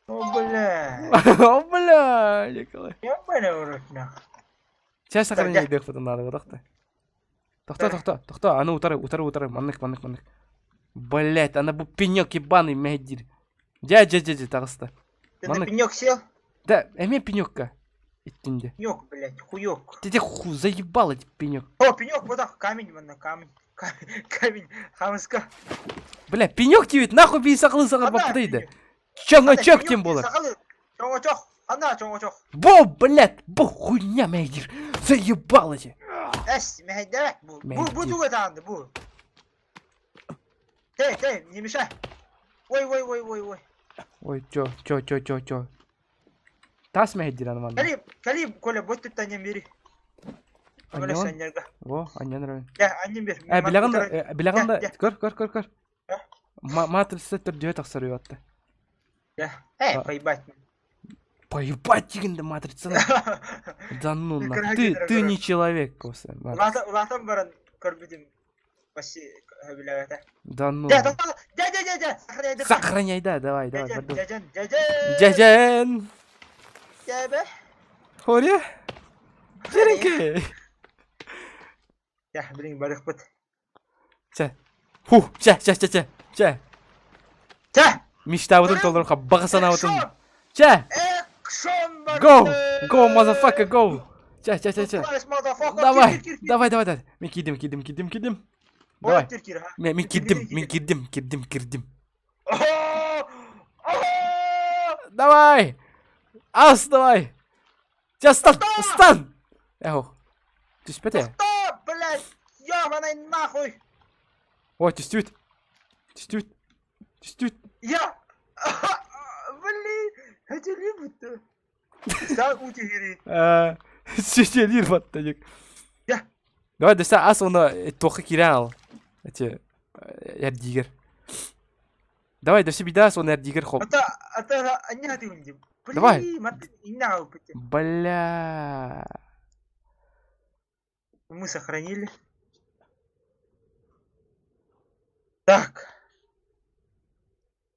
О, бля. О, бля, Николай. Я бля, урод, нах. Сейчас сохранение бег потом надо, вот так. Тохто, тохто, тохто, а ну утары, утары, утары, маннык, маннык, маннык. Блять, она бу пенек ебаный мәйдир. Дя, дя, дя, дя, тағыста. Ты на пенек сел? Да, эме пенекка. Иттинде. Пенек, блядь, хуёк. Ты ху заебал эти пенек. О, пенек, вот так, камень, вон, камень. Камень, хамыска. Бля, пенек тебе, нахуй би сақылы сақыр бапты Чоңочок тем болар. Чоңочок, ана чоңочок. Бо, блядь, бу хуйня мәйдир. Заебал эти. Эс, мәйдир, бу. Бу, бу туга таанды, бу. Тей, тей, не мешай. Ой, ой, ой, ой, ой. Ой, чё, чё, чё, чё, чё. Тас мәйдир аны манда. Кали, кали, Коля, бот тут анем бери. Аньон? Во, аньон район. Я, анем бер. Э, билягында, билягында, көр, көр, көр, көр. Матрица түрдө тахсар уятты. Да. Э, поебать. Поебать дегенде матрицаны. Да ну на. Ты, ты не человек, коса. Улатан баран көрбүтүм. Да ну. Да, да, да, да, сохраняй. Сохраняй, да, давай, давай. Дядян, дядян. Дядян. Хоря? Черенке. Я, блин, барыхпыт. Чэ. Ху, чэ, чэ, чэ, чэ. Чэ. Чэ. Мечтабытын толору баҕа санаабытын. Чэ. Экшон Go! Go, motherfucker, go! Чэ, чэ, чэ, чэ. Давай, давай, давай, давай. Мен кидим, кидим, кидим, кидим. Давай. Мен, мен кидим, мен кидим, кидим, кидим. Давай! Ас, давай! Чэ, стан, стан! Эхо. Түспэтэ. Стоп, блядь! Ёбаный нахуй! Ой, түстүбүт. Түстүбүт. Түстүбүт. Я! Блин, это любит-то. Сам утигири. Сүтелир баттадык. Я. Давай, дөсә ас оны тоқы кирен ал. Эти эрдигер. Давай, дөсә бидас оны эрдигер хоп. Ата, ата, анне хаты унди. Давай. Бля. Бля. Мы сохранили. Так.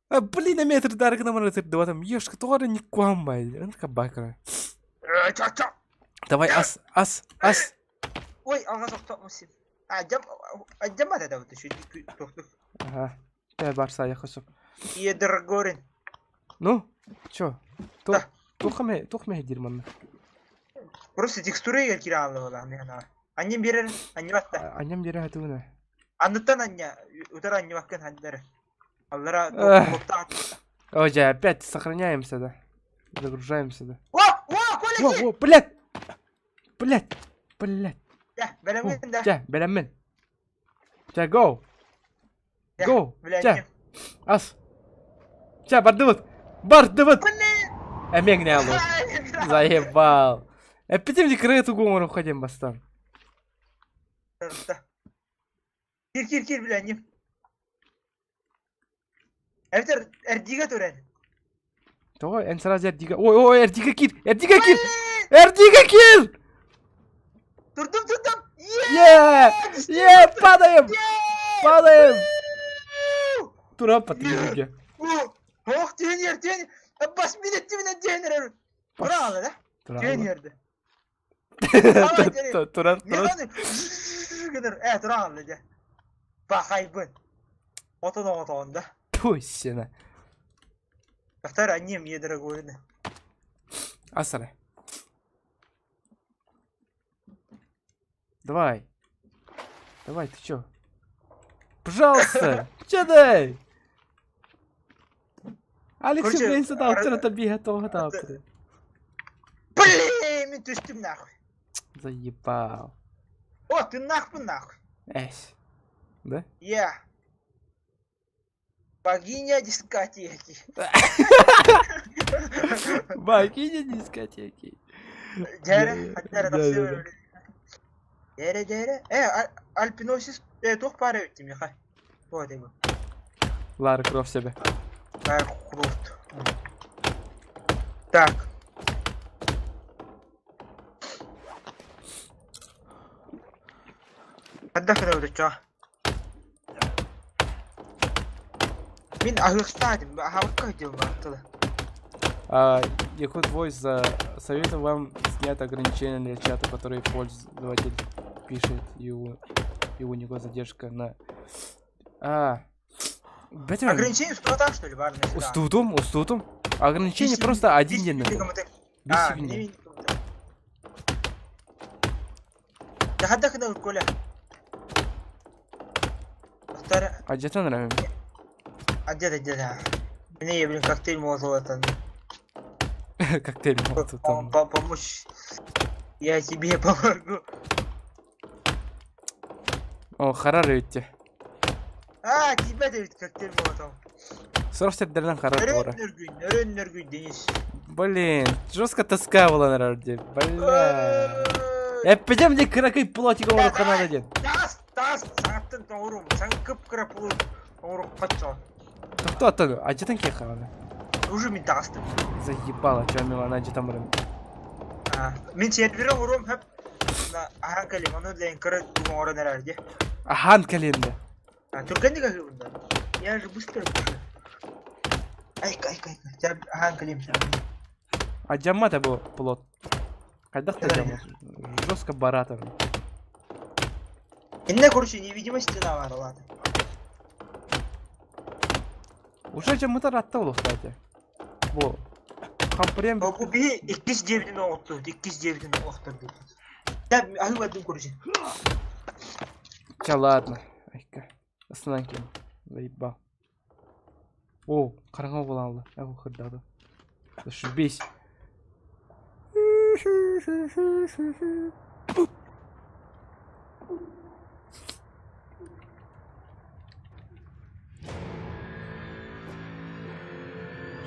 А, блин, а метр дарык на метр два там. Ешка, тоже не куамбай. Бакра. Давай, ас, ас, ас. Ой, алға соқтапмысың. А, жам, а, да вот еще. Ага. Ты барса, я хочу. Едргорин. Ну, чё? Тухме, тухме дирман. Просто текстуры я киралла была, мена. Аннем берер, аннем атта. Аннем берер атуна. Анныттан ання, утар анне баккан ханнары. Аллара Ой, опять сохраняемся, да. Загружаемся, да. О, о, Коля! О, о, блядь! Блядь! Блядь! Да, бәләмен да. Чә, бәләмен. Чә, go! Go! Чә! Ас! Чә, бардыбыт! Бардыбыт! Әмең не алу. Заебал. Әппетем де крыту гумору ходим бастан. Кир, кир, кир, бля, не. Әбітер, әрдиге төрән. Тоға, ән сразу әрдиге. Ой, ой, әрдиге кир! Әрдиге кир! Әрдиге кир! Тұрдым, тұрдым! Е! Е, падаем! Падаем! Тура патрюге. Ох, тренер, тренер! Бас минет мен тренер. Тура алды, да? Тренерді. Тура, тура. Э, тура алды, да. Бақайбын. Отын отын, да. Пусть сена. Повторяй, одним е дорогой. Асара. Давай. Давай, ты чё? Пожалуйста! Че дай? Алекс, блин, сюда, вчера тобі готово, готово. Блин! Мин түстүм нахуй. Заебал. О, ты нахуй нахуй. Эсь. Да? Я. Богиня дискотеки. Богиня дискотеки. Дәрі, дәрі, дәрі, дәрі. Альпиносис, тух пара өттім, яха. Вот его. Лара Крофт себе. Лара Крофт. Так. Отдохну вот что. Мин ахырстадым, ахавыкка делал оттуда. Якут Войс советую вам снять ограничения для чата, который пользователь пишет, и у него задержка на... Ограничение что там, что ли, важно? Устутум, устутум. Ограничение просто один день. Да, да, Коля. А где-то нравится? А где-то, где-то. Мне, блин, коктейль молотого это. Коктейль молотого. Помочь. Я тебе помогу. О, харар ведь. А, тебя ведь коктейль молотого. 47 дернам харар бора. Денис. Блин, жестко тоска была на роде. Бля. Я пойдем мне кракой плотиком в Канаду один. Тас, саңаттан тоңурум, саң кып-кыра пулу тоңурум каччо. Кто оттуда? А где там кехала? Уже мин тагастым. Заебала, чё мила, она где там рым. Мин сервере урум хеп. Ахан калим, ону для инкары тугон орон эрерди. Ахан калим да. А туркенди как да. Я же быстро пишу. Ай, ай, ай, я ахан калим. А джамата был плот. Когда ты джамат? Жестко баратом. Инна, короче, невидимость стена вара, ладно. Уже джамата раттал, кстати. Во. Хампрем. Куби 209 отту, 209 отту. Да, ахы бадым, короче. Ча, ладно. Айка. Останки. Заебал. О, караңа болалды. Ау, хырдады. Зашибись.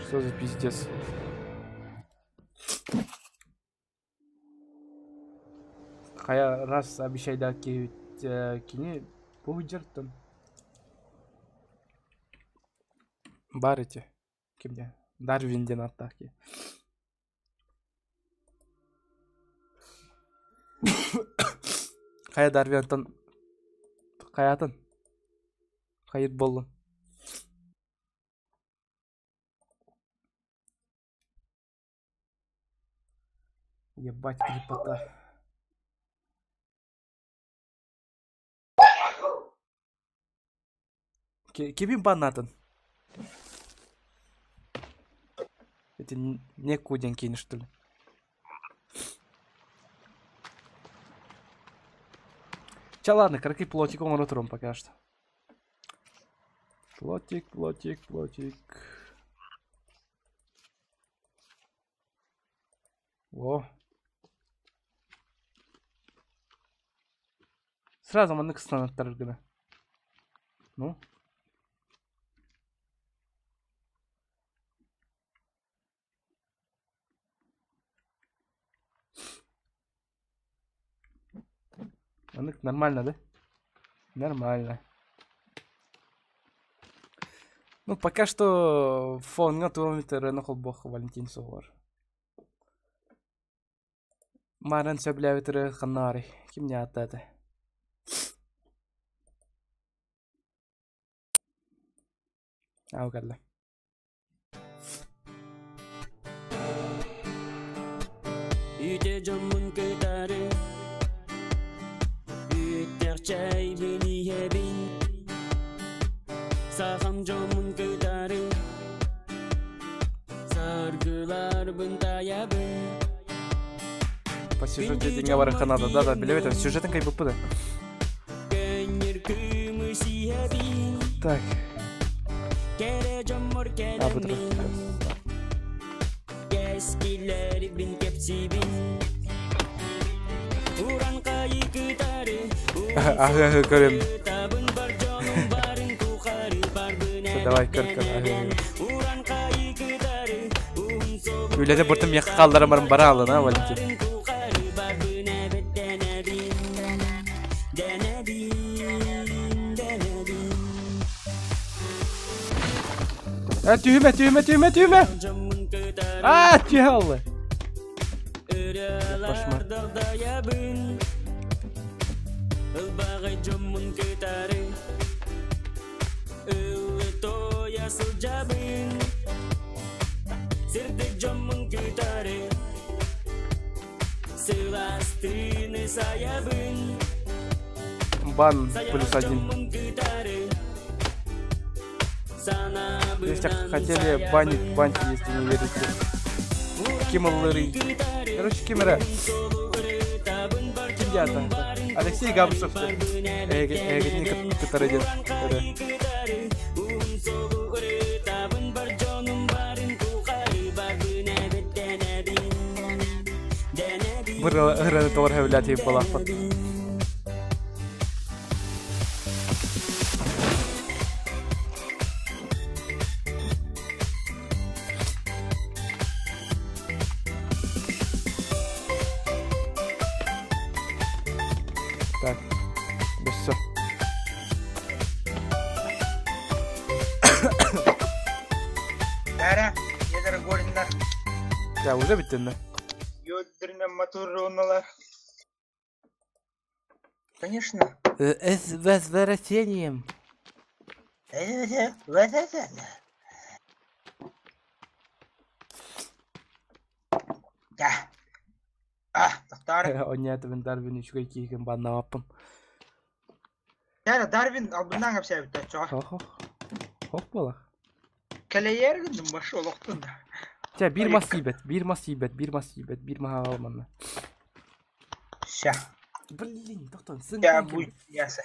Что за пиздец? Хая раз обещай да кини пуджертон. Барите. Кимде? Дарвинден атаки. Хая Дарвинтон. Хаятын. Хайыр боллун. Ебать, крепота. Кибин банатан. Это не куденький, что ли? Ча, ладно, краки плотиком ротором пока что. Плотик, плотик, плотик. О. Сразу маннык станет торгана. Ну. Маннык нормально, да? Нормально. Ну, пока что фон на бог Валентин Сугор. Маран сөбләвитер ханари. Ким не аттады? Ау калла. Үте жомун кытары. Үтер чай билиһебин. Сахам жомун кытары. Саргылар бынтаябын. По сюжету деньга Канада, да-да, билевет, сюжетын кай буппы да. Так. А, бутыр. Аһы-аһы көрөм. Давай көр көр аһы-аһы. Үлэни бұртым миэхэ хаалларан бара алына, Валентин. Э, түһүмэ, түһүмэ, түһүмэ, түһүмэ! А, түһэ алла. Кошмар. Бан +1. Если хотели банить, баньте, если не верите. Ким ыллыырый? Короче, ким эрэ? Ким диэта? Алексей Габышев эһигини кытары диэн эрэ. Ырыаны тоҕор хэвлээтиһик буолаахпыт. Так, все. Дара, Едер Гориннар. Я уже биттин да? Йоддеринен мотор Конечно. С возвращением. Да. А, тохтоор. Онньоотубун Дарвин үчүгэй киһигин баннаабаппын. Дара Дарвин албыннаан кэпсээбит оччоҕо. Хох хох буолар. Кэлэйэр гынным башы олохтун да. Чэ, биир мас тиийбэт, биир мас тиийбэт, биир мас тиийбэт, биир маһы аҕал манна. Ща. Блин, тохтон, Я будь яса.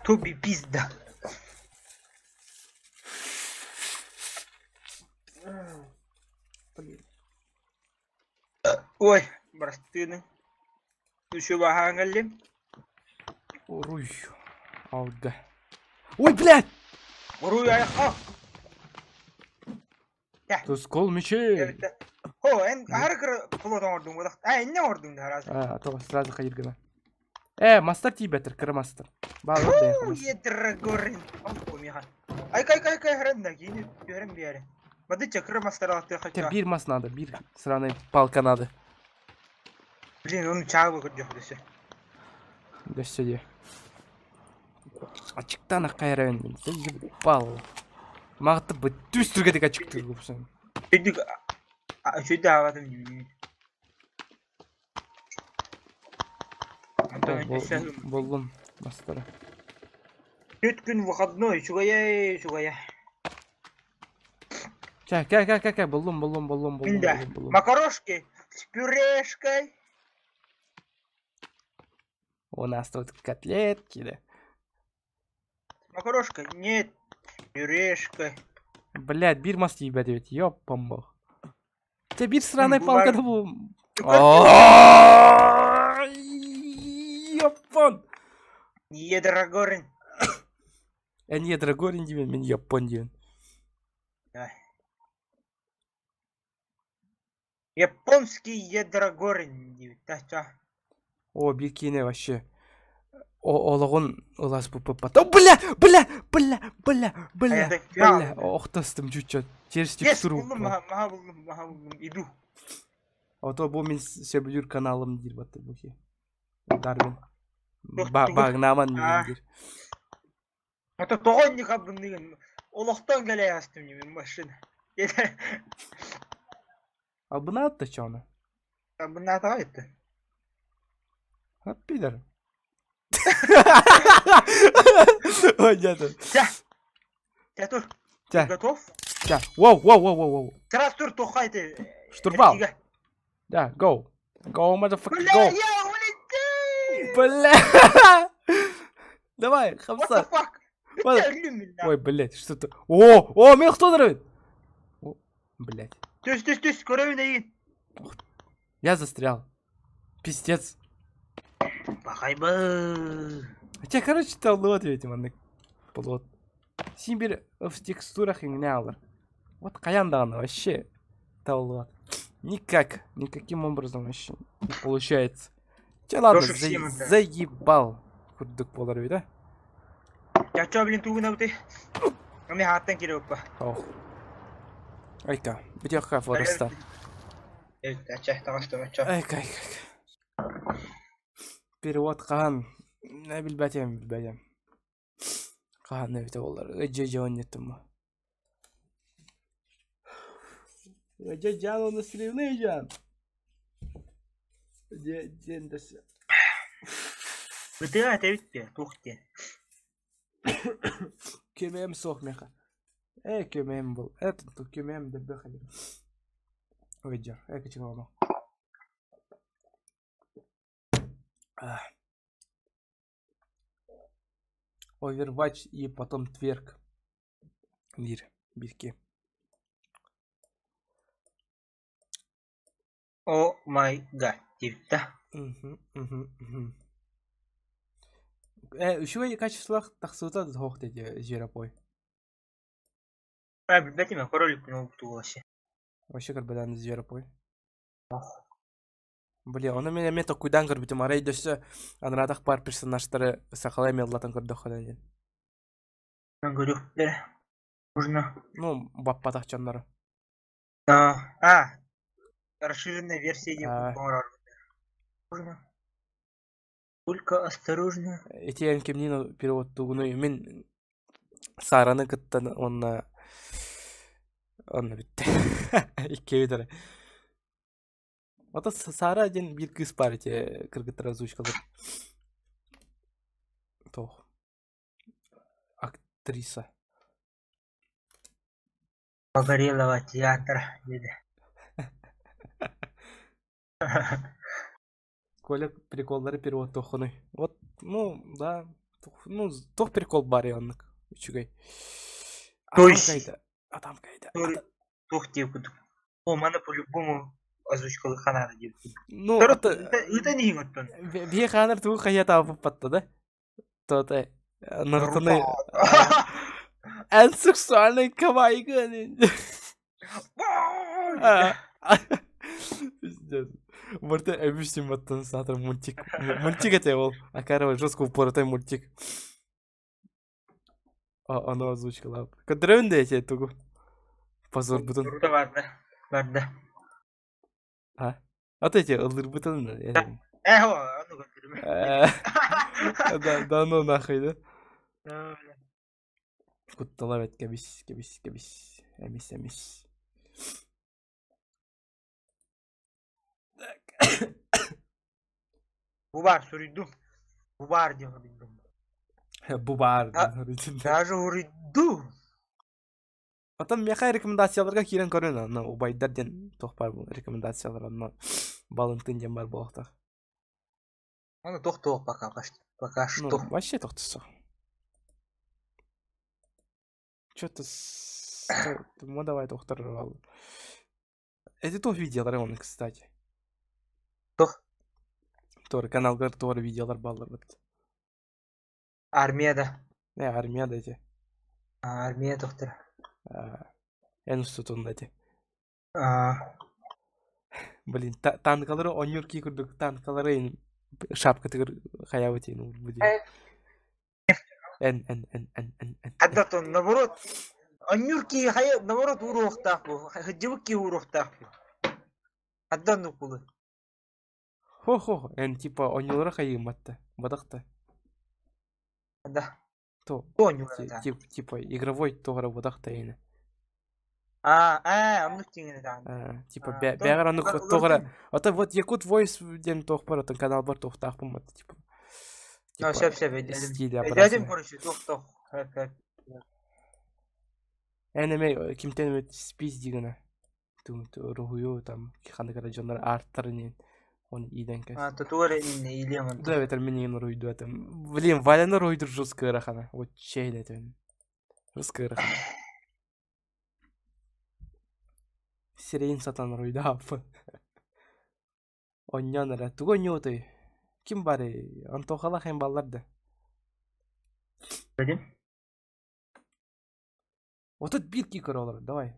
Туби пизда. Блин. Ой, бырастыыны. Еще баһаан Уруй. Алга. Ой, блядь! Уруй айха. Тускул мечей. О, эн аһары кыра флот оҥордуҥ буолах. А, иннэ оҥордуҥ да араас. А, то сразу хайыр гына. Э, мастер тиийбэтэр, кыра мастер. Баалар да Едрогорин. Миха. Ай кай кай кай харан да кини түһэрэн биэре. Бадыча кыра мастер алты Тебе биир мас надо, биир сраная палка надо. Блин, он чаабы көрдөх дөсө. Дөссө дии. Ачыктан аккайрабын. Заебал. Маҕытты быт түс түргэтик ачыктыыр гупсан. Үчүгдүк үчүгдү аабатым дии. Боллум мастара. Түт күн выходной, үчүгэйэ, үчүгэйэ. Чэ, кэ кэ кэ кэ буллум буллум буллум буллум буллум буллум. Макарошки с пюрешкой. У нас тут котлетки, да. Макарошка, нет, пюрешка. Блядь, биир мас тиийбэт эбит, ёппам Чэ, биир сраная палка да бу. Япон! Едрогорин. Эн Едрогорин диэн, мин Япон диэн. Японский Едрогорин диэбит да О, биир киинэ вообще. Олоҕун ылас буппат. О, бля, бля, бля, бля, бля, бля. Охтостум чуть-чуть. Через текстуру. Буллум, маха буллум, маха буллум, иду. А то бу мин сөбүлүүр каналым диир батты бу Дарвин. Багнаман диир. Ото тоҕо инник абынныгын олохтон кэлэ астым мин машина. Абынаат да чону. Абынаатаҕа этте. А пидор. Ой, дядя. Чэ. Чэ тур. Чэ. Готов? Чэ. Воу, воу, воу, воу, воу. Сразу тур тухай ты. Штурвал. Да, go. Go, motherfucker, Бля, go. я улетел! Бля! Давай, What the хамса. fuck? What? Ой, блядь, что-то. О, о, мен кто О, блядь. Түс, түс, түс, көрөбүн эйин. Я застрял. Пиздец. Пахайбы. Хотя, короче, таллыбат этим маннык болот. Син бир в текстурах иҥнэ алар. Вот хайаан даҕаны вообще таллыбат. Никак, никаким образом вообще не получается. Че ладно, Тоже всем это. заебал. Курдук буолар эбит, а? Чача, блин, тугун абыты. Ами хааттан кире оппа. Ох. Айка, бүтүөххэ фореста. Ача, таҕыстым, ача. Айка, айка, айка. Перевод хаһан? Не билбэтим, билбэтим. Хаһан эбитэ буоллар. Ыдьы дьон еттим. Ыдьы жан оны сливный жан. Ден дэс. Бытыа этэбит туох диэн. Көмөм суох меха. Э, көмөм был. Это тут көмөм дебе хали. Ыдьы, э, кычыгалама. Overwatch и потом Тверк. Лир, бирки. О май гад, диэбит да. Мгм, мгм, мгм. Э, үчүгэй качестволаах тахсыбыта да суох диэти зверопой. Э, билбэтим, көрө иликпин ол туолашы. Вообще көрбөтөн зверопой. Бля, ону мин эмиэ токуйдаан көрбүтүм, арай дөссө анараатах баар персонажтары сахалай меллатан көрдөххө диэн. Мен көрүөхтэрэ. Нужно. Ну, баппатах дьоннору. А, расширенная версия диэн А. оҥорор. Нужно. Только осторожно. Ити эн кимниин переводтуугунуй мин Сараны кытта уонна онно бүттэ. Иккиэбит эрэ. Ото Сара диэн биир кыыс баар ити кыргыттар озвучкалар. Туох. Актриса. Погорелого театра диэти. Коля приколлары переводтуоххунуй. Вот, ну, да. Ну, туох прикол баар оннук. Үчүгэй. То Атам есть- кайда. Атам кайда. Туох диэбит курдук. О, маны по-любому озвучкалыы ханаада диэбит курдук. Ну, Төрөт ото ыытан иһиҥ оттон. бие хаанар тугу хайатаабыппатта да? То-то Нарутоны эн сексуальный кавайга. Пиздец. Барта эбүстим баттан саатар мультик. Мультик это ол. Акарова жестко упоротый мультик. А, оно озвучкалап. Көдөрөбүн да эти тугу. Позор бутун. Наруто барда. Барда. А? А то эти ылдырбытын. Э, о, ону көрдүм. Да, да ну нахуй, да? Куттала бет кебис, кебис, кебис. Эмис, эмис. Так. Бу баар суруйдум. Бу баар диэн суруйдум. Бу баар. А- Даже уруйдум. Потом меха рекомендацияларга киирэн көрөн, онно убайдар диэн туох баар бу рекомендациялар онно Балантын диэн бар буолуохтаах. Ону туох туох пока пока Ну, что. вообще тохтосо. Чё-то ну давай доктор Это то видеолар он, кстати. Туох? Тор каналгар тор видеолар баллар бит. Армияда. Не, армияда эти. Армия доктор. Эн устутунда эти. А, Блин, танкалары онюр ки курдук танкалары шапка тыгыр хаябы тейин урбу Э. Эн эн эн эн эн эн. Хадда тон наоборот. Онньуур киһи хайа наоборот ууруохтаах бу. Хыдьыбыт киһи ууруохтаах бу. Хадда оннук булу. Хо-хо, эн типа онюлара хайыматта. Бадахта. Хадда. То. Ту онньуулара Типа игровой тогара бадахта эйне. А, а, оннук тиҥҥинэ даҕаны. Типа А, бэҕэр оннук тогара. Ото вот Якут Voice диэн туох бар, отон канал бар туохтаахпын мат типа. Ну, сөп сөп өйдөөтүм. Стиля Өйдөөтүм, короче, туох туох. Хөп хөп. Эн эме кимтен эме спизди гына. Тум рухую там ханнык дьоннор арттарын он иден кэс. А, тутуар инне илиэм Да, это мне не руйду это. Блин, Валяны руйдур жестко рахана. Вот чей это. Жестко рахана. Сирень сатан руйда. Онньон эрэ. Тугу онньуотой? Ким барый? Антохалаах эн баллар да. Бэдин. 31 ки көрө олорор, давай.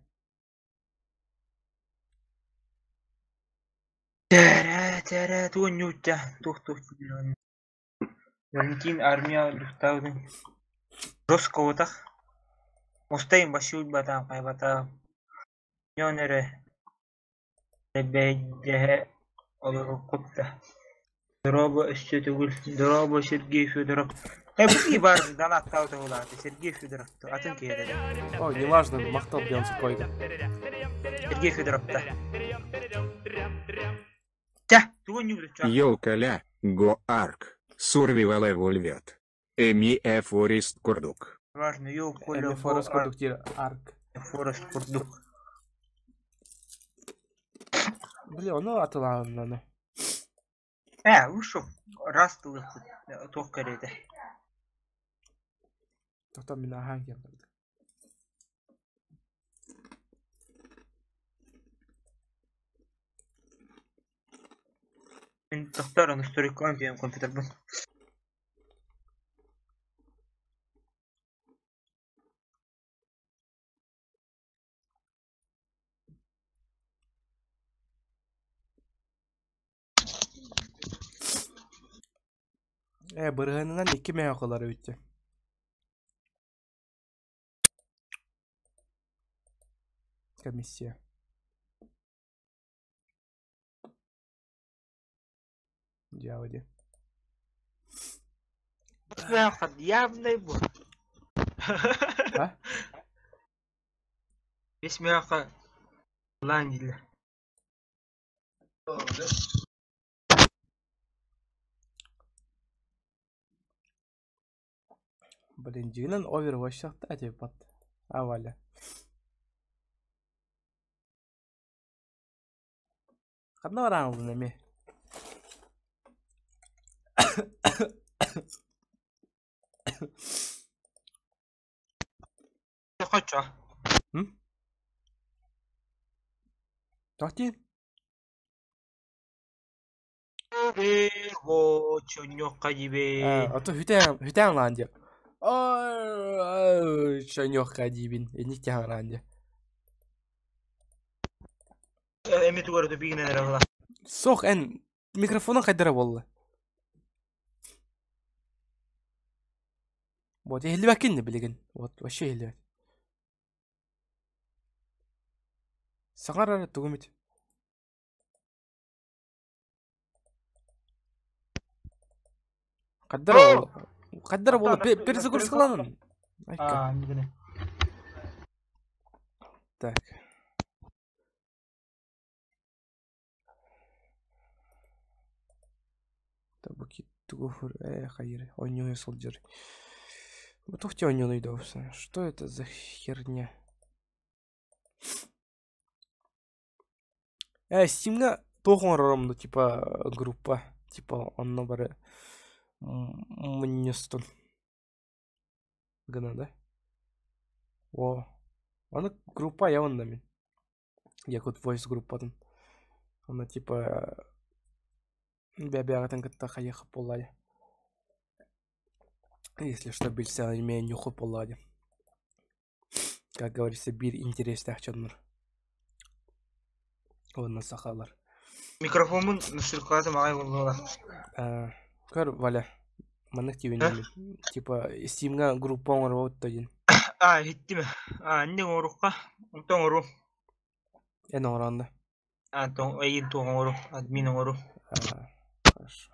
Тэрэ, тэрэ, тугун ньуучча, туох-туох диэн. Валентин армия духтаабытын Росковатах Мустайын бассыылбатаах хайбатаах ньон эрэ эбэйдэһэ олоруккут да Дорообо өссө төгүл Дорообо Сергей Федоров Э бу баар донаттаабыта буолаата Сергей Федоров атын киһи эрэ Ой, неважно, махтал Бейонсе койда. Сергей Федоров да Чэ, тугун ньүгүлүччү Елкаля, Го Арк, Сурвивал Эвольвет. Эми Э Форест курдук. Важно, йоу, Коля, Эми Форест курдук диир Арк. Форест курдук. Бля, ону атылааннаны. Э, вышел. Раз тылыхпыт, туох кэриэтэ. Тохтон мин аһаан киэн барда. Мин тохтоор настройкалаан диэн компьютербын. Э, бырыһыанынан икки мөһөөх ылар эбит дии. Комиссия. Дьаабы дии. Явный бу. А? Бес мөөхө лаан дииллэр. Блин, дьиҥинэн Overwatch типа А, Валя. Ханна бараҥылын эмиэ? Хочо. М? Тоох диэн? Overwatch онньуохха Э, диибин. ото хүтээн хүтээн лаан диэ. Ой, чоньуохха диибин. Инник тиһаҥраан диэ. Эми тугар тупигинэн эрэ була. Суох эн микрофонун хайдара буолла? Вот иһиллибэккин да билигин. Вот вообще иһиллибэт. Саҥар эрэ тугум ити? Хайдара буолла? Хайдара буолла? Перезагрузкаланын. Айка. Аа, не Так. Э, хайыр, оонньуу сылдьар. Туох дии оонньуунуй да Что это за херня? Э, Стимҥа туох оҥорорум да типа группа, типа онно бары мунньустун гына да? О, аны группа айабын да мин. Якут Voice группатын. Онно типа бэйэ-бэйэҕитин кытта хайыаххыт буоллаа Если что, билсэн имея нюху буоллаа Как говорится, биир интэриэстээх дьоннор. Уонна сахалар. Микрофоммун настройкалаатым аҕай буоллула. Көр, Валя, маннык тиибин Типа, Стимҥа группа оҥоробут да диэн. Аа, иһиттим. Аа, инник оҥорукка. Онтон оҥору. Эн оҥороон да. Аа, эйин туох оҥору, админ оҥору. Хорошо.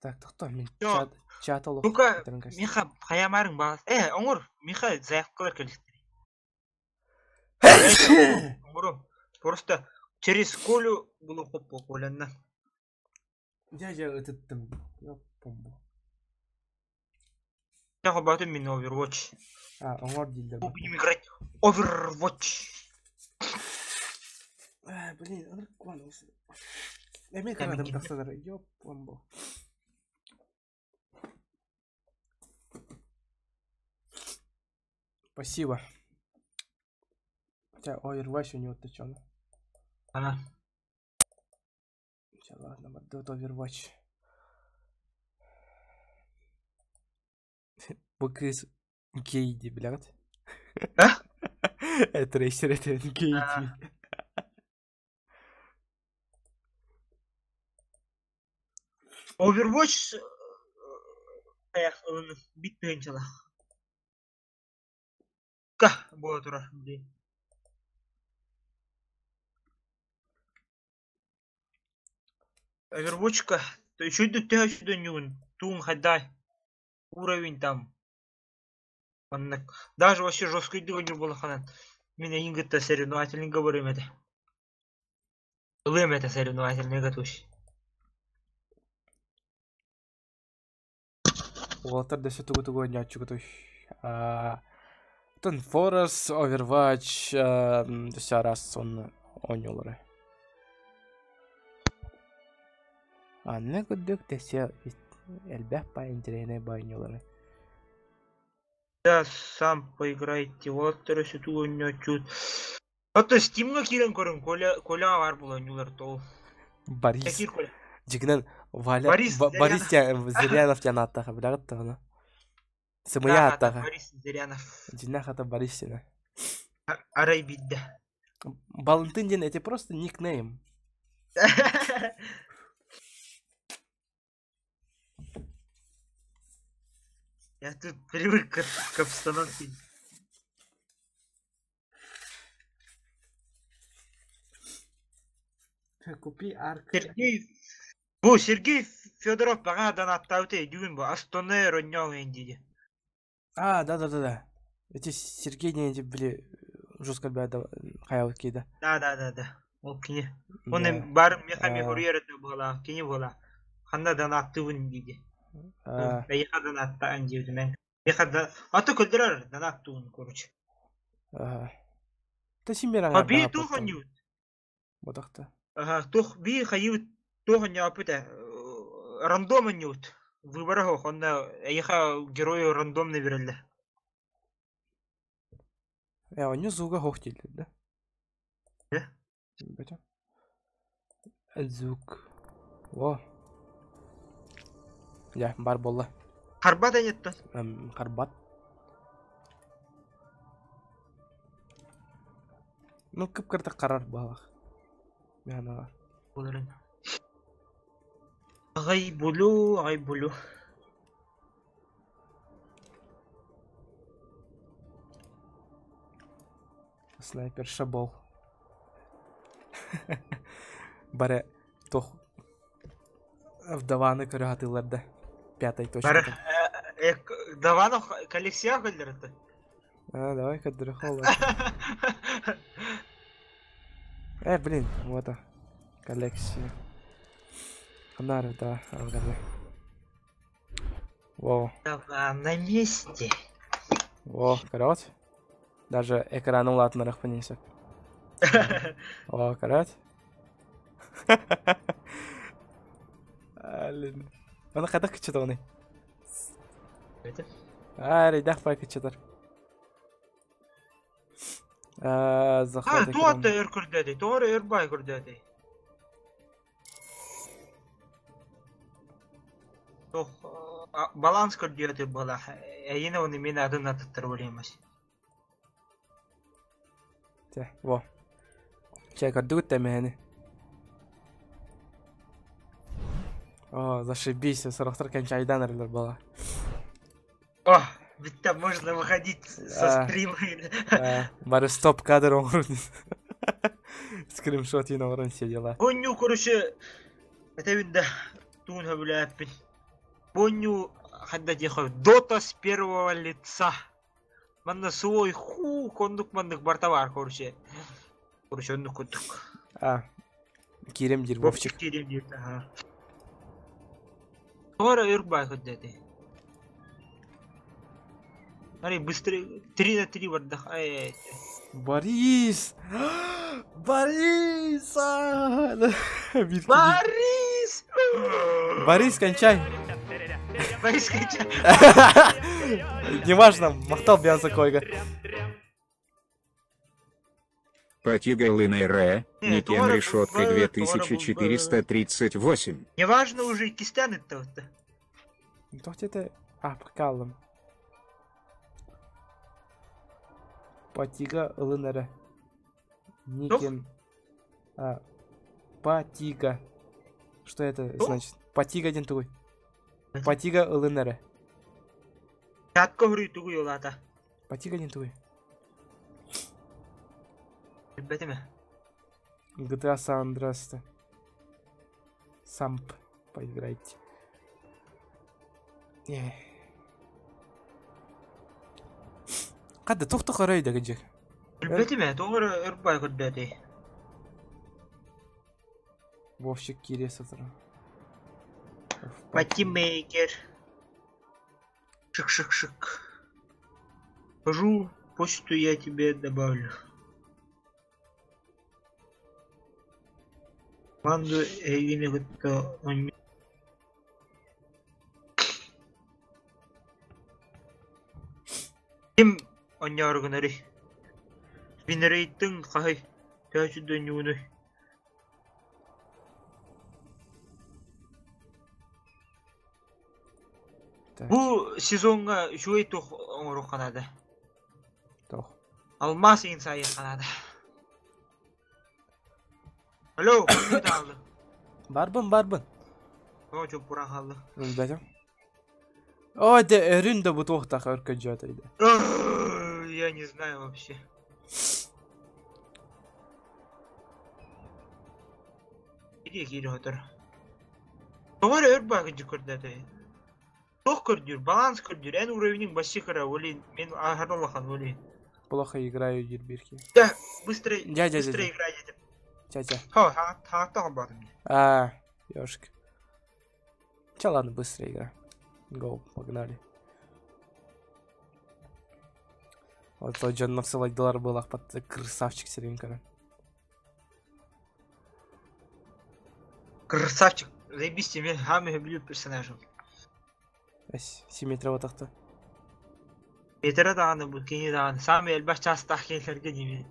Так, тохтоо, мин чат чат олох Ну-ка, Миха, хайамаарыҥ баҕас. Э, оҥор, Миха заявкалар кэлистэр. Оҥору. Просто через Колю булуохпут Колянна. Дьэ, дьэ, ытыттым. Ёппомбу. Я хобатым мин Overwatch. А, оҥор дииллэр. Будем играть Overwatch. А, блин, ыркван Эмиэ кыратым тахсалар. Ёппомбу. Спасибо. Хотя Overwatch у него ты чё? А. Чэ, ладно, бардыбыт Overwatch. Бу кыыс гей дии билэҕит? А? Трейсер этэн гей дии. Overwatch эх, бит тыһыынчалаах. Ка буола турар дии. Overwatchка үчүгэй төһө үчүгэй ньугун туун хайдай уровень там маннык даже вообще жесткойдук ойнуур буоллаххына мин эйигин кытта соревновательныйга барыам этэ. Ылыам этэ соревновательныйга туш. Уолаттар да өссө тугу-тугу оонньооччугутуй? Аа, оттон Forest, Overwatch, өссө араас сонно оонньуулара. Анна курдук дэсэ элбэх баай интэриэһинэй баай оонньуулара. Да, сам поиграйте. Уолаттар өссө тугу оонньооччугут? Оттон Steamҥа киирэн көрүҥ, Коля, Коляҕа баар буолан оонньуулар тоҕо? Борис. Киир Коля. Дьиҥинэн Валя Борис Борис Зырянов. Зырянов диэн ааттаах билэҕит даҕаны. Сымыйа Да, аата ааттаах. Борис Зырянов. Дьиҥнээх аата Борис диэнэ. Арай биирдэ. Балантин диэн это просто никнейм. Я тут привык к обстановке. Купи арк. Сергей Бу Сергей Федоров баҕа донаттаабыт өйдүүгүн бу Астонер онньоон диye. А, да-да-да-да. Эти Сергей не били жестко хайабыт кида. Да да да да. Ол кини. Оны бар меха мехурьер это была, кини была. Ханна донаттыбын диye. Эйха донаттаан диэбитинэн. Меха да аты көрдөрөр донаттуун короче. Та симбер А би туох онньуут? Бодахта. Аха, туох би хайыбыт туох онньооппут ээ рандом онньуут. Выбора суох, онно эйиэхэ герою рандомно биэрэллэр. Э, онньу звуга суох дииллэр да? Э? Бөтө. Звук. Во. Дьэ, бар буолла. Харбат энеттэн. Харбат. Ну, кып-кырдык харар баалах. Мианаҕа. Буоларын. Аҕай булу, аҕай булу. Снайпер шабол. Бары туох вдованы көрө сатыыллар да пятой Бары точката. Даванов коллекция көрдөрөттө. А, давай көрдөрө холла. Э, блин, вот коллекция. Ханар, да, алганы. Во. Давай на месте. Во, короче. Даже экраны улаатыннарыахпын сөп. О, короче. Блин. Аны хайдах кыччатаҕыный? Аа, эрэйдээх бай кыччатар. Аа, А, захват туох экрана. да өр көрдөөтэй, тоҕо эрэ өр баай көрдөөтэй. Туох баланс көрдүөтэ буола эйине уонна мин атын атыттар буолуймас. Чэ, во. Чэ, көрдүгүт да эмэһэни. О, зашибись, сорохтор кэнчайдан эрэлэр буола. О, бүттэ, можно выходить со стрима. Бары стоп кадр оҥорун. Скриншот оҥорон все дела. Бонню, короче, этэбин да туун хөбүлээппин. Бонню хадда диэхэ Дота с первого лица. Манна свой хук оннук маннык барта бар, короче. Короче, оннук курдук. А, киирем диир Вовчик. Киирем диир, ага. Тоҕо эрэ өр баай көрдөөтүй. Смотри, быстрее, 3 на 3 бардах. Ай, Борис! Борис! А! Биир Борис! Борис, кончай! Борис, кончай! Неважно, махтал Бианса Койга. Патига Лынэре, Не, Никен Тора решетка бывает, Тора 2438. Неважно уже кистян это вот. Тохтете а прикалым. Патига ылынары. Никен. А, Патига. Что это Что? значит? Патига один тугой. Патига ылынары. Чатка хүрүй тугу yolата. Патига один тугой. Билбетим. GTA San Andreas. Самп. Поиграйте. Не. Кадда тохто карайда гыжы. Билбетим, тоғыр ырбай көрдөтөй. Вовчик кире сатыр. Патимейкер. Шик-шик-шик. Хожу, почту я тебе добавлю. Команду эйгини кытта он. Ким онньооргунары? Винрейтын хаһый төчү дөньюну. Так, Бу сезонга үчүгэй тух оҥоруох ханаада. тох. Алмаз иин сайын ханаада. Алло, ким таалды? Барбын, барбын. О, чоппуран хаалды. Билбетим. Ой, де өрүн да бу туохтах өркө жотойду. Я не знаю вообще. Иди кири отыр. Тоғыр өр багы көрдөтөй. Тох көрдүр, баланс көрдүр, эн уровенин баши кыра, оли, мен ахарлахан, оли. Плохо играю дирбирки. Да, быстро, Дядя, дядя. быстро играй дедим. Тятя. Ха, ха, ха, бардым. А, ёшка. Че, ладно, быстрая игра. Гоу, погнали. Вот тот Джон навсылать доллар был, ах, под красавчик серенькара. Красавчик. Заебись тебе, хами люблю персонажа. Симметрия вот так-то. Петера даҕаны бу кини даҕаны саамай элбэх чаастаах киһилэргэ диибин.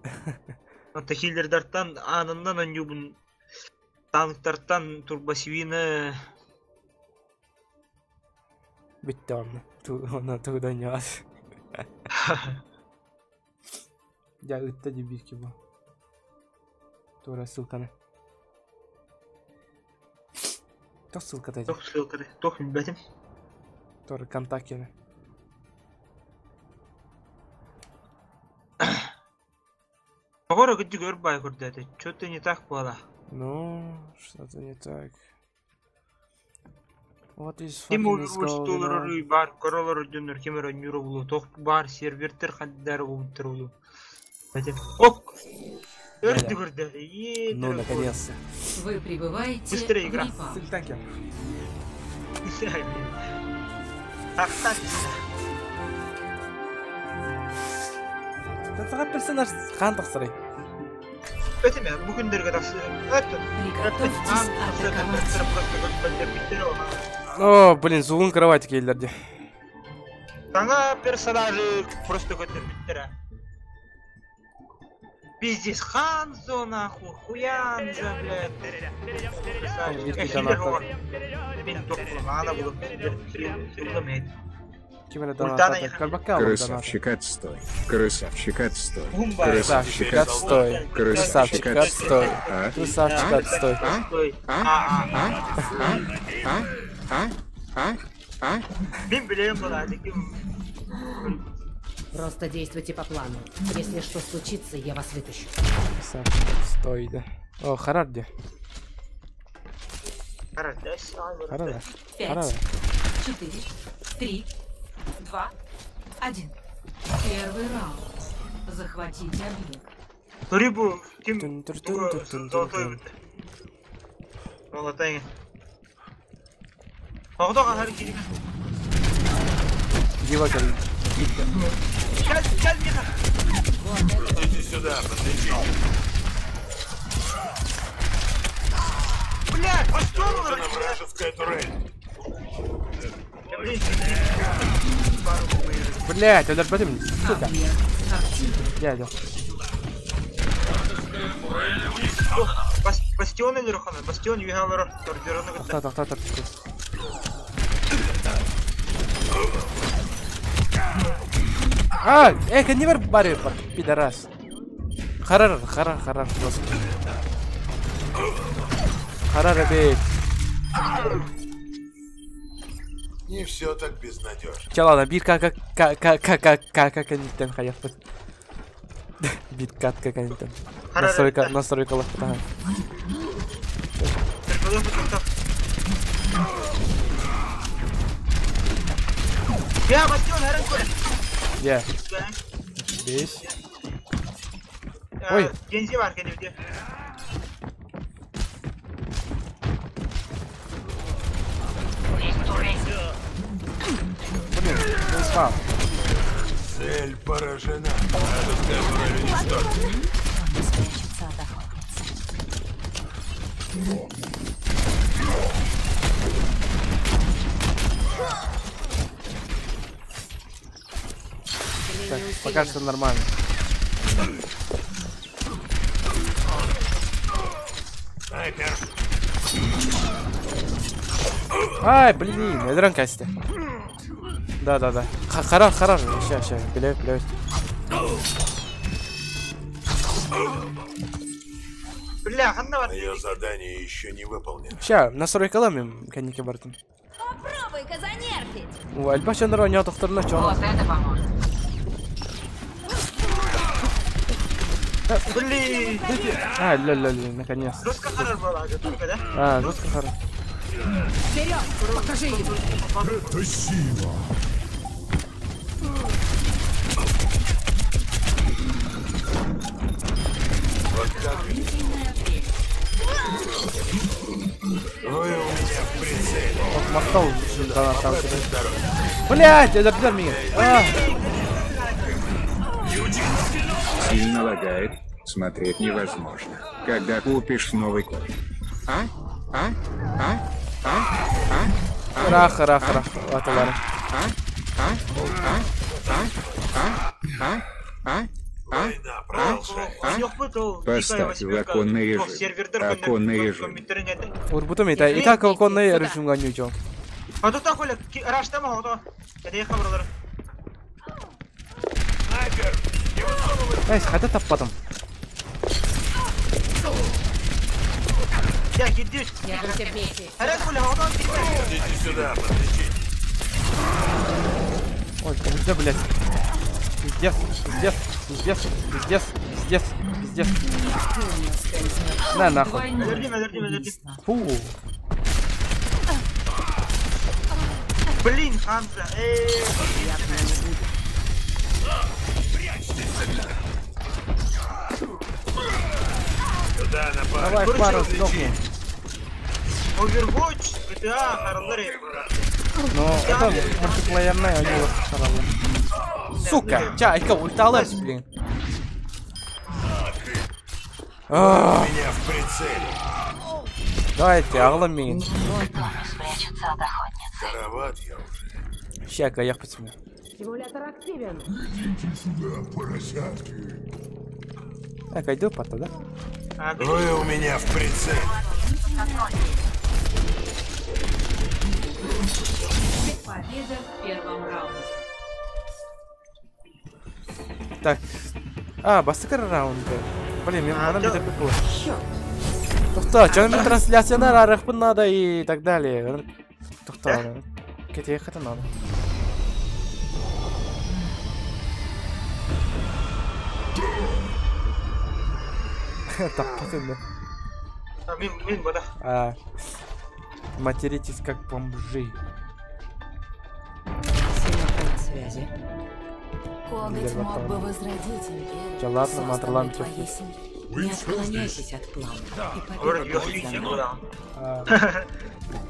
Онто хиллердартан аанынан онньуубун танктартан турбосвины Бүттэ онно. Онно тугудан ньаас. Я ытта дебирки бу. Тура ссылканы. То ссылка дайте. Тох ссылканы, тох билбэтим. Тура контактины. Тоҕоро кырдьык өр баай көрдөөтө. Чё-то не так было. Ну, что-то не так. What is Ким fucking is Overwatch going толорор on? үй бар, королор дөнөр ким эрэ онньуура булуу, тох баар сервертер хаддары булуттар булуу. Бэтим. Ок! Өр Да-да. көрдөөтө. Е, Ну, наконец-то. Вы прибываете Быстрее в игра. Непал. Ссыльтанки. Тахтан. Татсаға персонаж хан тақсырай. Бэтим, бу күндерге тахсы. Өттүн. Приготовьтесь атаковать. О, блин, зугун кровать кейлерде. Саңа персонажы просто көтөрбүттөр. Пиздец, Ханзо нахуй, Хуянзо, блядь. Витки Хиллер донатор. бар. Мен тоқпын, ана булып, хилламайт. Кимere Ультана донат. я Карбака донат. Красавчик отстой. Красавчик отстой. Гумба. Красавчик отстой. Красавчик отстой. А? Красавчик отстой. А? Стой. А? А, А? А? А? А? А? Мен билем болады, ким. Просто действуйте по плану. Если что случится, я вас вытащу. Красавчик отстой, да. О, Харарди. Карадас. Харара. 5, Харара. 4, 3, 2, 1. Первый раунд. Захватите объект. Рыбу ким Тун-тур-тун-тур-тун-тун-тун. золотой бит. Золотой. Тоғда қахар керек. Дива кел. Кел, кел, Миха. Идите сюда, подлечите. Блядь, пошел Нужна вражеская турель. Блин, Блять, өлөр бэтим. Сука. Объект активен. Дядя. Бастион или Рохана? Бастион югалар тордераны кытта. Та та та. А, не бар барыр бар, пидорас. Харар, харар, харар, просто. Харар, бей. Не все так безнадежно. Че, ладно, бир как они там хаят. Биткат как они там. Настройка, настройка лохта. Я бастион харан көр. Я. Беш. Ой. Гензи бар кеневде. Блин, не спал. Цель поражена. Вражеская турель уничтожена. Спрячется от охотницы. Так, пока что нормально. Снайпер. Ай, блин, я дрон касте. Да, да, да. Харар, харар. Ща, ща, блядь, блядь. Бля, ханна. Мое задание еще не выполнено. Ща, настройка ламим, коньяки бартын. Попробуй-ка занерфить. О, альбаш андро не отохторна чё. Вот это поможет. Блин. А, ля-ля-ля, наконец. Жестко харар была, только, да? А, жестко харар. Вперед! Покажи ему! Это сила! Вот так. Вы у меня в прицеле. Вот махтал. Блять, это пидор меня. Сильно лагает, смотреть невозможно. Когда купишь новый код. А? А? А? А? А? Рах, рах, рах. А? А? А? А? А? А? А? А? А? Поставь в оконный режим. Оконный режим. Урбутум и так оконный режим гоню. А тут такой, раштама, вот. Это я хабралар. Найс, хотя топ потом. Я кидюсь. Идите сюда, подлечить. Ой, да, блядь. Пиздец, пиздец, пиздец, пиздец, пиздец, пиздец. На нахуй. Фу. Блин, Ханза. Давай пару сдохни. Overwatch, GTA, Harley. Но это мультиплеерная, они вот Harley. Сука, ча, айка ульталась, блин. Меня в прицеле. Давайте, Алламин. Староват я уже. Ща, я почему. Симулятор активен. Идите сюда, поросятки. Так, иду потом, да? Вы у меня в прицеле. Победа в первом раунде. Так. А, бастыкар раунд. Блин, мне надо где-то было. Тохта, что мне трансляция на рахпын надо и так далее. Тохта, где это надо? Так, пацаны. А, материтесь как бомжи. Связи. Коготь мог бы возродить империю. Ладно, Матерлан. Не отклоняйтесь от плана. И победа будет за нами.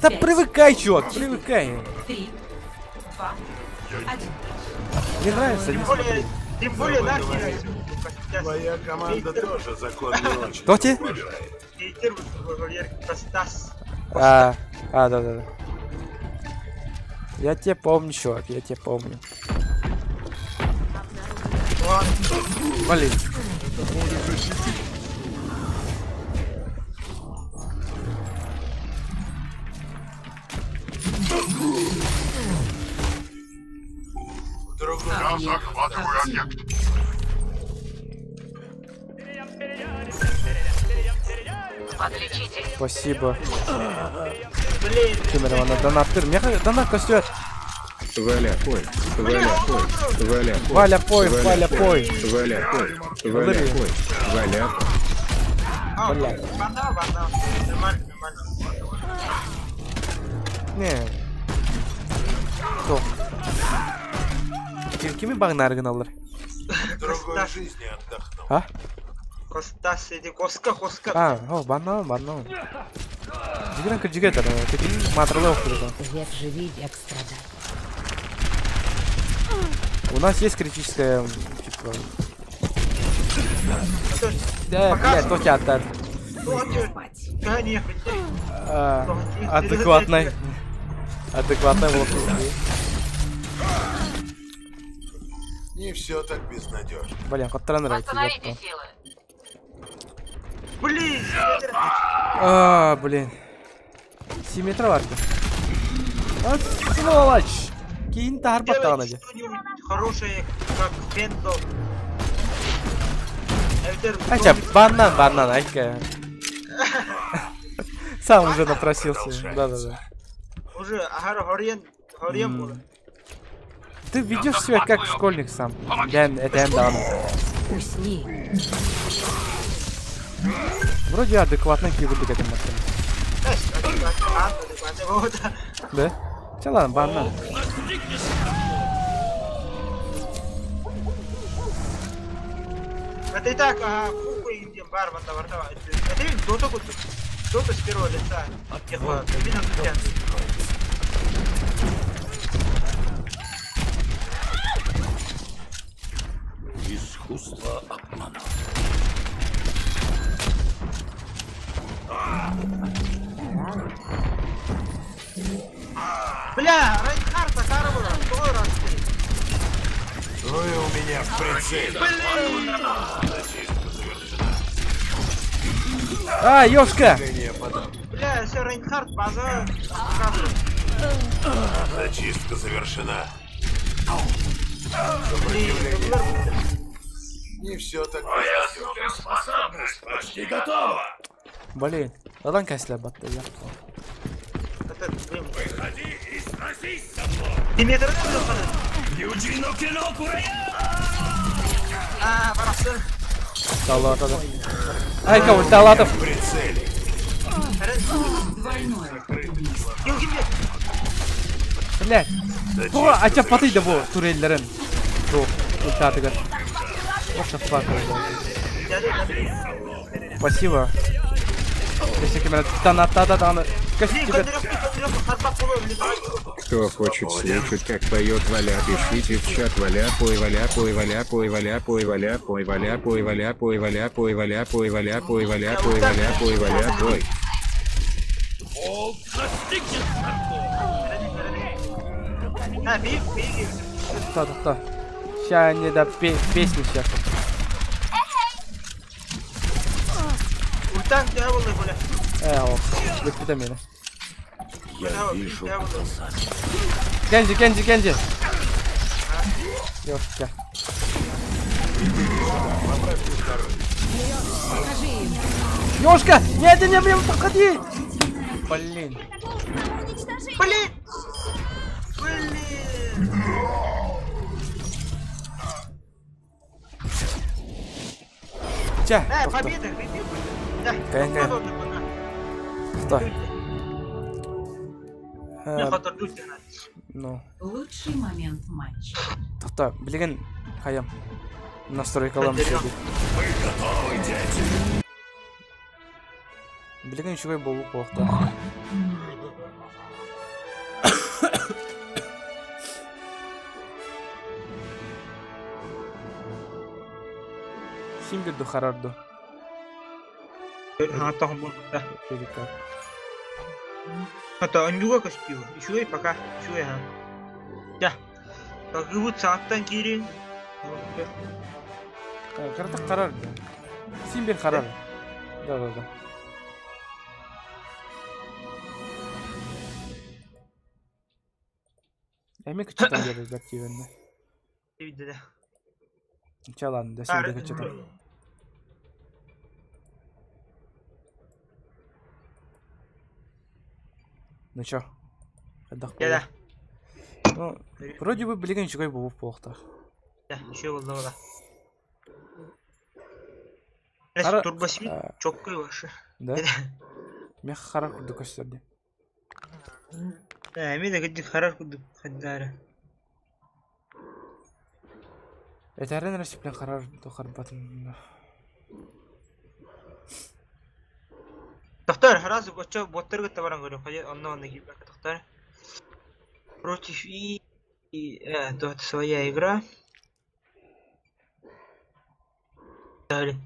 Да привыкай, чувак, привыкай. 3, 2, 1. Мне нравится, не смотри. Тем более, да, твоя команда тоже закон не очень. Кто те? А, да, да, да. Я тебя помню, чувак, я тебя помню. Блин. В другой Я захватываю объект. Спасибо. Блин. Кемерована донаттыр. Меха донат костер. Валя, пой, Валя, пой, Валя, пой, Валя, пой, Валя, пой. Валя, пой, Валя, пой, Валя, А, Бля. Банда, банда. Нормально, нормально. Не. Кто? Кими багнаргын алыр? В другой жизни отдохну. А? Костас, иди, коска, коска. А, о, банан, банан. Жигран кыржыга тар. Тетин матралы окуду. Век живи, век страдай. У нас есть критическая, типа... Да, блядь, то тебя отдать. Адекватный. Адекватный волк. Не все так безнадежно. Блин, хоть нравится. Блин! А, блин. Симметра варка. А, сволочь! Кинь тарпатана. Хорошее, как Фендо. А ча, банан, банан, айка. Сам уже напросился. Да-да-да. Уже, ага, хорен, хорен был. Ты ведешь себя как школьник сам. Я, это я Усни. Вроде адекватно кибердик этим машинам. Да? Че ладно, банан. Это и так, ага, куку индиан бар, ванда, варда. Это дота куку. Дота с первого лица. Искусство обмана. Бля, Райнхард, Акарова, второй раз. Вы у меня в прицеле. Блин! Зачистка завершена. А, ёшка! Бля, все, Райнхард, база. Зачистка завершена. Сопротивление. Не все так. Моя суперспособность почти готова. Блин, ладно, косля батта, я. Выходи и сразись со мной. А, барахтыр. Талатов. Ай, кого, Талатов. В прицеле. Двойное. Блядь. О, а тебя потый да бу турельлерин. Бу, ультатыгар. What the fuck? Спасибо. Если камера та-на-та-та-та. Кто хочет слушать, как поет Валя, пишите в чат Валя, пой, Валя, пой, Валя, пой, Валя, пой, Валя, пой, Валя, пой, Валя, пой, Валя, пой, Валя, пой, Валя, пой, Валя, пой, Валя, пой, Валя, пой. Волк настигнет Та-та-та. Ща не до песни сейчас. Витамины. Я вижу глаза. Кенджи, Кенджи, Кенджи. Ёшка. Ёшка! Нет, нет, нет, подходи! Блин. Блин! Блин! Ча, победа, да. Что? Ну. Лучший момент матча. Тоқта, билген хаям. Настройкалам Мы готовы, дети. Билген үчүгэй болу болуқта. Симбирду харарду. Это анюга костюм. Еще и пока. Еще и ага. Да. Так и вот саттан кирин. Карата карар. Симбир харар. Да, да, да. Эми кыччатан биэрэр тиибэннэ. Видно. Чалан, да силде кыччатан. Ну чё? Хайдах Да. Ну, вроде бы билигин үчүгэй буолуох буолуохтаах. Да, еще было. Турбосвит чоккой ваши. Да? Мех харар курдук көстөрдү. Эми да кыдык харар курдук хаддара. Этәрен рәсеплен харар тухарбатын. Тохтар, сразу бочо боттар гытта баран көрүм. Хадя онно онно кип тохтар. Против и то своя игра. Дали.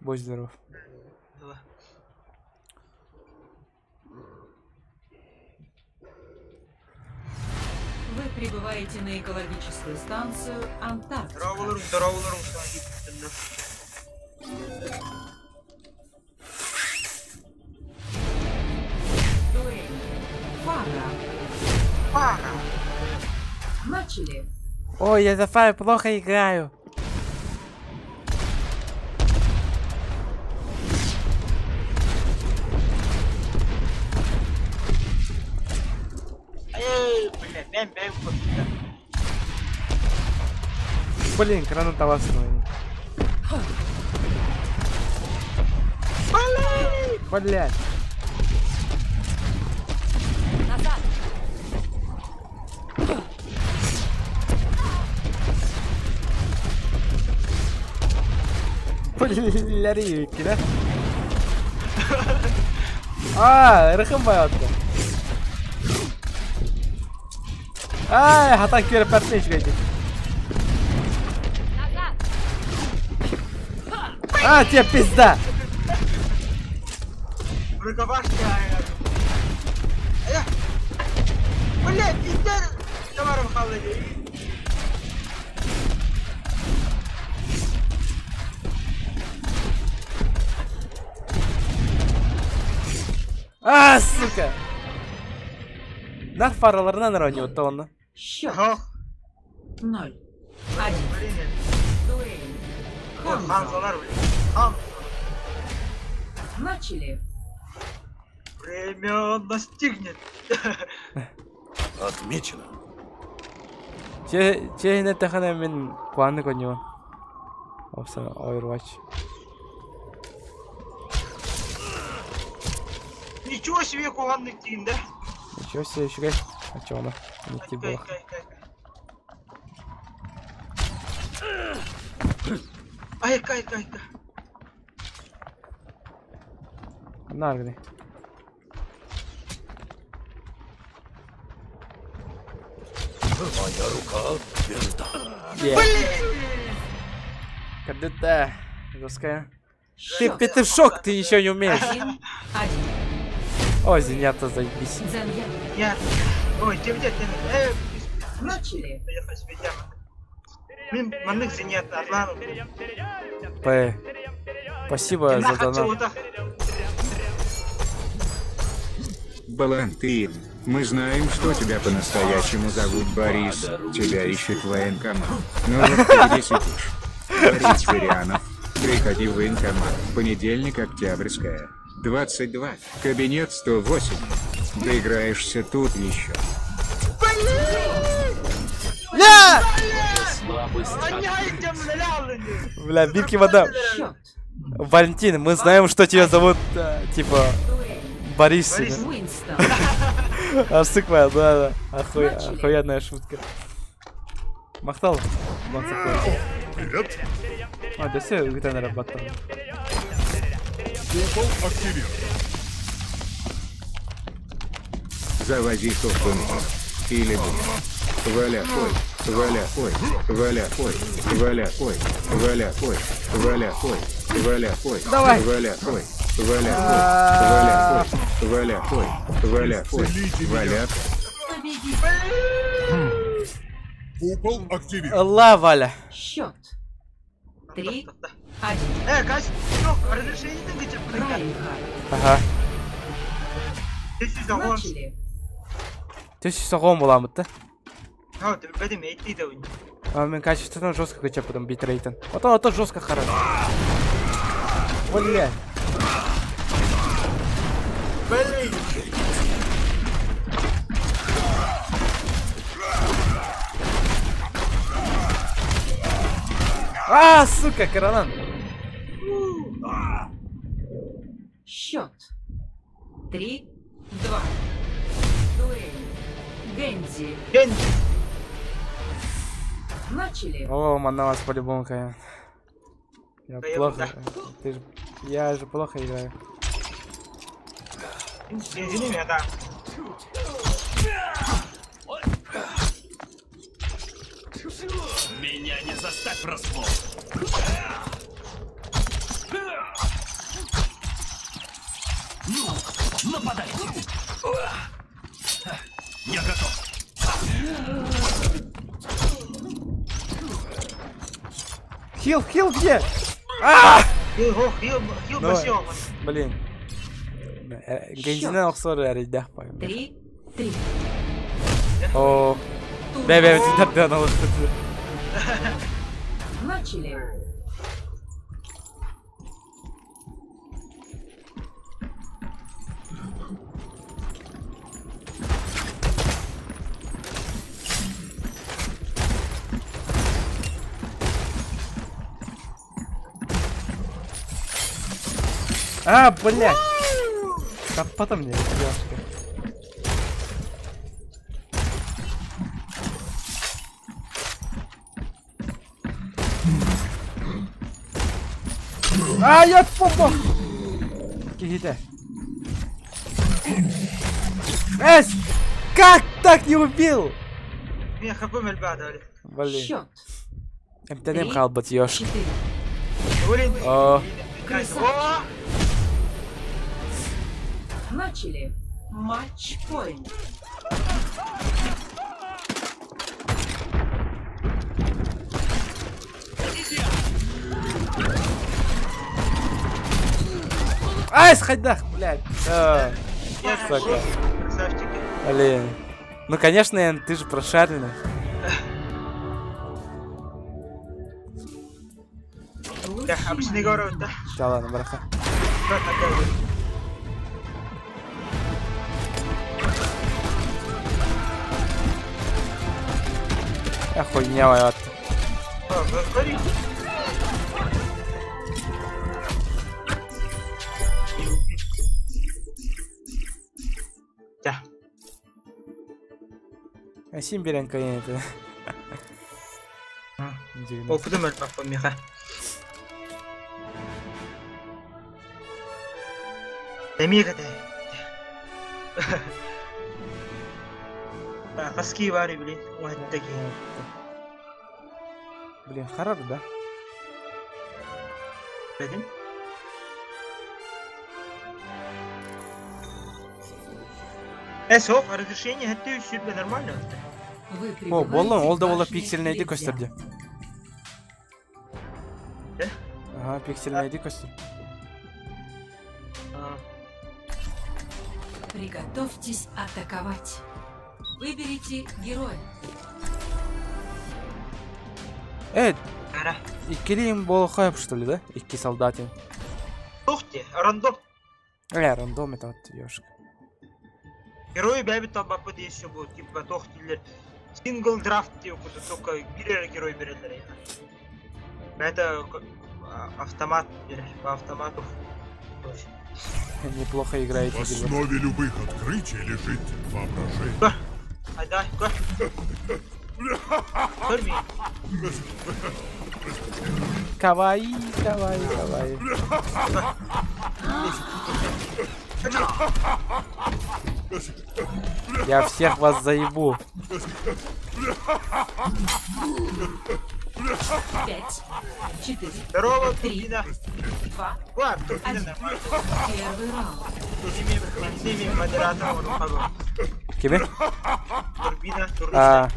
Будь здоров. Давай. Вы прибываете на экологическую станцию Антарктика. Здорово, здорово, Дуэль. Фара. Фара. Начали. Ой, я за Фару плохо играю. Блин, граната вас. Блять. Назад. Блин, да? А, рыхым баятты. Ай, хатан кері пәртіне ішкейді. А, тебе пизда! Рукопашная. Блядь, пизда! Товаром холодильник. А, сука! Нар фараларынан раню, тонна. Счет. 0. 1. Дуэль. Ханзо. Начали. Время настигнет. Отмечено. Че тахана мен планы коню. Опса, Overwatch. Ничего себе, куанный тин, да? Ничего себе, еще гай. А чё она? Не тебе. Ай, кай, кай, кай. Наргни. Моя рука тверда. Кадета жесткая. Ты петушок, ты еще не умеешь. 1-1. Ой, Зенята, заебись. Я. Ой, тебе где? Начали. П. Спасибо за донат. Балантин, мы знаем, что тебя по-настоящему зовут Борис. Тебя ищет военкомат. Ну вот ты где сидишь? Борис Зырянов, приходи в военкомат. Понедельник, Октябрьская, 22, кабинет 108. Доиграешься тут еще. Бля, битки вода. Валентин, мы знаем, что тебя зовут, типа, Борис. А, сука, да, да. Охуенная шутка. Махтал. Привет. А, да все, где нарабатывал. Купол активирован. Завози топ или Валя, ой, Валя, ой, Валя, ой, Валя, ой, Валя, ой, Валя, ой, Валя, ой, давай. Валя, ой, Валя, ой, Валя, ой, Валя, ой, Валя, ой, Валя. Купол активирован. Алла, Валя. Счет. 3-1. Разрешение Райнхард. Ага. Начали. Ты соғон боламыт да? Ha, бедим эйти да. А мен качественно жестко качап потом битрейтен. Ото ото жестко хорошо. Бля. Блин. А, сука, коронан. Счет. 3-2. Дуэль. Гэнзи. Гэнзи. Начали. О, манна вас по-любому, конечно. Я плохо. Ты же, я же плохо играю. Извини меня, да. Меня не застать врасплох. Ну, нападайте. Я готов. Хил, хил где? А! Хил, хил, хил, басил. Блин. Гензина оксоры аридах. 3, 3. О. Бе, бе, да, Начали. А, блядь! Да потом мне, девушка. А, я помог! Кихите. Эс! Как так не убил? Меня хп мельбада. Блин. Счет. МТНМ халбат ёшка. О. Начали. Матч-поинт. Ай, сходах, блядь. Сука. Блин. Ну, конечно, ты же прошаренный. Да, обычный город, да. Да ладно, браха. Охуйня моя. Да. А симбиренко я это. Окудум элбэх миха. Эмига да. Хаски вари, блин. Вот такие. Блин, хоррор, да? Блин. Эсо, разрешение это все нормально. О, болон, ол да бола пиксельный көстөрдү. Ага, пиксельный көстөр. Приготовьтесь атаковать. Выберите героя. Иккилиим болохайп, что ли, да? Икки солдатин. Ух ты, рандом. Рандом это вот ёшка. Герои бэби табапы еще будут, типа тохтилер. Сингл драфт только бирер герой берелер. Это автомат, по автомату. Неплохо играете. В основе любых открытий лежит воображение. А да, Кавай, кавай, кавай. Я всех вас заебу. 5, 4, здорово, 3, 2, 1. Первый раунд. Кими? Турбина, турбина.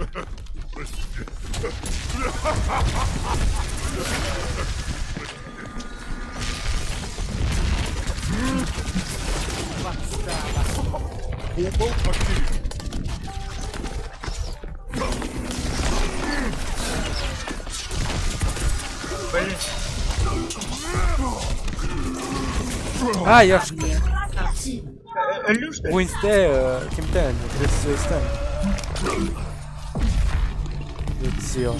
Купол активирован. А, ёшка. Объект активен. Өллү что? Уинсте, кимтен, Люциустен. Люцио.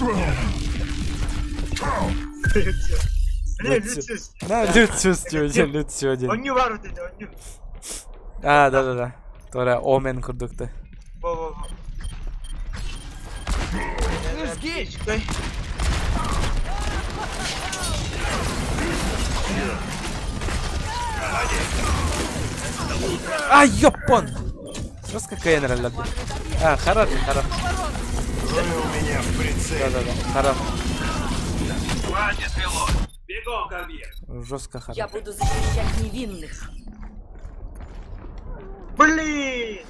Не, Люциус. На, Люциус, диэн, Люцио диэн. Онню бар вот это, онню. А, да-да-да. Тора Омен курдукты. Во-во-во. Жги! А, ёпон! Жестко КН роллят. А, хорош, хорош. Вы у меня в прицеле. Да-да-да, хорош. Хватит, пилот! Бегом к объекту! Жестко хорош. Я буду защищать невинных. Блин!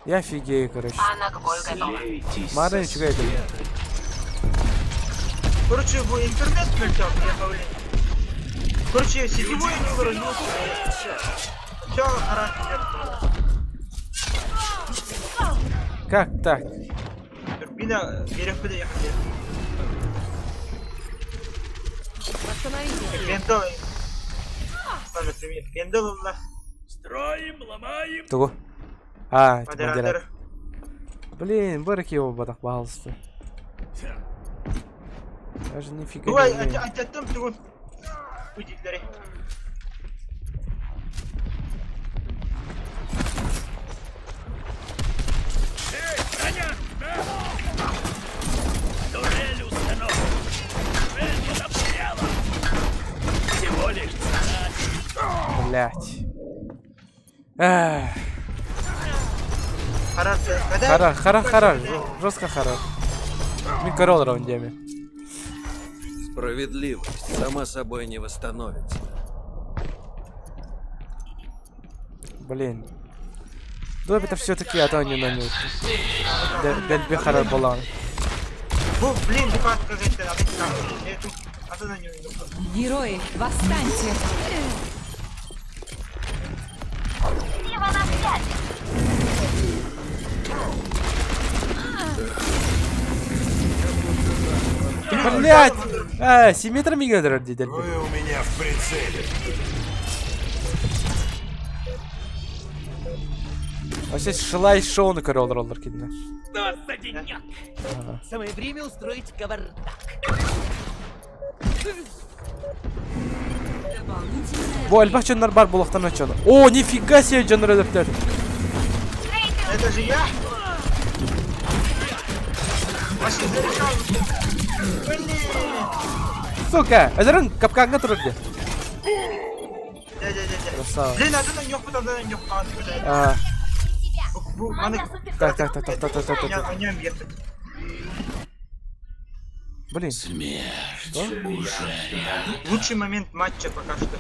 Я офигею, короче. Она к бою готова. Мара ничего это. Короче, бу интернет мөлтөх, я говорю. Короче, сетевой не вроде. Все, хорошо. Как так? Турбина берег я хотел. Восстановите. Вендал. Например, вендал Allah. Строим, ломаем! Того. А, это Модератор. модератор. Блин, барыки его батах пожалуйста. Даже нифига Давай, не умею. аттаттым тугун. Уйдилери. Эй, броня! Турель установлена! Турель под обстрелом! Всего лишь царапина. Блять. Эх, Харар. Хара, хара, хара, жестко хара. Ми корол раундеми. Справедливость сама собой не восстановится. Блин. Да это все-таки, а то не на нем. Дэлби харар болан. Бу, блин, бу катка кетти, адын Атын ойну. Герои, восстаньте! Дива на связи! Блять! А, симметр мигадр дедел. Вы у меня в прицеле. А сейчас шилай шоу на корол роллер кидна. Что за денек? Самое время устроить кавардак. Дополнительная Бу альбах чоннар бар булахтан чон. О, нифига себе чоннар өдөртөр. Это же я! Вообще заряжал. Блин! Сука, азырын капканга турар де. Да-да-да. Красава. Блин, атын ойну атын ойну А, Бу, аны так, так, так, так, так, так, так, так. Ойнем ертик. Блин. Смерть Лучший момент матча пока что.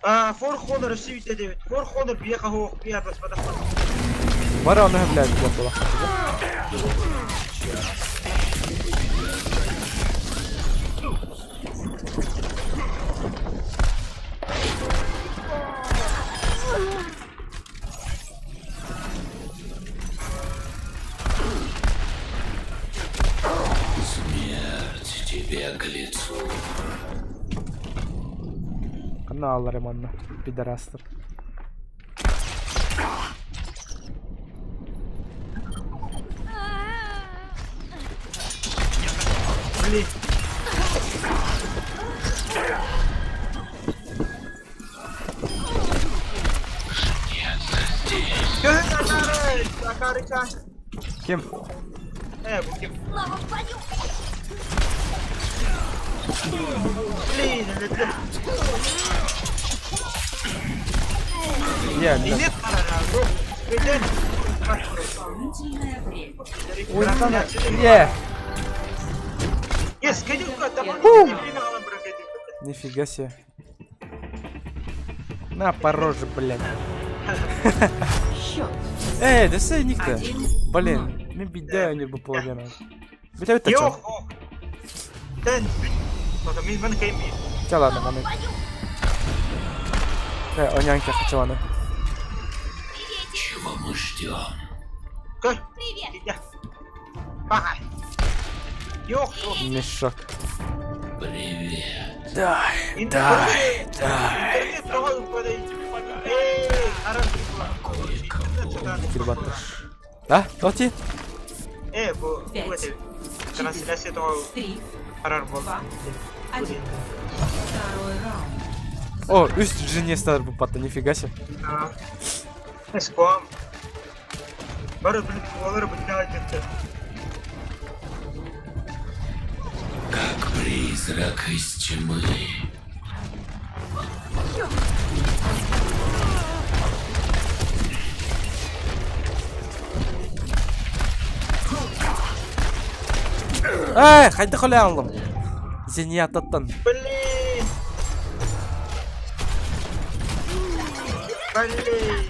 А, Фор Хонор 79. Фор Хонор бьеха пиатлас подоход. Бара оны блядь, була. Смерть тебе к лицу. Канна аллар манна. Пидорастер. Блин. Ким? Бу ким? Слава в бою! Блин, это... Я, блядь. Нет, Дополнительное время. Ой, там... Е! Yes, скидывай, там Нифига себе. На, по роже, блядь. Счет. Эй, да все, никто. Один, Блин, мне беда, не бы половина. Бля, это чё? Чё, ладно, маны. Онянка хочу аны. Чего мы ждем? Привет! Мешок. Привет. Дай, дай, дай. Кирбаттар. Да, тоти? Э, бу Пять, трансляция того Три, карар был. два, один. Второй раунд. О, үс женестар бу патта, нифига себе. Спам. Бары билип олар бутнаа кетти. Как призрак из тьмы. Эй, хайда холя аллым. Зеньяттан. Блин. Блин.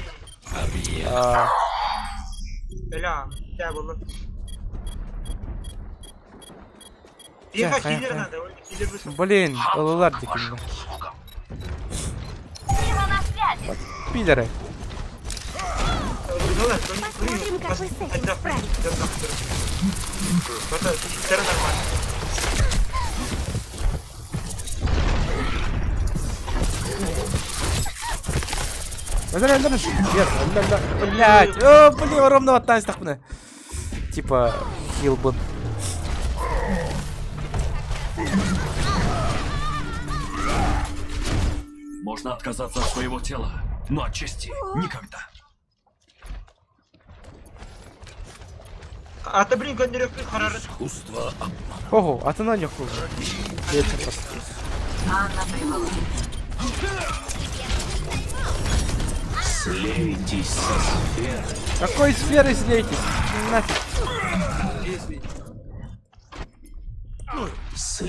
А, Бля, я был. Чэ, Тихо, хай, хиллер хай. надо, ой, хиллер вышел. Блин, ылылар дикимде. Сила на связи! Пидоры. Посмотрим, как вы с этим справитесь. Это нормально. Өлөр, өлөр. Нет, өлөр, өлөр. Блядь. О, блин, ровно вот так тахпына. Типа, хилбын. Можно отказаться от своего тела, но от чести никогда. А ты, блин, көндөрөк карар. Искусство обмана. Ого, а ты на нюх Анна прибыла. Слейтесь со сферой. Какой сферы слейтесь? Нафиг.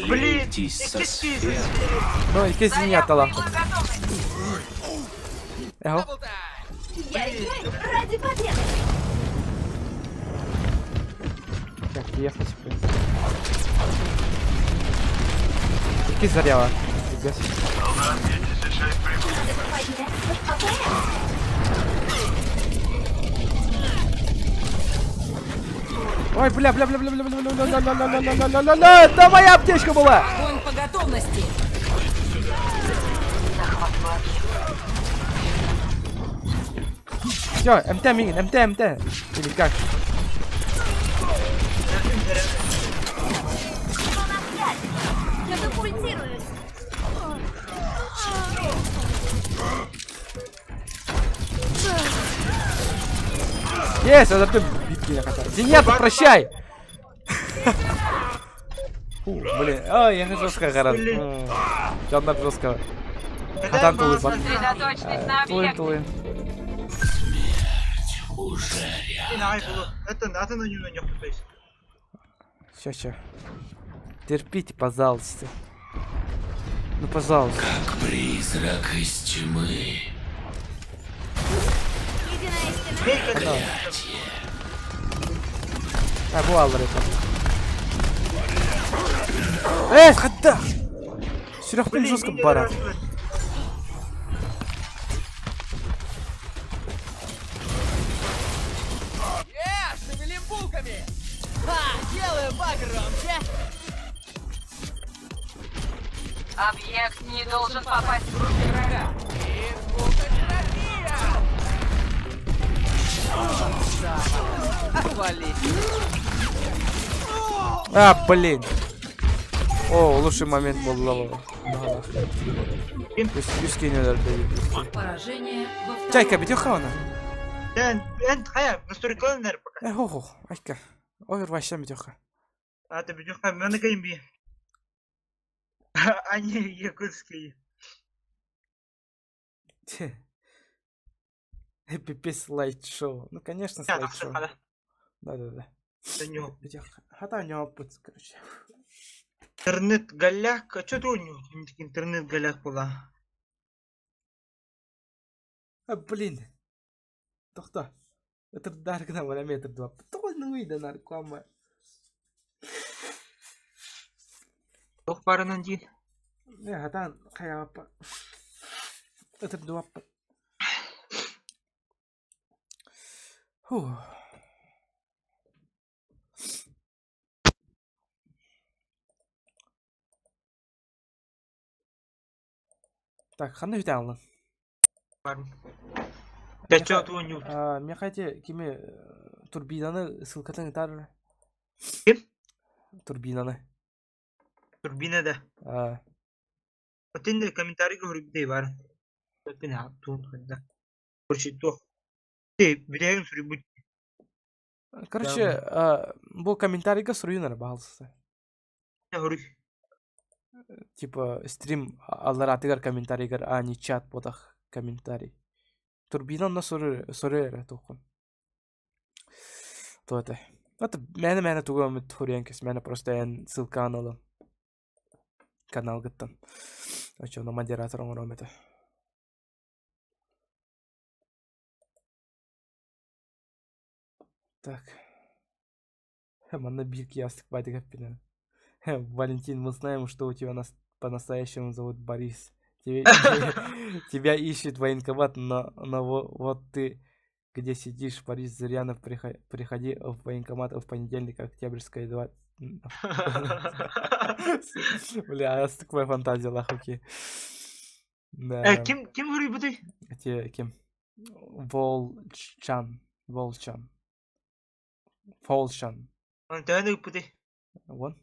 Блин, Слейтесь со икки сферой. Ну, икки зеньяттала. Эхо. Я играю ради победы! Так, ехать, в принципе. Икки заряла. Нифига себе. Ой, бля, бля, бля, бля, бля, бля, бля, бля, бля, бля, бля, бля, бля, бля, бля, это моя аптечка была! Огонь по готовности. Захватываю объект. Все, МТ, Мигин, МТ, МТ. Или как? Сила на связи! Катапультируюсь! Есть, это ты битки хотя. Зенята, прощай! Фу, блин, ой, я жестко гораздо. Жандар жестко. Хатан тулы бар. Сосредоточьтесь на Тулын, объекте. тулын. Уже рядом. Это атын ойнун ойнок то есть. Ща, ща. Терпите, пожалуйста. Ну, пожалуйста. Как призрак из тьмы. Единая стена! А, бу алыр это. Эй, хатта! Сүрөхпүн жестко барат. Э, шевелим булками! Ха, делаем погромче! Объект не должен попасть в руки врага. И звукотерапия! Отвали! А, блин. О, лучший момент был лава. Үскенелер бери. Поражение во втором. Чайка, битёха она. Дэн, эн хая, настройкалар пока. Э, хо, хо, айка. Ой, вообще битёха. А ты бедюха, мен кайымби. Они якутские. Пипец слайд-шоу. Ну, конечно, слайд-шоу. Да-да-да. Хата у него путь, короче. Интернет голяк. А что ты у него? Интернет голяк была. А, блин. Тохта. Это дарк на метр два. Ну и да наркома. Тох барынан ди. Не, хатан хаяпа. Это два. Фух. Так, ханна үтэ Барым. Чачча туонньуут. Миэхэ ити кими турбинаны ссылкатын ытаар. Ким? Турбинаны. Турбина да. Отин комментарийга суруйбутай баар. Туун ханна. Короче, туох. Бүтэһигин суруйбут. Короче, бу комментарийга суруйун эрэ баһалыста. Суруй. Типа стрим аллараатыгар комментарийгар, а не чат ботах комментарий. Турбина онно суруй эрэ туоххун. То это. Это мээнэ-мээнэ тугу эмит суруйан кэс, мээнэ просто эн ссылкаҕын ылан каналгыттан. Оччоҕуна модератор оҥоруом этэ. Так. Манна биир киоскик баайдык эппинэн. Валентин, мы знаем, что у тебя нас по-настоящему зовут Борис. Тебе, тебя ищет военкомат, но, но вот ты где сидишь, Борис Зырянов, приходи в военкомат в понедельник, Октябрьская, 2. Бля, такая фантазия, лахуки. Да. Ким, ким суруйбутуй? Эти, ким? Волчан. Волчан. Фолчан. Төһөнү ыыппытый? Уон.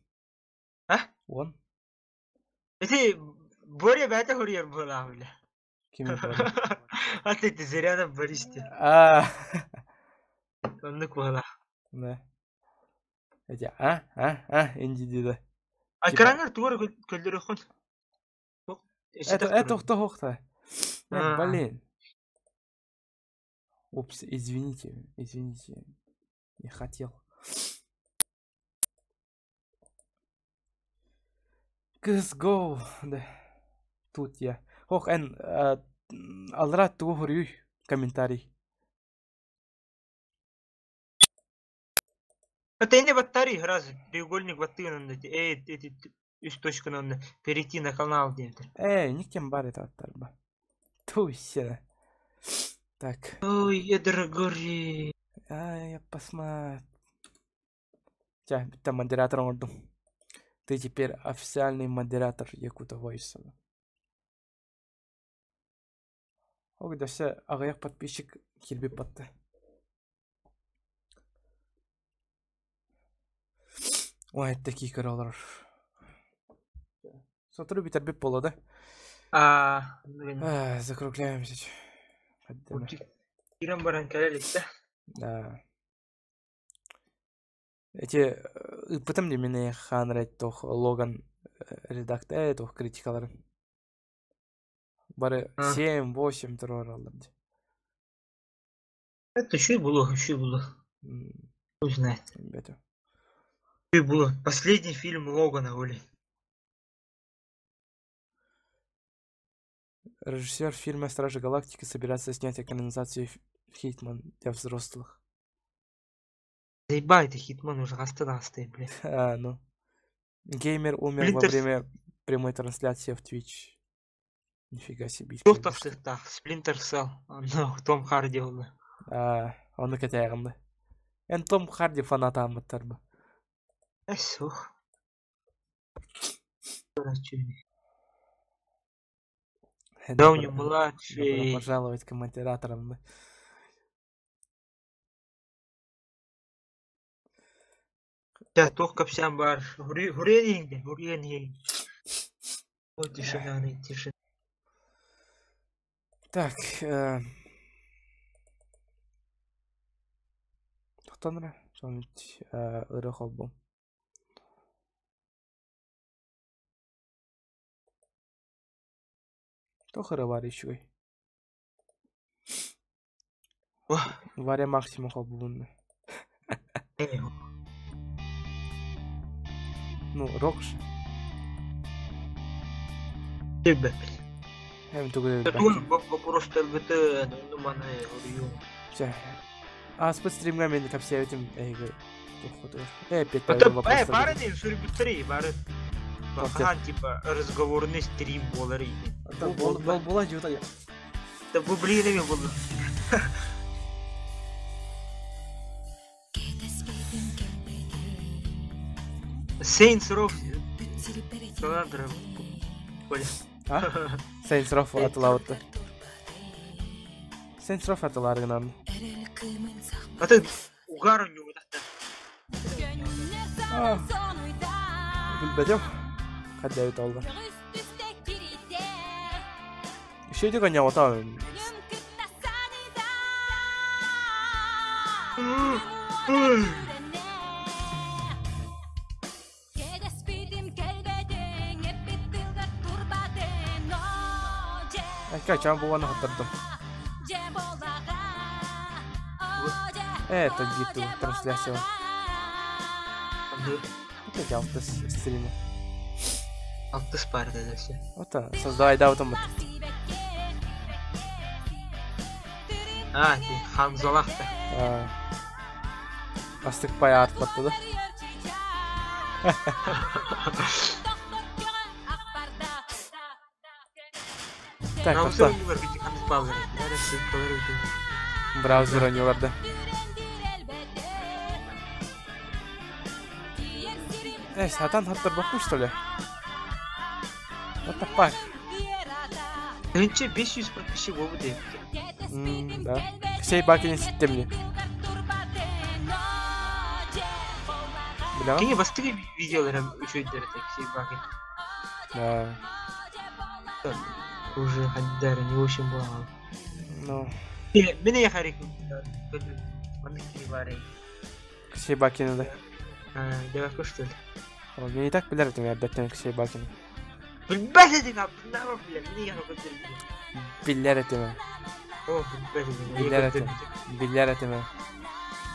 А? Уон. Ити Боря бэйэтэ суруйар буолаах бile. Ким Боря? Ат ити Зырянов Борис диэн. А. Оннук буолаах. Да. Эти а, а, а, инди диде. А экрангар тугу эрэ көрдөрүөххүн. Это, это охта. Блин. Упс, извините, извините. Не хотел. CSGO, да. Тут я. Ох, эн, алра тугу суруй комментарий. Это не батарея, раз треугольник баттыгын онно эти үс точканы онно перейти на канал диэбитэ. Эй, никем бар это аттарба. Туй сена. Так. Ой, я дорогой. А, я посмотрю. Чэ, там модератор оҥордум. Ты теперь официальный модератор Якута Войса. Ол өссө аҕыйах подписчик киирбит батта. Ой, такие көрө олорор. Сотору бүтэрбит буолла да? А, А, закругляемся. Киирэн баран кэлэ иликтэ. Да. Эти ыыппытым дии мин хаан туох Логан редактор туох критикаларын. Бары 7-8 туруораллар дии. Это еще и было, еще и было. Хуй знает. Ребята. И было. Последний фильм Логана, Оли. Режиссер фильма «Стражи Галактики» собирается снять экранизацию Хитман для взрослых. Заебай ты, Хитман уже хаста блядь. А, ну. Геймер умер во Сплинтер- время прямой трансляции в Twitch. Нифига себе. Туох тахсыахтаах, Splinter Cell, онно Том Харди буолла. А, ону кэтэҕин Эн Том Харди фанатааммыттар бу. Эс, ух. Короче, Дауни Добро младший. пожаловать к модераторам. Да. Чэ, туох кэпсээн баар. Хуруйан иһиҥ хуруйан иһиҥ. Ой, тишина, тишина. Так, Тохтоон эрэ, что-нибудь ырыа холбуом. Туох ырыа баар үчүгэй? Варя Максима холбуубун. Ну, рок же. Билбэппин. Эм тугу Тугун билбэккин. боппуруостарбытын, ону маны уруйуум. Чэ, ааспыт стримҥа мин кэпсээбитим эһиги туоххутугар. Э, опять Это, вопрос бары не суруйбуттары, бары. Туох Хаһан, типа, разговорный стрим буолар иһин. Бол була дьута. Да бу блин эми буолла. Saints Row. Коля. А? Saints Row атылаабытта. Saints Row атылаары гынан. Аты угар ойнуубатахта. Билбэтим. Хадда эбит олла. Үчүгэйдик оонньообото. Качан буолан хоттордум. Это гиту трансляция. Это алтыс стрима. Алтыс пар да все. Вот создавай да вот А, ти Ханзалахта. Астык пай артпатты да. Так, Браузер тоқта. ойнуулар Браузер ойнууларда. Эй, сатан хаттырбаппын что ли? What the fuck? Önce 500 подписчик болбу деп. Да. Ксей бакин ситтемни. Билэҕин? Кини бастакы видеолара үчүгэйдэр этэ Ксей Бакин. Да. Уже хаддара не очень было. Ну. Мин я харик. Ксей Бакины да. Девушка что ли? Мен и так билэр этим эрдэттэн Ксей Бакины. Билбэт этиҥ абыннаама билэр. Мин я Билэр этим. О, билбэт этиҥ. Билэр этим. Билэр этим.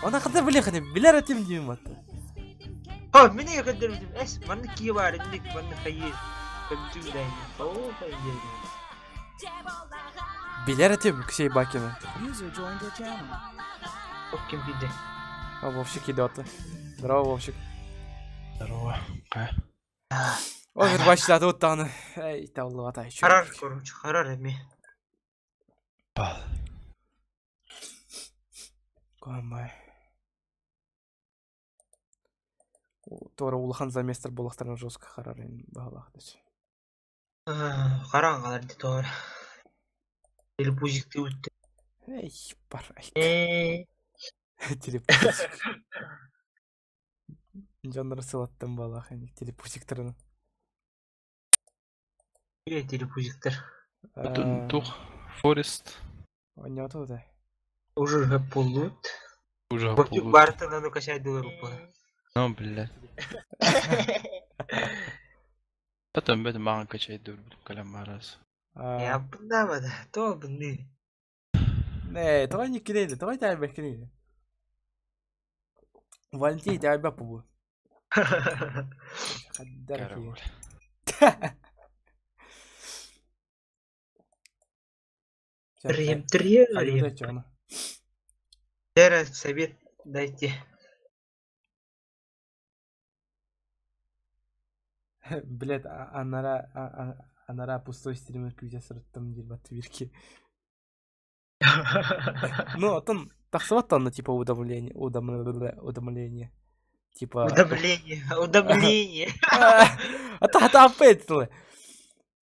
Она хата билехни билэр этим диим атта. О, мин я көддөрбүтүм. Эс, манна кии баар инник, манна хайыр. Көмтүм дайны. О, хайыр. Билэр этим Ксей Бакины. User joined your channel. О, ким киирдэ. А, Вовчик идет. Здорово, Вовчик. Здорово. Overwatch уттааны. Эй, тауллубата. Харар, короче, харар эми. Куамай. Тора улахан заместер булахтарына жестко харар ин баһалаах дэс. Харан калар ди тора. Телепузикти үтте. Эй, бар. Э. Телепузик. Дьоннор сылаттан балаах ини телепузиктарын. Биле телепузиктер. Тух Форест. Онньооту да. Уже хөп болдут. Уже Бортук болдут. бартын аны качайдылар уппа. Ну, блядь. Потом бэт маған качайдыр калам марас. Я бындама да, то бынды. Не, давай не кидейли, давай тайбек кидейли. Валентин тайбек бу. Караул. Трем, трем, трем. Тера совет дайте. Блядь, анара анара пустой стример күүтэ сырыттым диир баттыбирки. Ну, атын тахсыбат онно типа уведомление, уведомление. Типа... Удавление, удавление. А то хата опять тылы.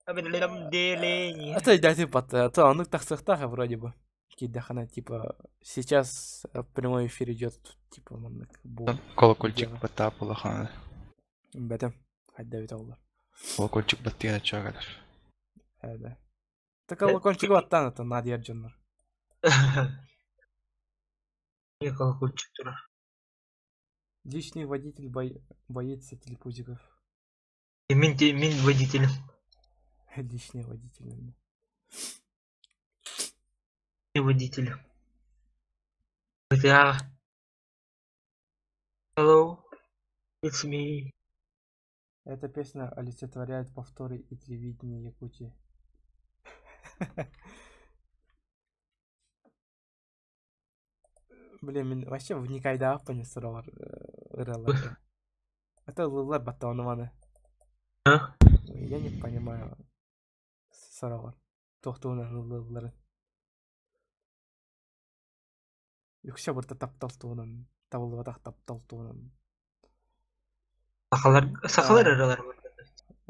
Уведомление. А то дайте пат, а то оннук тахсыахтаах вроде бы. Кидэхана, типа, сейчас прямой эфир идет, типа, маннык бу. Колокольчик баттаа улахан. Бэтем, хайда бит оллар. Колокольчик баттыгана чагалар. Да. Так колокольчик баттан это Надя дьоннор. Не колокольчик турар. Личный водитель боится телепузиков. Мин мин водитель. Личный водитель. Не водитель. GTA. Hello, it's me. Эта песня олицетворяет повторы и телевидение Якутии. Блин, мен вообще вникайда аппани сыралар ыралар. Это лылар баттауны А? Я не понимаю. Сыралар. Тохтуна лылары. Үксэ барыта таптал туһунан, табыллыбатах таптал туһунан. Сахалар, сахалар ыралар бар.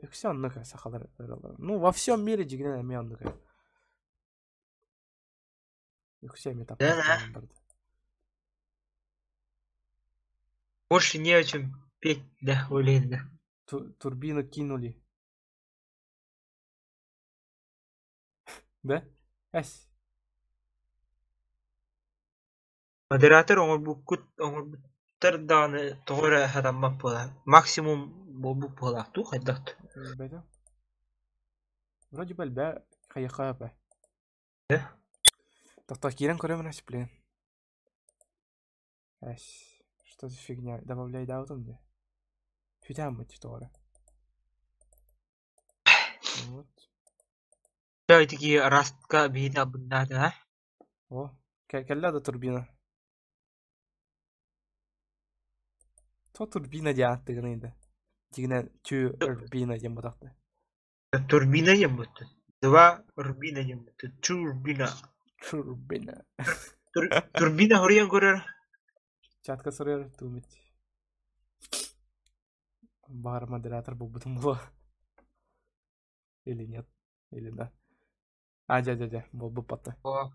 Үксэ оннук сахалар ырыалара. Ну, во всем мире дьиҥинэн эмиэ оннук. Үксэ эмиэ таптал барда. Больше не о чем петь, да, блин, да. Турбину кинули. Да? Эс. Модератор оҥорбуккут оҥорбуттар даҕаны тоҕо эрэ сатаммат буолар. Максимум буолбут буолаах дуу хайдах дуу? Билбэтим. Вроде бы элбэ хайыха эпэ. Э? Тохтоо киирэн көрөмүн эс, блин. Эс, что за фигня? Добавляй даутум де. Хүтээммит тоҕо эрэ. Вот. Дьэ ити растка биһиги албыннаата а? О, кэллэ да турбина. То турбина диэн ааттыгын да. Дьиҥинэн турбина диэн буолтахта. Турбина диэн буолтун. Два рубина диэн буолтун. Турбина. Турбина. Турбина хоруйан көрөр. Чатка суруйар туумит. Баар модератор буолбутум буолуо. Или нет? Или да? А, дьэ, дьэ, дьэ, буолбут батта. О,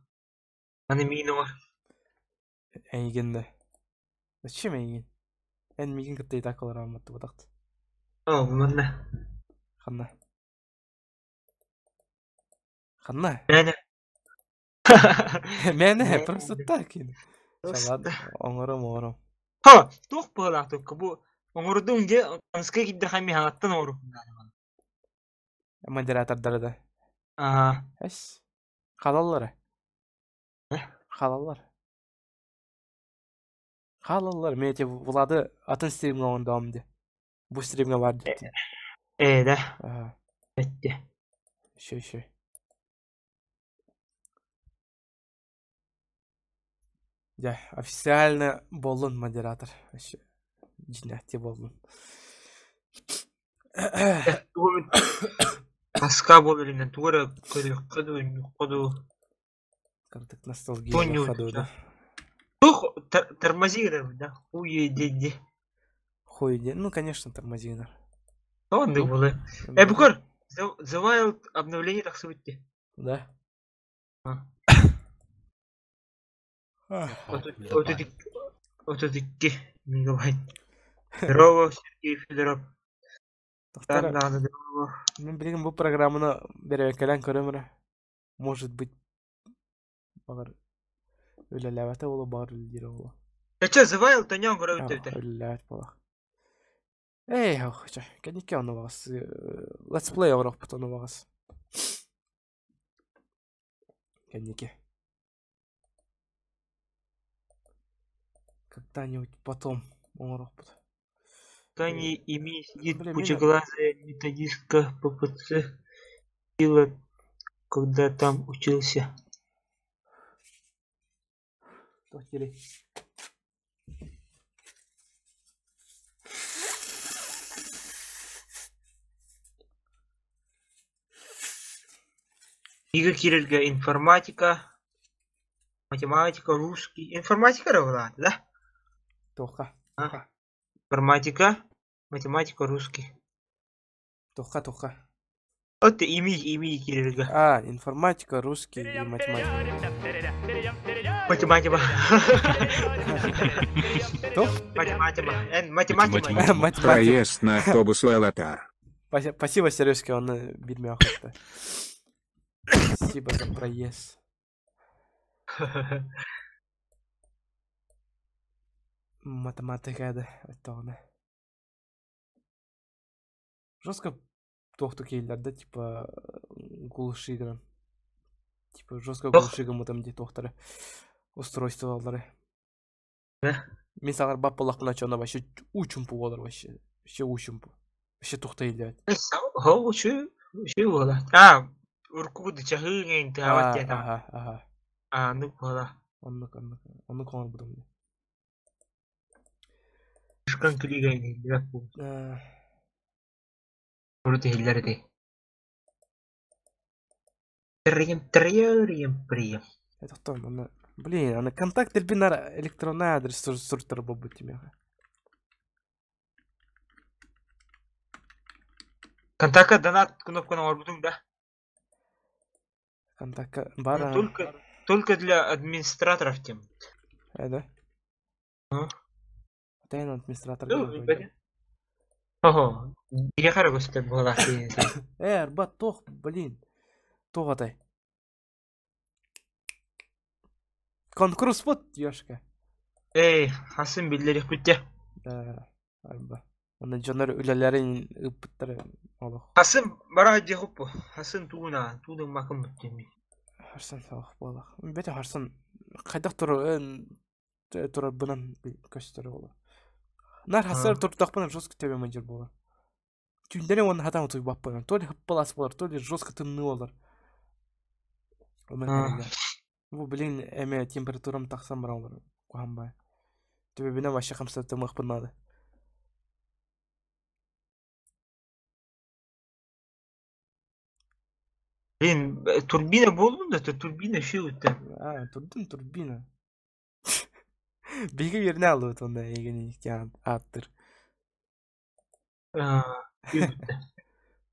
аны миин оҥор. Эйигин да. Зачем эйигин? Эн миигин кытта и так олороммут О, манна. Ханна? Ханна? Мээнэ. Мээнэ, просто так. Ладно, оҥором, оҥором. Ха, туох быһалаах только бу оҥордуҥ дьэ, аныска киирдэххэ эмиэ хаҥаттан оҥоруохпун наада. Модератордары да. Аа. Эс. Халаллар. Халаллар. Халаллар. Мен эти Влады атын стримҥа оҥордоҕум дии. Бу стримҥа бар диттим. Ээ да. Ага. Этти. Еще, еще. Дьэ, официально буоллун модератор. Вообще, дьиҥнээхтии буоллун. Тоска буолар иннин тугу эрэ көрүөххэ дуу, үннүөххэ дуу. Кырдык ностальгия дуу да. Тух тормози да, хуй деньги. Хуй день. Ну, конечно, тормозинер. Оннук буолар. Э, бу көр, The Wild обновление тахсыбыт дии. Да. 32 мегабайт. Здорово, Сергей Федоров. Здорово. Мин билигин бу программаны бэрэбэккэлээн көрөм эрэ. Может быть, баҕар үлэлээбэтэ буолуо, баҕар үлэлиирэ буолуо. Чэ, The Wild тоньон көрөбүт эбитэ. Үлэлээбэт буолуох. Эй, чэ, кэнникки ону баҕас Let's play оҥоруохпут ону баҕас. Кэнники. Когда-нибудь потом оҥоруохпут. Кани ими сидит пучеглазая методистка ППЦ сила, когда там учился. Туох диирий? Игорь киирэргэ информатика, математика, русский. Информатика эрэ буолаат, да? Туохха? Информатика, математика, русский. Туохха, туохха? Вот ими, ими киирэргэ. А, информатика, русский и математика. Математика. Туох? Математика. Эн, математика. Математика. Проезд на автобус Лалатар. Спасибо, Сережка, он бирмя охотта. Спасибо за проезд. Математика да, это Жестко туохту киһилэр да, типа глушигран. Типа жестко глушигам там где туохтары устройстволары. Мин саҕар бап буоллахпына чоно вообще учумпу буолар вообще. Вообще учумпу. Вообще тухта иһиллибэт. Хо, үчү, үчү буола. А, урукку чаһыы иҥэн тыаабат диэтэ. Аха, аха. А, оннук буола. Оннук, оннук. Оннук оҥорбутум дии. Слишком күлүүгэ иһиллибэт буолбут. Урут иһиллэр ити. Трием, трием, прием. Это кто? Аны... Блин, аны контакт элбинар электронный адрес суруттар буолбут тимиэхэ. Контакка донат кнопканы оҥорбутуҥ да? Контакка бар Ну, только для администраторов тем. Да? А? Тайна администратор. Ну, Ого, биһиэхэ эрэ көстөр буолаах диэн. Арба туох, блин. Туох атай? Конкурс бут, ёшка. Эй, хасын биллэриэхпит дьэ. Да, арба. Онно дьоннор үлэлэрин ыыппыттар олох. Хасын бара диэхуппу. Хасын тууна, туунун макын бүттүм. Харсан соох буолах. Бете харсан хайдах турарбынан көстөр буолар. Нар хасар турдахпына жестко төбөм ыдьыр буолар. Түүндэри уонна хатан утуйбаппын. То ли хыппалас буолар, то ли жестко тымныы буолар. Бу блин эме температурам тахсан баран олорор. Куһаҕан баай. Төбөбүнэн вообще хамсатымыахпын наада. Блин, турбина буоллун да, турбина үшеуіттен. А, турдун турбина. Биһиги үөрэнэ аллыбыт уонна эйигин ааттыр.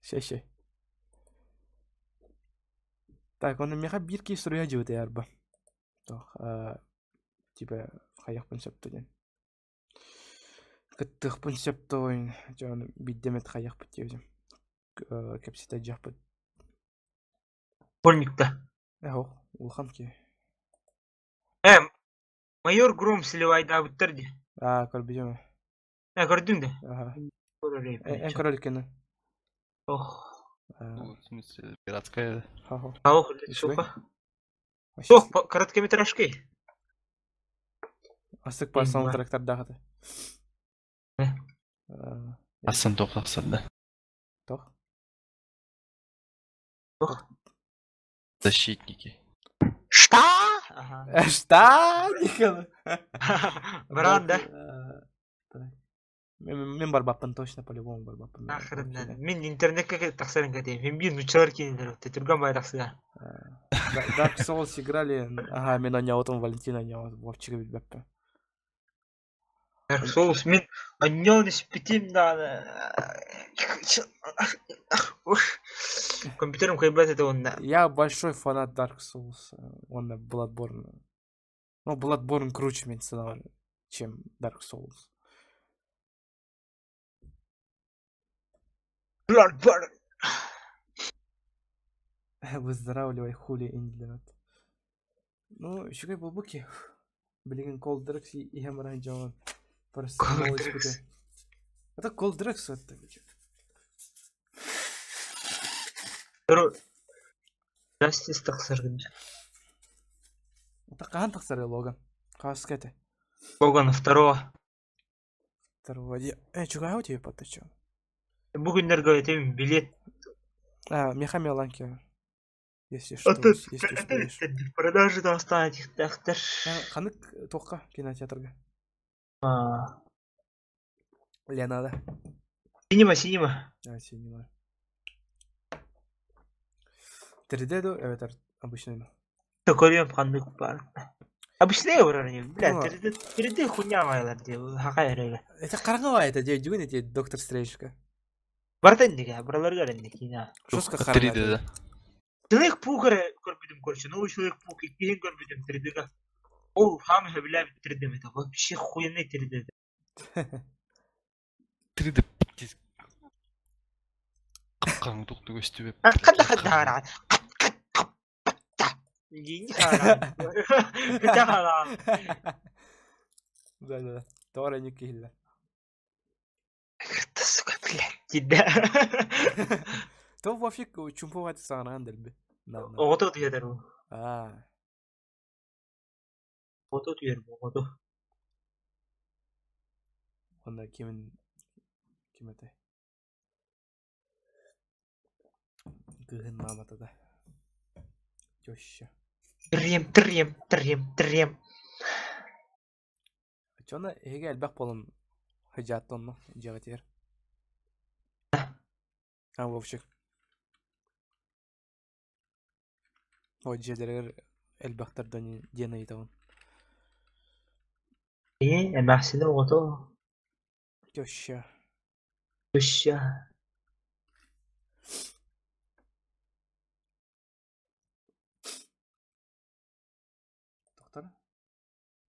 Шэ-шэ. Так, онно миэхэ биир киһи суруйа дьыбыт арба. Тох, типа хайахпын сөп диэн. Кыттыахпын сөп тоойун, дьон биирдэ эмит хайахпыт диэбитим. Кэпсэтэ дьиэхпит. Школьник-то. Эһо, улахан киһи. Майор Гром сливайдаабыттар дии. Аа, көрбүтүм. Көрдүҥ да? Аха. Эн көрөр иккини. Ох. Ну, в смысле, пиратская. Ха-ха. Ох, сука. Ох, короткометражкой. Асык бар саундтректардаах этэ. Асан туох тахсар да? Туох? Туох? Защитники. Что? Что? Никола? Брат, да? Мин барбаппын точно по-любому барбаппын. Нахрен, мин интернетке тахсарын кэтиэм. Мин биир нучалар кинилэр түргэн бай тахсыга. Dark Souls играли. Ага, мин онньоотум Валентина онньоот Вовчига билбэппин. Dark Souls мин онньоон испитим даҕаны. Компьютерым кыайбат этэ уонна. Я большой фанат Dark Souls уонна Bloodborne. Ну, Bloodborne круче мин санаабар, чем Dark Souls. Bloodborne. Выздоравливай, хули Индлерат. Ну, үчүгэй буолбут Билигин Cold Drugs иһэн баран дьоҥон парацетамол испитэ. Это Cold Drugs это Justice тахсар гынча. Это хаһан тахсар Логан? Хаска этэ? Логан второго. Второго. Чугаһа тебе подтачу. Бу күннэргэ этим билет. А, меха меланки. Если что, если успеешь. Продажи там станет тахтар. Ханык тоққа кинотеатрга. Леонардо. Синема, синема. А, синема. 3D ду, эбэтэр обычный. Көрүөм ханнык баар. Обычный уровень, бля, 3D, 3D хуйня майлар дии, хакай эрэ. Это хараҥа это дии, дьүгүн эти Доктор Стрэнджка. Барыта иннигэ, бараларыгар инник киинэ. Жестко 3D да. Человек-паук эрэ көрбүтүм короче, новый Человек-паук иккиһин көрбүтүм 3D-га. Ол хаамы сөбүлээбит 3D это вообще хуйный 3D. 3D Қапқаң тоқты көстүбеп. Хадда хадда Да, да, да. Тоҕо эрэ киһиллэр. Сука, блядь, тебя. То вообще чумповать саҥараан дэлби. Оҕото түһэр бу. Аа. Оҕото түһэр бу, оҕото. Онно кимин ким этэй? Кыыһын маамата да. Теща. Трем, трем, трем, трем. Чона эһиги элбэх буолан сыдьаатта онно дьиэҕитигэр. А Вовчик. О дьиэлэригэр элбэхтэр диэн ыйытабын. Ээ, эмээхсинэ оҕото. Теща. Теща. Доктор?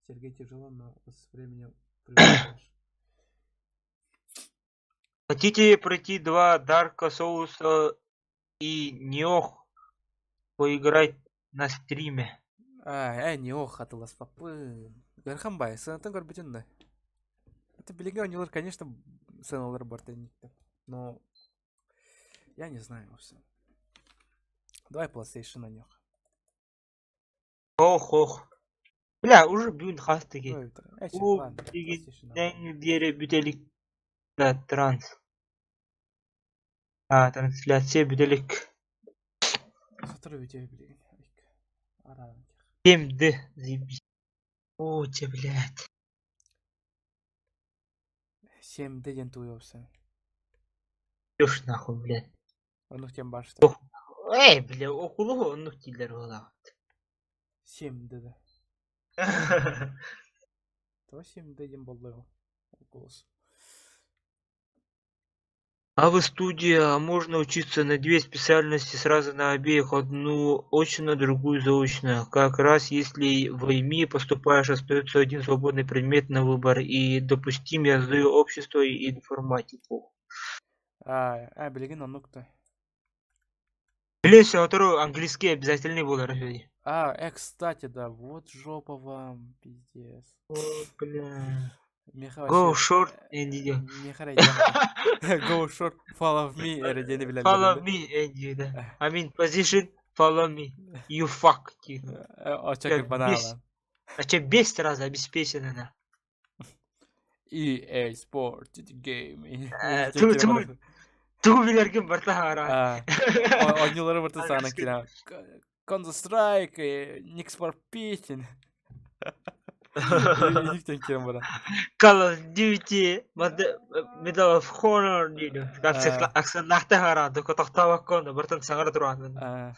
Сергей тяжело, но с временем привыкаешь. Хотите пройти два Дарка Соуса и Ниох поиграть на стриме? А, Ниох хатыласпаппын. Ыарахан баай, сыанатын көрбүтүн да. Это билиҥҥи оонньуулар, конечно, сыаналар барыта инниктэр. Но я не знаю все. Давай PlayStation оонньуох. Ох, ох. Бля, уже бүгүн хас таки. Ой, эчи, Бу ладно, PlayStation билигиннэн диэри бүтэлик да транс. А, трансляция бүтэлик. Сотору бүтүө билигин. Араа. 7D, заебись. О, те, блядь. 7D диэн туйуопсан. Идешь нахуй, блядь. Оннук диэн баар что. Эй, бля, окулуһу оннук дииллэр буолаҕыт. 7D да. Тоҕо 7D диэн буолла ол? Голос. А в студии а можно учиться на две специальности сразу на обеих, одну очно, другую заочно. Как раз если в ИМИ поступаешь, остается один свободный предмет на выбор. И, допустим, я сдаю общество и информатику. А, а, билигин оннук да. Блин, сотору английский обязательный буолар үһү. А, кстати, да, вот жопа вам, пиздец. О, бля. Миэхэ Go вообще, short and миэхэ эрэ Go short, follow me, эрэ диэни билэллэр Follow да. me, and да. I mean position, follow me. You fuck. Оча Бля, банала. бес. А че без сразу обеспечено, да. EA Sport Gaming. Ту билэргин барта хаара. Оонньуулары барта саана киирэн. Counter Strike, Need for Speed. Иниктен киирэн баран. Call of Duty, Medal of Honor диир. Аксаннаахта хаара, тохтообоккон бартан саҥара туран.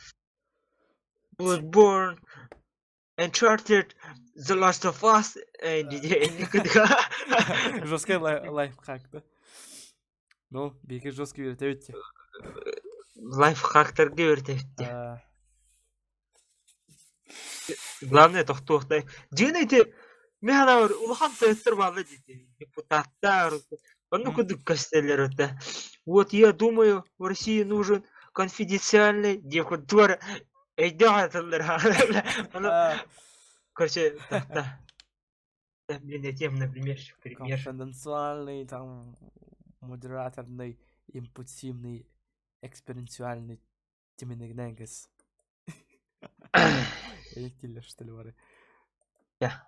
Bloodborne, Uncharted, The Last of Us, Жесткий лайфхак, да? Ну, биһиги жесткий үөрэтэбит. Лайфхактарга үөрэтэбит. Главное тохтуохтай. Дьиҥин ити мин санаабар улахан тойоттор бааллар диэтэ. Депутаттар, оннук курдук көстөллөр это. Вот я думаю, в России нужен конфиденциальный диэн курдук өйдөөх атыллар. Короче, да. Блин, я тем, например, пример. Конфиденциальный, там, модераторный, импульсивный, экспериментальный тиминегнегес. Эйктиллер, что ли, бары.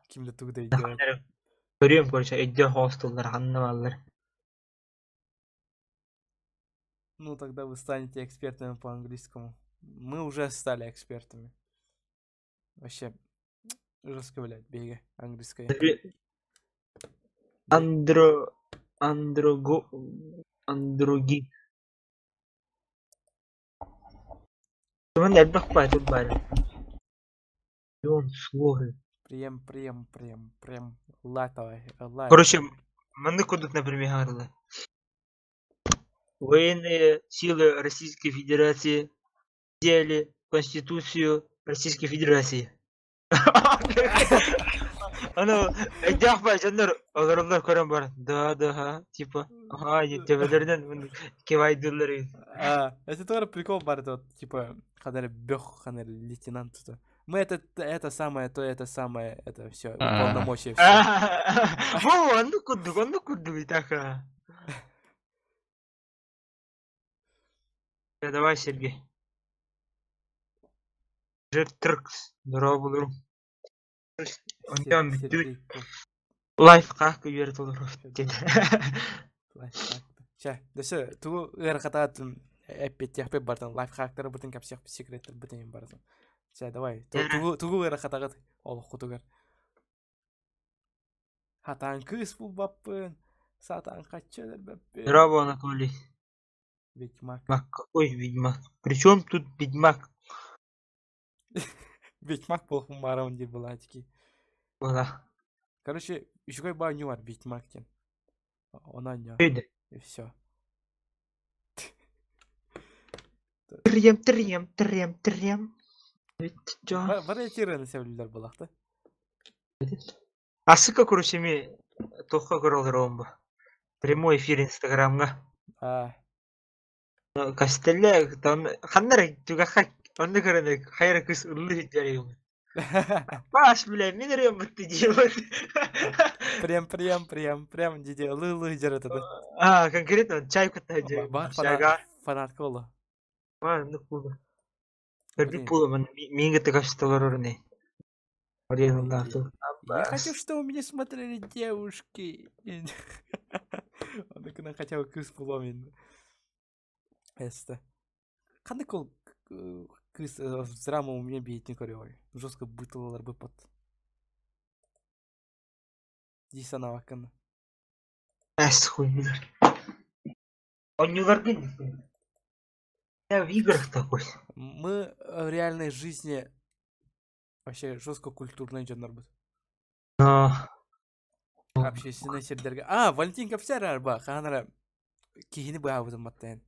Ким да тугу да өйдөөх. Көрүөм, короче, өйдөөх оостуллар, ханна бааллар. Ну, тогда вы станете экспертами по английскому. Мы уже стали экспертами. Вообще, жестко, блядь, беги, английское. Андро... Андрого... Андроги. Мен элбэх баайтын баар. Миллион слов. Прем, прем, прем, прем. Латовый, лай. Короче, маннык курдук, например, говорила. Военные силы Российской Федерации сделали Конституцию Российской Федерации. Аны өйдөөх баа дьоннор олороллор көрөн баран да да типа ага төбөлөрүнэн кивайдылар. А, это тоже прикол бар, это вот, типа, когда бёх, ханер лейтенант, то. Мы это самое, то это самое, это все, полномочия все. Бу оннук курдук, оннук курдук итака. Давай, Сергей. Жиртркс, дорооболорум. Онтон бүттүбүт. Лайфхак үөрэтэ олорор диэн. Лайфхак. Чэ, дөссө тугу ыарахатаатын эппиэттиэхпит бартан лайфхактары бытын кэпсиэхпит секреттер бытын бартан. Чэ, давай. Тугу тугу ыарахатаҕыт олоххутугар. Хатаан кыыс булбаппын. Сатаан хаччы өлөрбөппүн. Браво, Анатолий. Ведьмак. Какой ведьмак? Причем тут ведьмак? Ведьмак буолуохпун баарабын диир былаатики. Была. Короче, үчүгэй баа бар Ведьмак диэн. Онон Өйдө. И все. Трем, трем, трем, трем. Вариатированный сөбүлүүлэр буолахта. Асыка короче ми туохха көрөлөр бу. Прямой эфир инстаграмҥа. А. Кастелле там ханнар түгэххэ онно көрөн хайра кыс ыллы сылдьар Паш, бля, мин эрэ бытты диэбит. Прям, прям, прям, прям диде ылы-ылы сылдьар этэ. А, конкретно чай кытта дьэ. Фанатка боло. А, ну кула. Көрбүт була мен миин кытта касталар не. Я хочу, чтобы меня смотрели девушки. Он кына хотя бы кыз була мин. Эсте. Қандай кол кыз зрама у меня бейтин көрөй. Жестко бытылалар быппат. Дии санаабаккын. Эс хуй билэр. Онньууларгын Я в играх такой. Мы в реальной жизни вообще жестко культурный дьоннорбут. Но... Общественный сирдерге. А, Валентин кэпсээр арба, хаһан киһини быһаабытым баттайын.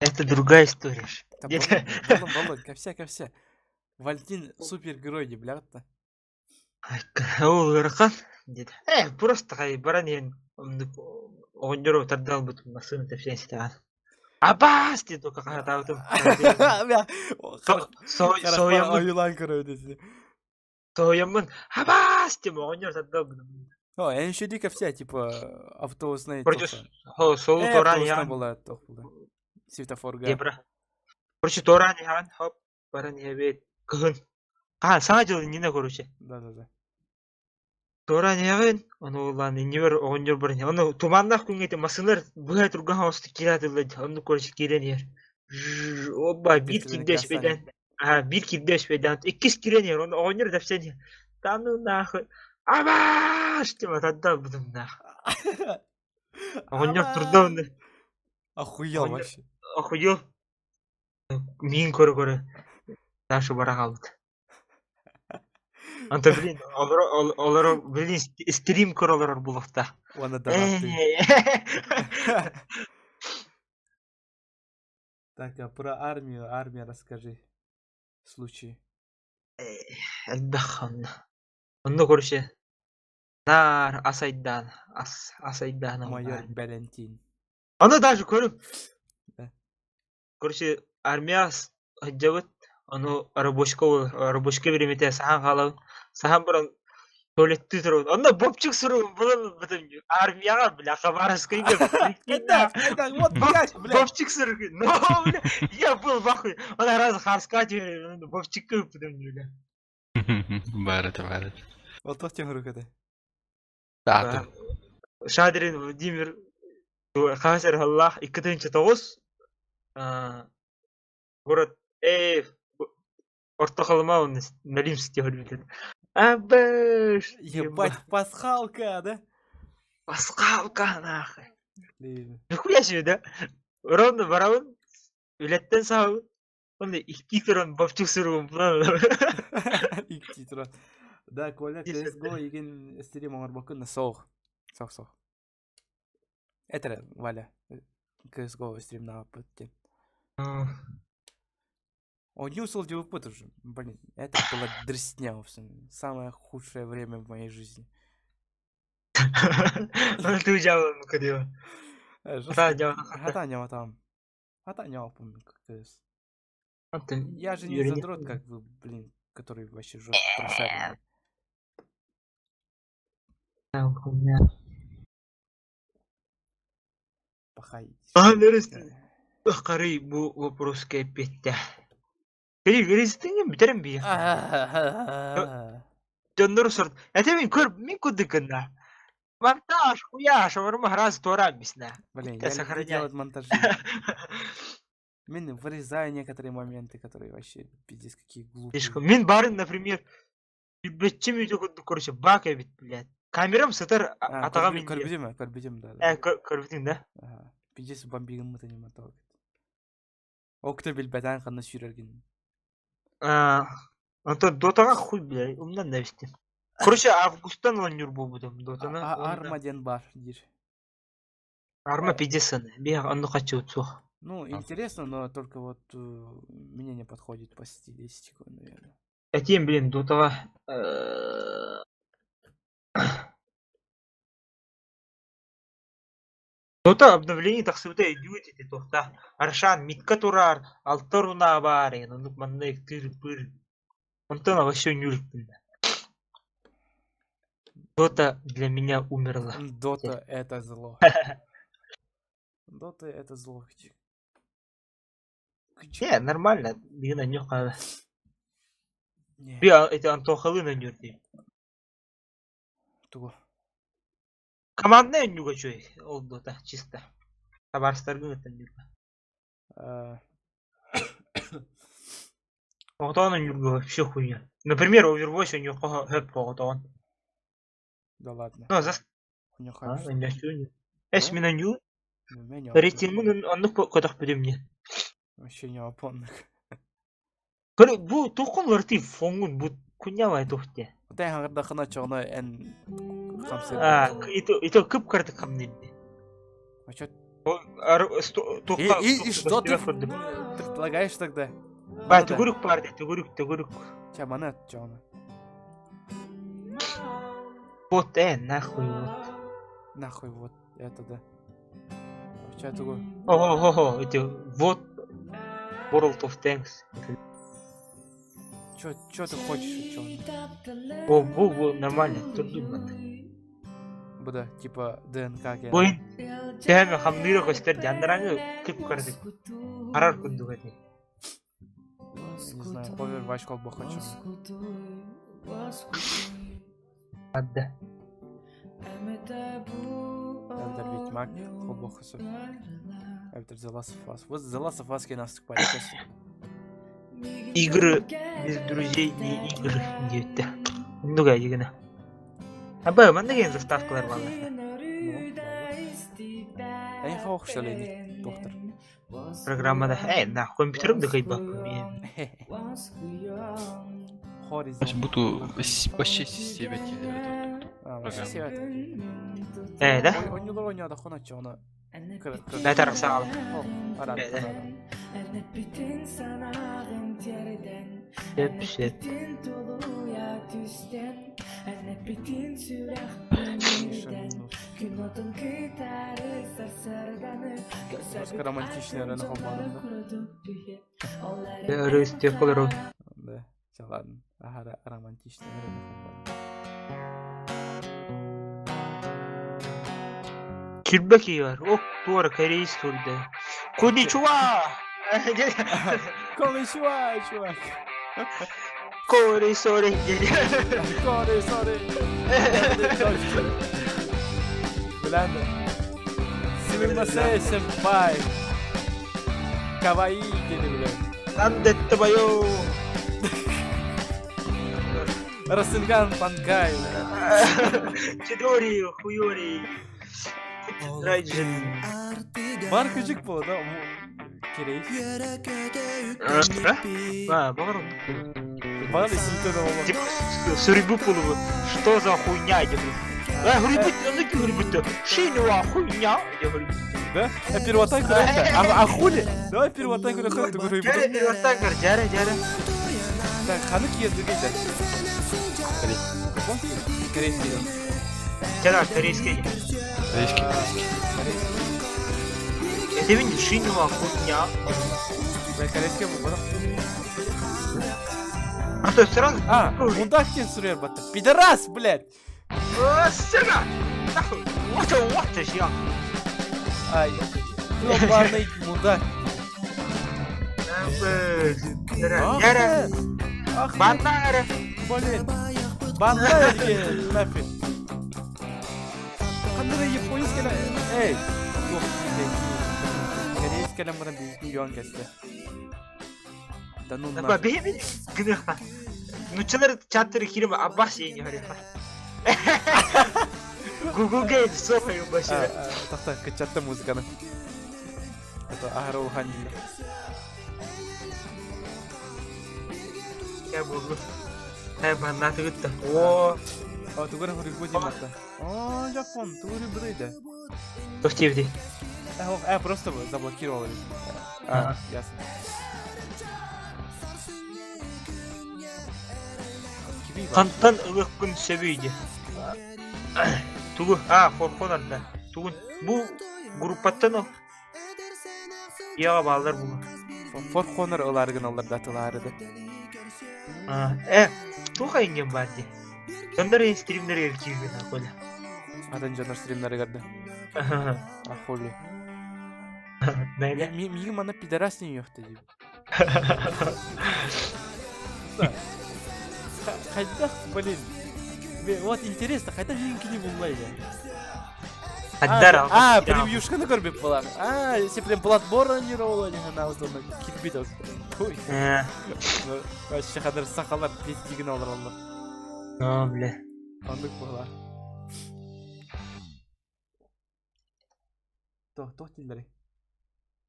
Это другая история. Болон, болон, кэпсээ, кэпсээ. Валентин супергерой дии билэҕит да? Ол ыарахан диэт. Э, просто хай баран иһэн оҕонньору тарда албытым массыына тэпсээн ситэҕин. Абаас диэн только хаһытаабытым. Соһуйаммын. Ойуулаан көрөбүт этини. Соһуйаммын абаас диэн оҕонньор тарда албытым. О, эн еще ди кэпсээ, типа автобусный Короче, солу туораан иһэҕин. Була туох була. Светофорга. Зебра. Короче, туораан иһэҕин, хоп, баран иһэбит. Кыһын. А, саҥа дьыл иннинэ, короче. Да-да-да. Туораан иһэҕин, ону улаан иннибэр оҕонньор баран иһэр. Ону туманнаах күҥҥэ ити массыыналар быһа тургаһан оҕустук киирэ атыллар дии. Оннук короче киирэн иһэр. Опа, биир кирдэ өспөйдөөн. Аа, биир кирдэ өспөйдөөн. Иккис киирэн иһэр, ону оҕонньор тэпсэн иһэр. Да ну нахуй. Абаш! Диэн атарда ылбытым наах. Оҕонньор турда онно. Охуел вообще. Охуел. Миин көрө-көрө Даша бара хаалбыт. Онто блин, олоро олоро блин стрим көрө олорор буолуохтаах. Уонна донаттыы. Так, а про армию, армия расскажи. Случай. Элбэх онно. Онно короче наар ас айдаан, ас ас айдаана Майор Балентин. Ону даже көрүм. Короче, армия сылдьабыт, ону рабочка рабочка бириэмэтэ саһан хаалабын. Саһан баран туалеттыы турабын. Онно бобчик суругун булан ылбытым. Армияҕа, бля, Хабаровскайга. Когда? Когда? Вот, блядь, блядь. Бобчик суругун. Ну, бля, я был в ахуе. Он раз Харска бобчикка ыппытым, бля. Баар этэ, баар этэ. Вот туох диэн сурук этэй? Аата. Шадрин Владимир хаһыс эрэ 2 9 город э Орто Халыма он Налимский көрбүтүн. Абыш! Ебать, пасхалка, да? Пасхалка, нахуй. Нихуя себе, да? Ровно барабын, үлэттэн саҕабын, уонна икки туран бобчук суругун булан Икки туран. Да, Коля, CSGO игин стрим оҥорбоккун суох. Суох, суох. Этэрэ, Валя, CSGO стримнаабыппыт диэн. Оонньуу сылдьыбыппыт уже. Блин, это была дресня, в общем. Самое худшее время в моей жизни. Ону туу дьаабылын кыдыба. Хата ньаматам. Хата ньамаппын КС. Я же не задрот, как вы, блин, который вообще жестко прошаренный. Пахай. Харый бу вопроска эппиэттээх. Кэлии веристиҥҥин бүтэрэн биэ. Дьоннору сорт. Это мин көр мин курдук гынна. Монтаж, хуяш, олормо раз туораан бисна. Блин, я люблю делать монтажи. Мин вырезаю некоторые моменты, которые вообще пиздец какие глупые. Мин барын, например, билбэччим видео курдук короче бак эбит, блядь. Камерам сытар атаҕам Көрбүтүм, көрбүтүм, да. Э, көрбүтүҥ да? Пиздец бомбигыммыт аниматолог. Окто билбэтэн ханна сүүрэргин. Онтон Дотаҕа хуй блядь, умнан да эбистим. Короче, августтан оонньуур буолбутум Дотаны. Арма диэн баар диир. Арма пиздец сана. Биэх онно хаччыбыт суох. Ну, интересно, но только вот мне не подходит по стилистику, наверное. Этим, блин, Дотаҕа Дота обновление тахсыбыта өйдүүт ити туохтаах Аршан мидка турар, алта руна баар эн оннук маннык тыр-пыр. Онтон вообще ньүрүппүн. Дота для меня умерла. Дота это зло. Дота это зло. Не, нормально. Дигин анньуох хаала. Не. Би ити Антохалыын анньур дии. Тугу? Команднай онньууга үчүгэй ол Дота чисто. Табаарыстаргын кытта онньуурга. Оҕотоҕун онньуурга вообще хуйня. Например, Overwatch онньуохха хөп оҕотоҕун. Да ладно. Ну, за... Онньуохха Онньооччу. Эс мин онньуу. Мен Рейтингмин оннук көтөхпүтүм дии. Вообще не опонных. Көр бу туоххун уларытыы фоҥҥун бу кунньамай туох диэ. Тэй хаҥырдаххына чоҕуна эн хамсыыр. Аа, ито кып-кыратык хамныыр дии. А чё? Туохха И что ты предлагаешь тогда? Ба, төгүрүк баар дии, төгүрүк, төгүрүк. Ча, маны чоҕуна. Вот нахуй вот. Нахуй вот это да. Ча тугу? Ого-го, эти вот World of Tanks. Чё ты хочешь, чё? О, бу нормально, тут думать. Буда, типа ДНК ген. Буин, тэһэми хамныыра көстөр дьаннараҥы кып-кыратык харар курдук этэ. Не знаю, Overwatch колбо хочу. Адда. Эбэтэр Ведьмак холбо хочу. Эбэтэр The Last of Us. Вот The Last of Us кэнэ астык честно. Игры без друзей не игры диэбиттэ. Оннук ээ гына. Аба, манна диэн заставкалар бааллар. Ну, Эйха охшалени, доктор. Программада, на компьютерым да кыйбаппын мен. Horizon. Буту вообще системе тиилэр А, вообще себет. Да? Онньулар онньода хоноччу оны. Бэтэр саҕала. Арар. Сөп, сөп. Немножко романтичный рынок обманом, да? Ырыс колору. Да, все, ладно. Ага, романтичный рынок обманом. Кирбеки бар. Ох, туора корейс турда. Коничуа! Коничуа, чувак! Кори сори. Кори сори. Бля, Сумимасе, сэмпай. Каваи, диэни бля. Нандетте байо. Расенган Панкай. Чидори, хуйори. Райджин. Бар күжүк боло да? Керей. А, бар. Бар исимтен боло. Типа, сурибу полу. Что за хуйня? А, грибут, ну ты грибут. Шинуа хуйня. Да? А первотай курахта. А хули? Давай первотай курахта ты грибут. Жара первотай кур, жара, жара. Так, ханы киезди кейде. Корейский. Жара, корейский. Корейский, корейский. Это ведь шинуа хуйня. Да, корейский был, потом. А то сразу... А, мудак тен сурер батта. Пидорас, блядь! Сука! Нахуй! What the what the shit? Ай, ёбаный мудак. Яра! Баннара! Блин! Баннара нафиг! Хандыра японский Эй! Ох, блядь. Корейский лямбара миллион кесте. Да ну нахуй. Бэби, гынха. Ну чалар чаттер кирим Аббас ени харифа. Google Gate софа башы. Тахта кычатта музыканы. Это ахара улхан дии. Я буду. Эй, банна тыгытта. О. А, тугара хурибу диматта. О, Жапон, тугары бирейде. Тохтивди. Просто заблокировали. А, ясно. Хантан ылыахпын сөбүй дии. Тугу? А, Форхон арда. Тугун? Бу группаттан ол. Яға балдар була. Форхонор ылары гыналлар да тылары да. А, э, туха инген бар ди. Дьоннор эн стримнерге киирген ахуля. Атын дьоннор стримнарыгар да. Ахули. Мэйле. Миигин манна пидорас не ёхта дип. Хайдах, блин. Вот интересно, хайдах миигин кини буллай да. Хаддар А, превьюшканы көрбеп болар. А, если прям Bloodborne не рола, не гана вот он кирбит Ой. Вообще хадыр сахалар пиздигин алыр алар. А, бля. Андык була. То, то тилдери.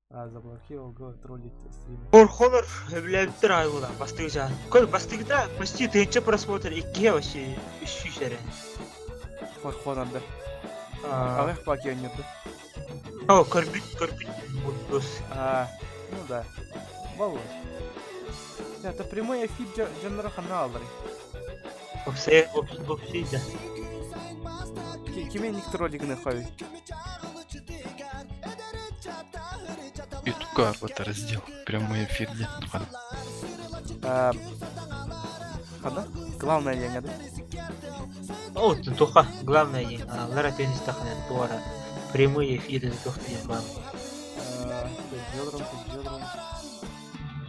А, заблокировал, го, троллить стрим. Форхонор өбүлээбиттер ай була. Бастыгы жаа. Көр бастыгыта почти тыһынча просмотр иккиге вообще үс эрэ. Форхонорда. Ах, паки нет. О, көрбүт, көрбүт буддус. А, ну да. Володь. Это прямой эфир Джаннара каналлары. Опсе, опсе, да. Киме ник троллигны хой. Ютубка вот раздел. Прямой эфир где? Хана? Главное я не да? О, туха, главное не. Лара теннис тахана туара. Прямые эфиры тухты бам.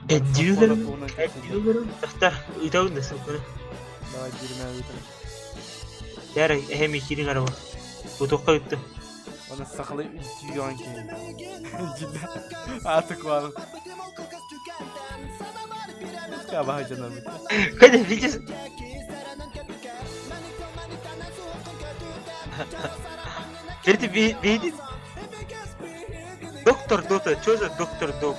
Эддюлером, эддюлером. Тахта, үтәүн дә сылкыны. Давай, бирмә үтәм. Яра, эһем икирин арба. Бу тухка үтте. Оны сақалы үтүйөн кейін. Аты куан. Кабаа жанар бит. Кайда видишь? Теперь ты видишь? Доктор Дота, что за доктор Док?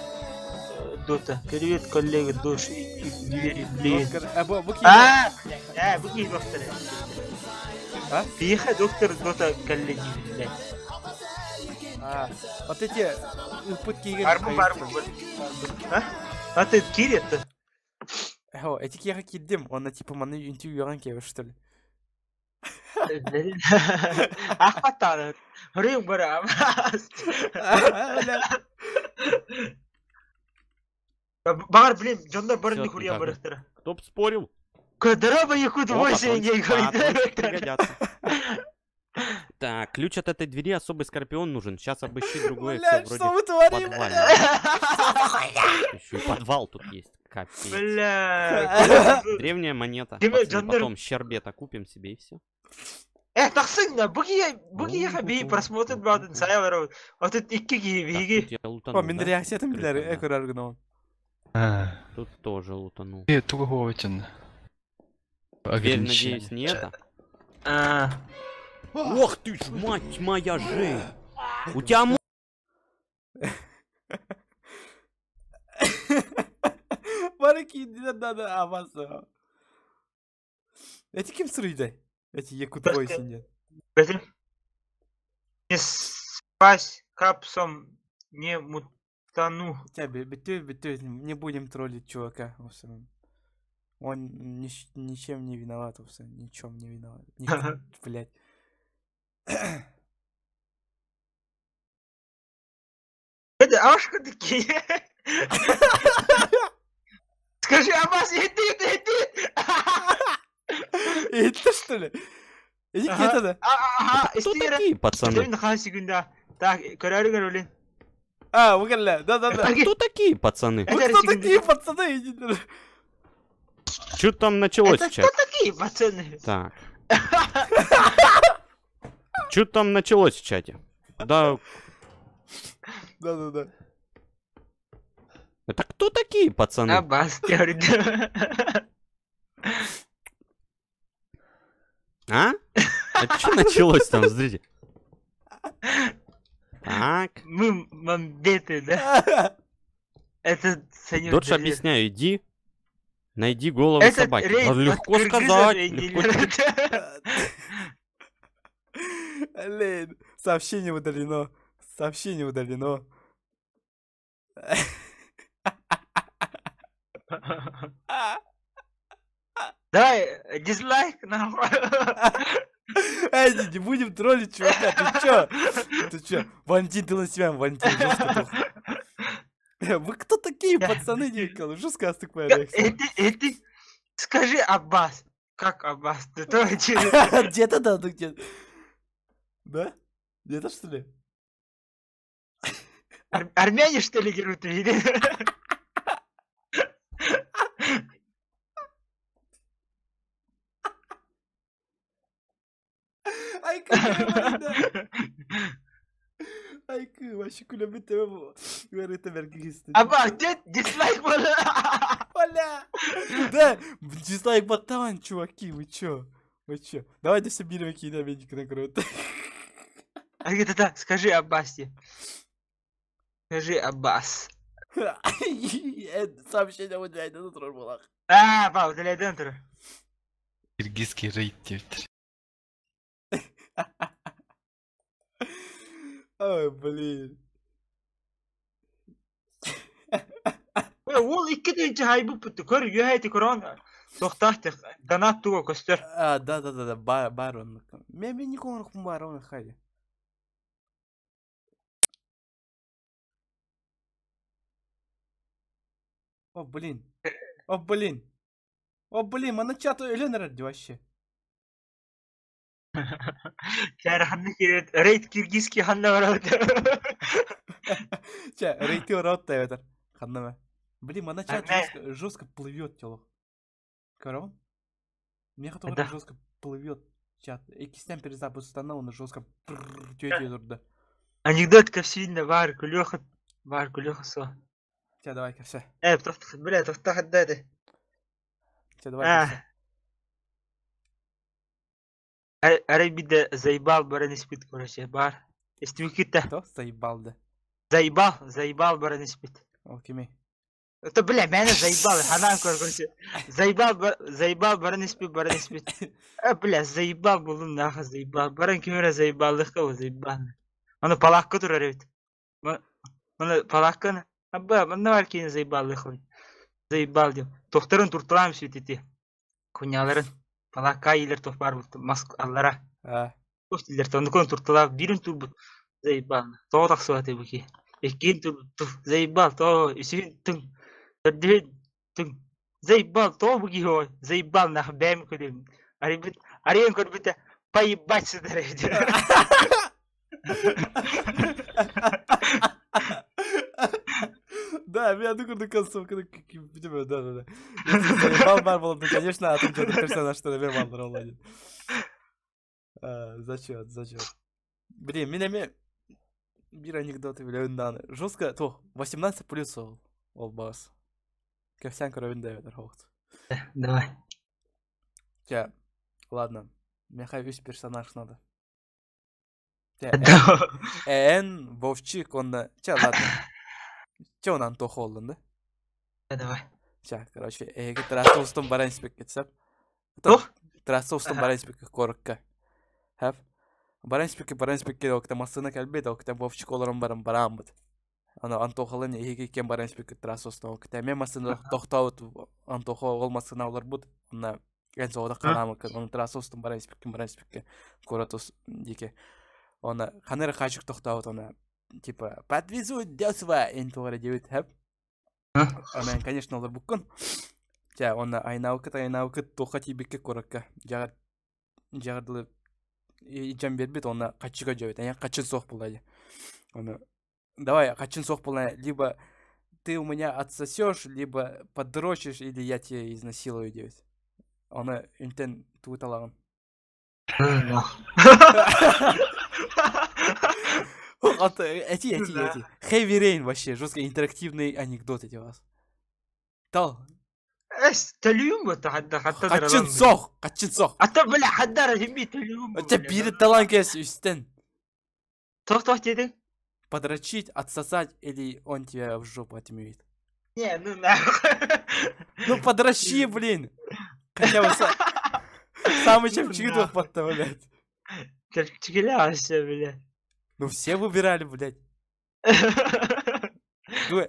Дота. Привет, коллега, дождь и двери, блин. А, а, буки доктор. А? Приехай, доктор Дота, коллеги, блядь. А, вот эти пытки... Арбу, арбу, а? А ты кирит-то? О, эти киха кидим, он на типа маны интервью что ли? Ахпаттаны. Рым бара. Бар, блин, дьоннор барын хурья барыктыра. Кто б спорил? Кадыраба якут бойся не говорит. Так, ключ от этой двери особый скорпион нужен. Сейчас обыщи другое. Бля, все что вроде мы творим? Еще и подвал тут есть. Капец. Бля. Древняя монета. Пацаны, потом щербета купим себе и все. Тахсың буги би просмотр бадын саялар. Вот это икки биги. О, мен реакциятын билер, э көрөр гына. Тут тоже лутанул. Э, туга хуаватин. Дверь, надеюсь, не это. Ох ты ж, мать моя же! У тебя Бараки, да, аваса. Эти ким сырыйды? Эти якутовой сидят. Не спась капсом, не мутану. Не будем троллить чувака. Он ничем не виноват, ничем не виноват. Блять. Это ашка такие. Скажи, Аббас, иди, иди! Это что ли? Иди это да. Ага, Кто такие пацаны? Так, көрөрү А, выгорля, да-да-да. Кто такие пацаны? Кто такие пацаны? Иди. Что там началось Это в чате? кто такие пацаны? Так. Что там началось в чате? Да. Да-да-да. Это кто такие пацаны? Аббас, говорит. А? А что началось там, смотрите? Так. Мы мамбеты, да? Это Санёк. Додж, объясняю, иди, найди голову собаки. Да, легко сказать. Легко... Блин, сообщение удалено. Сообщение удалено. Давай, дизлайк, нахуй. Эй, не будем троллить чувака, ты чё? Ты чё? Валентин, ты на себя, Валентин, жестко тух. Вы кто такие, пацаны, Никол? Жестко астыкпай реакция. Это, скажи, Аббас. Как Аббас? Ты тоже Где-то да, ну где? Да? Где-то что ли? Армяне, что ли, дерут? Ай, Айкы, вообще күлөмүт тебе бу. Говорит, бергисти. Аба, дед, дизлайк бля. Бля. Да, дизлайк баттаван, чуваки, вы чё? Вы чё? Давайте все мир какие-то медики накроют. А это скажи Аббасте. Скажи Аббас. Сообщение удаляйды турар булак. А, ба, удаляйды турар. Киргизский рейд деп. Ой, блин. Ол икки тыһыынча хайбыппыт көр үөһэ корон тохтаах донат туга көстөр. А, да, да, да, да, бар он. Мен не конрухпун бар он хайы. О, блин. О, блин. О, блин, мана чат өлөн эрэр вообще. Рейд киргизский ханна барабыт. Ча, рейти барабыт да эбэтэр. Ханна Блин, мана чат жестко плывет тело. Корон? Мне который жестко плывет чат. Экистен перезапуск он жестко тетя. Анекдот капсильно бар күлөха бар күлөха со. Ча, давай капся. Бля, тоқтақ дады. Ча, давай капся. Арабида заебал баран испит, короче, бар. Иствикита. Кто заебал, да? Заебал, заебал баран испит. Окей. Это, бля, меня заебал, ханан, короче. Заебал, заебал баран испит, баран испит. А, бля, заебал был, нахуй, заебал. Баран кемера заебал, легко заебал. Оно палакка турар ведь. Оно палакка, аба, оно варкин заебал, легко. Заебал, дем. Тохтарын туртулам светити. Куняларын. Палакка илер тох бар бут маск аллара. Тох дилер тонукон туртулап бирин турбут заебал. Тоо таксыбат буки. Эккин турбут заебал тоо үсүн түң. Төрдүн түң. Заебал тоо буки хой. Заебал нах бэм көдүм. Арибит ариен көрбүтэ поебать сыдар. Да, меня ну концовка, да, да, да. Заебал бар был, ну конечно, а там что-то персонаж, что наверное, был, Зачет, зачет. Блин, меня бир анекдоты, бля, жестко, то, 18 плюс ол бас. Кевсян коровин дает, Давай. Тя, ладно, мне хай весь персонаж надо. Эн, Вовчик, он, тя, ладно. Че он Антоха олдун, да? Давай. Ча, короче, эги трасса устун баран испек кетсеп. Тух? Трасса устун баран испек корокка. Хап. Баран испекке окта масына калбет, окта Вовчик олорон баран барамбыт. Ана Антохалын эги кен баран испекке трасса устун окта. Мен масына тохтаут Антоха ол масына олар бут. Ана эн сода карамык, он трасса устун баран испекке коротус дике. Она ханера хачык тохтаут, она типа, подвезу дёсва, энтуара девит хэп. Она, конечно, олар буккун. Тя, она айнаукыт, тоха тибикке коракка. Жагардылы ижам бербит, она качыга жабит. Ая качын сох булады. Она, давай, качын сох булады. Либо ты у меня отсосешь, либо подрочишь, или я тебя изнасилую, девять. Она интен туыталагын. Эти. Heavy Rain вообще, жестко интерактивный анекдот эти вас. Тал. Эс, төлүүм бу хадда хатта. Качын сох, качын сох. Ата бля хаддара химби төлүүм. Ата бири талан кес үстен. Тох тох дедің? Подрочить, отсосать или он тебя в жопу отмеет. Не, ну нахуй. Ну подрочи, блин. Хотя бы самый чепчик подставлять. Чепчикеля вообще, бля. Ну все выбирали, блядь. Ду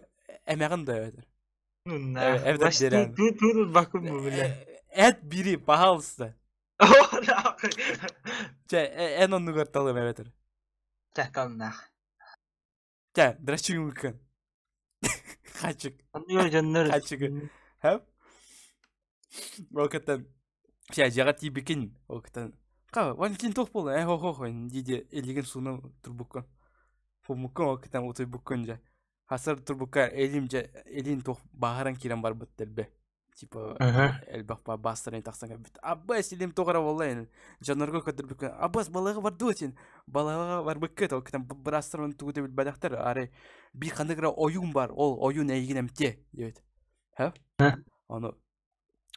эмэҕин да эбэтэр. Ну на. Эбэтэр дерен. Тут бакым бу, бля. Эт бири, пожалуйста. Чэ, эн оннугар талым эбэтэр. Чэ, талнах. Чэ, драчыгын. Хачык. Оннугар дьоннор. Хачыгы. Хэп? Ол кытта Чэ, дьиэҕэ тиийбиккин, ол кытта Ха, Валентин туох буолла? Э, хо-хо-хо, дии-дии илиигин сууна турбуккун. Фуммуккун, ол кытта утуйбуккун дьэ. Хасар турбукка илиим дьэ, илиин туох бааһыран киирэн барбыт дэлби. Типа элбэх баастарын тахсан кэлбит. Аббас илиим туох эрэ буолла эн. Дьоннорго көрдөрбүккүн. Аббас балыга бардуо син. Балыга барбыккыт, ол кытта быраастар оны тугу да билбэтэхтэр. Арай биир ханнык эрэ ойуун бар, ол ойуун эйигин эмтиэ диэбит. Ха? Ону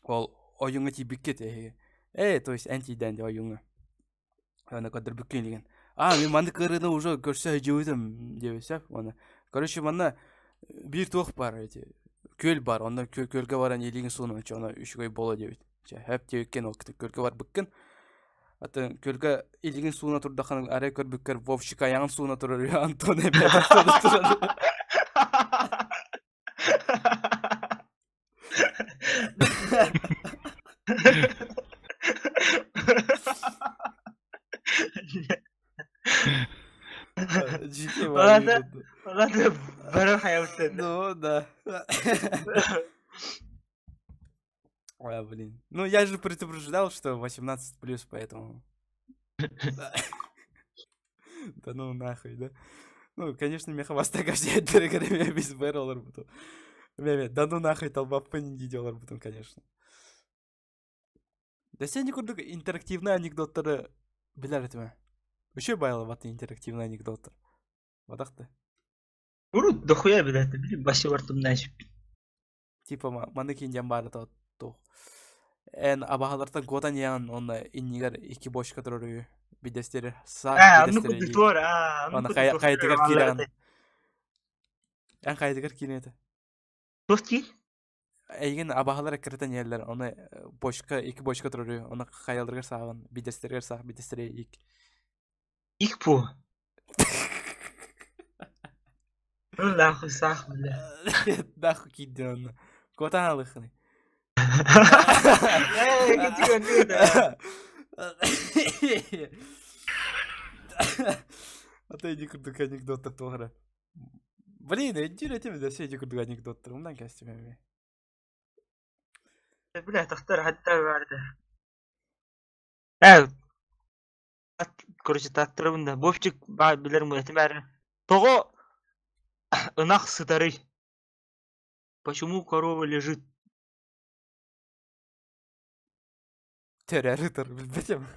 Ол ойууҥҥа тиийбиккит эһиги. Ээ, то есть эн тиийдээн дии ойууҥҥа. Аны көрдөрбүккүн илигин. А, мин маннык ыарыыны уже көрсө сылдьыбытым диэбит сөп. Уонна, короче, манна биир туох баар эти күөл баар, онно күөлгэ баран илиигин суунан оччоҕуна үчүгэй буолуо диэбит. Чэ, сөп диэбиккин ол күөлгэ барбыккын. Атын күөлгэ илиигин сууна турдаххына арай көрбүккэр Вовчик айаҕын сууна турар үһү, Антон эмиэ сууна турар. Ладно, ладно, бары хайабыттан. Ну, да. Ой, блин. Ну, я же предупреждал, что 18 плюс, поэтому. Да ну нахуй, да. Ну, конечно, меха бастака все без бэролар буту. Да ну нахуй толбаппын видеолар бутун, конечно. Да сен курдук интерактивный анекдоттары билэр этим. Еще байлабаты интерактивный анекдоттар. Бадахты. Урут дохуя билэр, билим башы бартымнан Типа маны кинден бары туох. Эн абаһалартан куотан иһэн онно иннигэр икки бочка турар үһү. Бидэстери саах Ээ, оннук бидэстери курдук илии. туор, аа, оннук Аны курдук хайа туох хайатыгар бааллар киирэҕин. этэ. Эн хайатыгар киирэн этэ. Туох дии? Эйигин абаһалар эккирэтэн иһэллэр. Оны бочка, икки бочка турар үһү. Оны хайаларыгар сааҕын, бидэстэригэр саах, бидэстери ик. Ик пу. Ну нахуй саах, бля. Нахуй киирдин онно. Куотан алыххыный. Ээ, кичик оннук этэ. А то иди курдук анекдоттар туох эрэ. Блин, өйдүүр этим да все иди курдук анекдоттар. Умнан кэстим эми. Бля, тахтар хатта барды. Ээ, короче, таттырабын да. Вовчик баа билэр этим бәрі. Тоҕо ынах сытарый? Почему корова лежит? Төрөөрү тор билбэтим.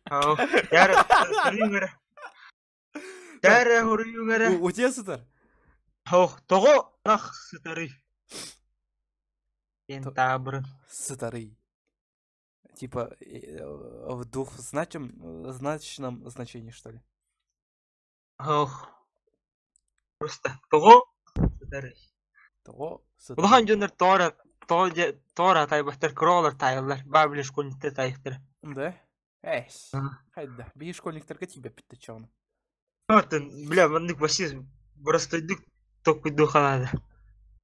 Ау, Яра, суруйуҥ эрэ. Яра, суруйуҥ эрэ. Утуйа сытар. Ох, тоҕо ынах сытарый? Диэн таабырын. Сытарый. Типа в двухзначном значном значении, что ли? Ох. Просто тоҕо сытарый? Тоҕо сытарый? Улахан дьоннор тоҕо тоҕо таайбаттар, кыра таайаллар. Баа били школьниктар таайыахтара. Да? Эс. Хайда. Биир школьниктарга тиийбэппит да чоҕуна. Оттон, бля, маннык вообще простойдук толкуйдуу хаалаада.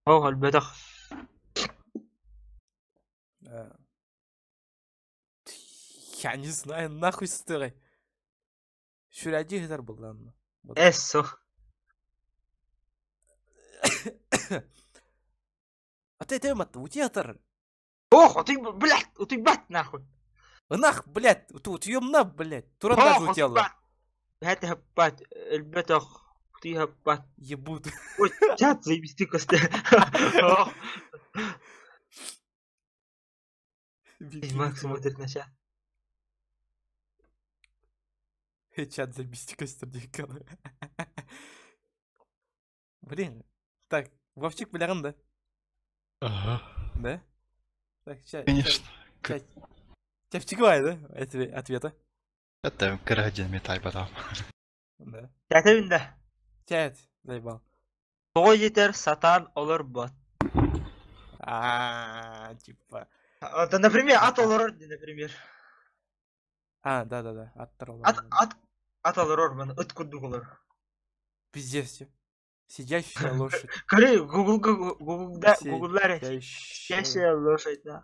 Ох, өлбөтөх. Я не знаю, нахуй сытыгай. Сүрээдьи сытар буоллаҕына. Эссо. А ты это мат, утуйар. Ох, утуй, блядь, утуйбат нахуй. Ынах, блядь, утуйумна, блядь. Туран даже Ох, утуйаллар. утуйбат. Һэт хаппат, өлбөтөх, утуй хаппат. Ебут. Ой, чат заебись косте. Ох. Макс смотрит на чат. Чат забить костер дикала. Блин. Так, Вовчик билэҕин да? Ага. Да? Так, ча, Конечно. ча, чэпчэки баай да? Ответа. Это кыра диэн таайбатаҕым. Да. Чатыбын да. Чат, заебал. Тоҕо диэтэр сатаан олорбот. А, типа. Это, например, ат олорор, например. А, да-да-да, аттар Ат, олорор. ат, ат олорор, маны ыт курдук олорор. Пиздец. Сидящая лошадь. Көрү, Гуглга, Гуглда, Гуглар сидящая лошадь, да.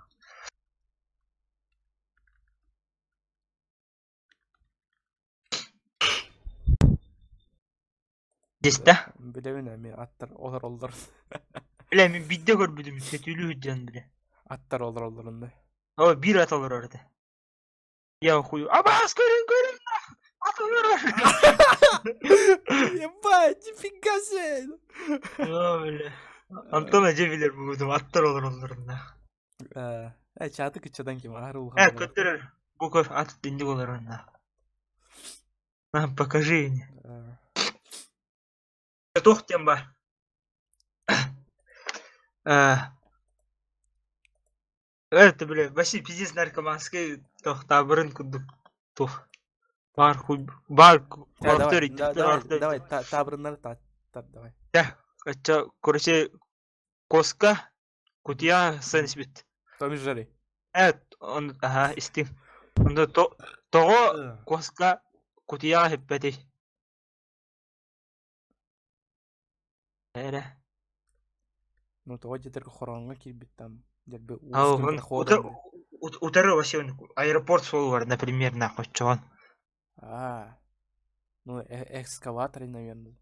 Дистэ? Билэбин эми аттар олороллор. Бля, мин биирдэ көрбүтүм, сөтүлүү сылдьан бile. Аттар олороллорун да. О, биир ат олорор этэ. Я хую. Абаас көрүн көрүн! Ат олорор! Ебать, нифига себе! О, бля. Антон эдьэ билэр бугутум аттар олороллорун да. Э, чааты кыччадан ким аһар Э, улахан. көттөрөр. Бу көр ат динник олорор на. На, покажи мне. Туох диэн баар. Это, бля, вообще пиздец наркоманский туох таабырын курдук туох. Баар хуй баар Давай, давай, давай, таабырыннары тар, давай. Да, оччо, короче, коска кутуйа сан испит. Том и Джерри. Э, он, ага, истиҥ. Онно тоҕо куоска кутуйаҕа сиппэтий? Эрэ. Ну, тоҕо диэтэргэ хороҥҥо киирбит там, дьэрби Утары вообще аэропорт суолугар, например, нахуй, чоҕон. А, ну, экскаваторы, наверное.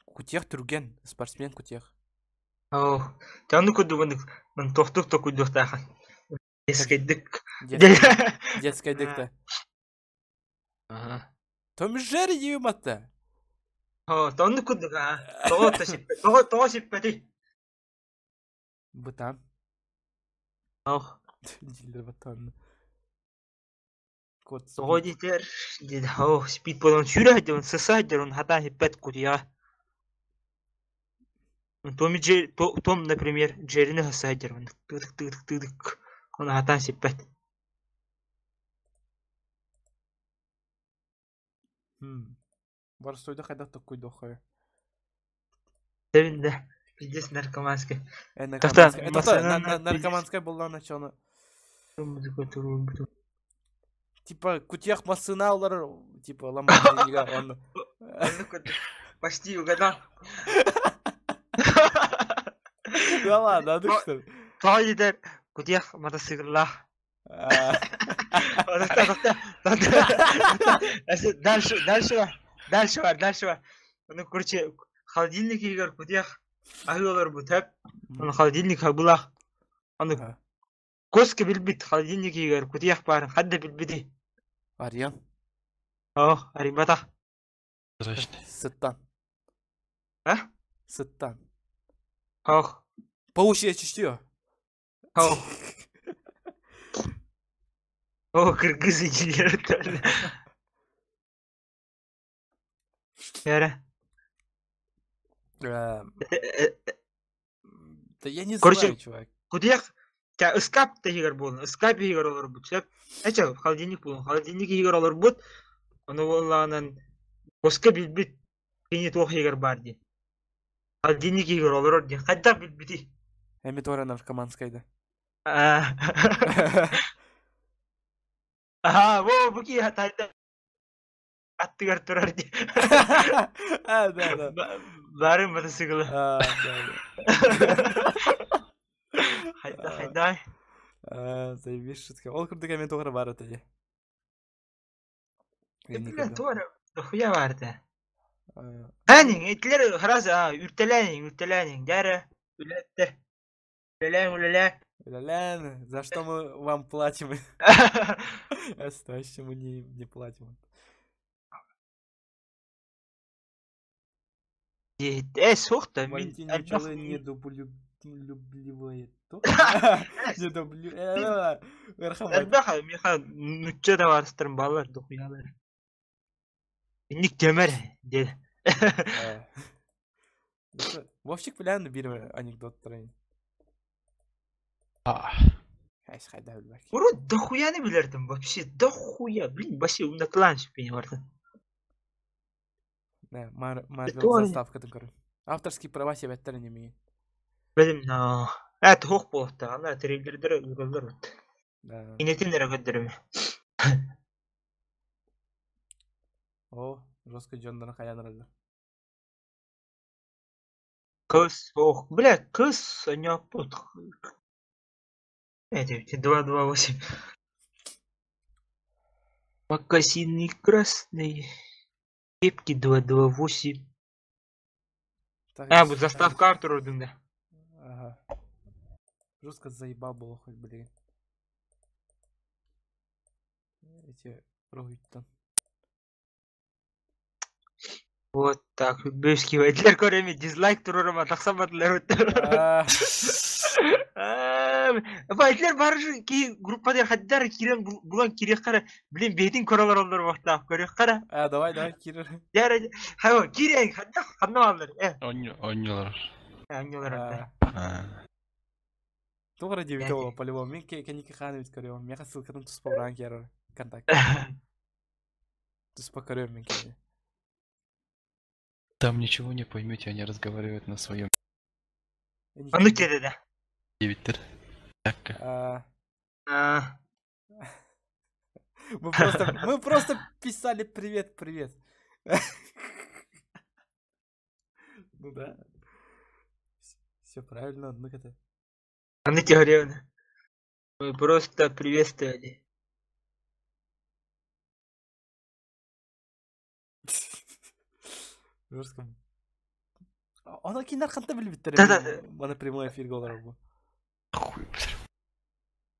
Кутех түргэн, спортсмен кутех. Оо, дьэ оннук курдук оннук туохтук токуйдуохтаахын. Детскайдык. Детскайдык да. Том и Джерри диибин батта. Оо, оннук курдук аа. Тоҕо тоҕо тоҕо сиппэтий? Бытаан. Ох. Дииллэр баттаанна. Тоҕо диэтэр, оо, спид буолан сүүрэ сылдьабын, сыса сылдьабын, хатаан сиппэт кутуйаҕа. Том, Том, например, Джерини сыса сылдьар тыытык тыытык тыытык ону хатаан сиппэт. Боростуойда хайдах токкуйдуоххай? Тэбин да, пиздец наркоманскай. Наркоманскай буоллаҕына чону Типа кутех массына олорор, типа Ламборгинига он. Почти угадал. Да ладно, а что? Тоҕо диэтэр кутех мотоцикллаах. Дальше, дальше бар, дальше бар, дальше бар. Ну, короче, холодильник иһигэр кутех аһыы олорбут, сөп. Ону холодильник хабылаах. Ону Коска билбит холодильник иһигэр кутуйах баарын ханна билбитий? Арыйан. Оо, арыйбатах. Здрасте. Сыттан. А? Сыттан. Ох. Паучье чутье. Ох. О, кыргыз инженер. Эрэ. Да я не Короче, знаю, чувак. Кутуйах ыскаап да иһигэр буолан, ыскаап иһигэр олорбут сөп. Эчэ, холодильник буолан, холодильник иһигэр олорбут, ону буоллаҕынан коска билбит кини туох иһигэр баар диэн. Холодильник иһигэр олорор диэн. Хайдах билбитий? Эми туора наркоманскай да. Аа, во, бу киһи тайда аттыгар турар дии. А, да, да. Бары мотоциклы. А, да, да. Хайда, хайда. А, заебись шутка. Ол курдук эми туора бар этэ. Бля, туора дохуя бар этэ. Ханин, этилер харас үртэлээниҥ, үртэлээниҥ, дьэ үлэттэр. Үлэлээҥ, үлэлээ. Үлэлээн, за что мы вам платим? Это вообще мы не платим. Э, суох да, мин Валентин элбэх Ничего не недолюбливает. Недоблю... Элбэх миэхэ нучча табаарыстарым бааллар дохуялар. Инник темер диэн. Вовчик билэн биир анекдоттарын. Хайс хайда билбэк. Урут дохуяны билэрдим вообще дохуя блин вообще умнатылаан сүппүн бардым. Да, Марвел заставкатын көрүн. Авторские права себеттер немеин. Билим но. Э туох буолуохтаах ана трейлердер ыыталлар эбит. Да. Инэтин эрэ көрдөрүмэ. О, жестко дьоннорун хайаан эрэллэр. Кыс, ох, бля, кыс, онньооппут. Это 2-2-8. Мокасины красные. Кепки 2-2-8. Так, А, бу заставка Артур да. Ага. Жестко заебал было хоть, блин. Эти роһуйтан. Вот так, Бөски вайдлер көрөми дизлайк турурама тахсаматлар Вайдлер бар ки группа дер хаддар кирен булан кире кара блин бетин көрөлөр олор вактаах көрө кара. А, давай, давай, кирер. Яра хайо кирен хадда ханна алар. Э. Онньолор. Онньолор. Тугара диэбитэ ол по-любому. Мин кэнники хаан эбит көрүөм. Миэхэ ссылкатын туспа ураан киэрэр контакт. Туспа көрүөм мин кэнни. Там ничего не поймете, они разговаривают на своем. Ону да. Диэбиттэр. Так. Мы просто писали привет, привет. Ну да. Все правильно, ну это. Анна Тихоревна. Мы просто приветствовали. Жестко. Аны кинер ханта билбиттер. Да-да. Мана прямой эфир олорор бу. Хуй, блядь.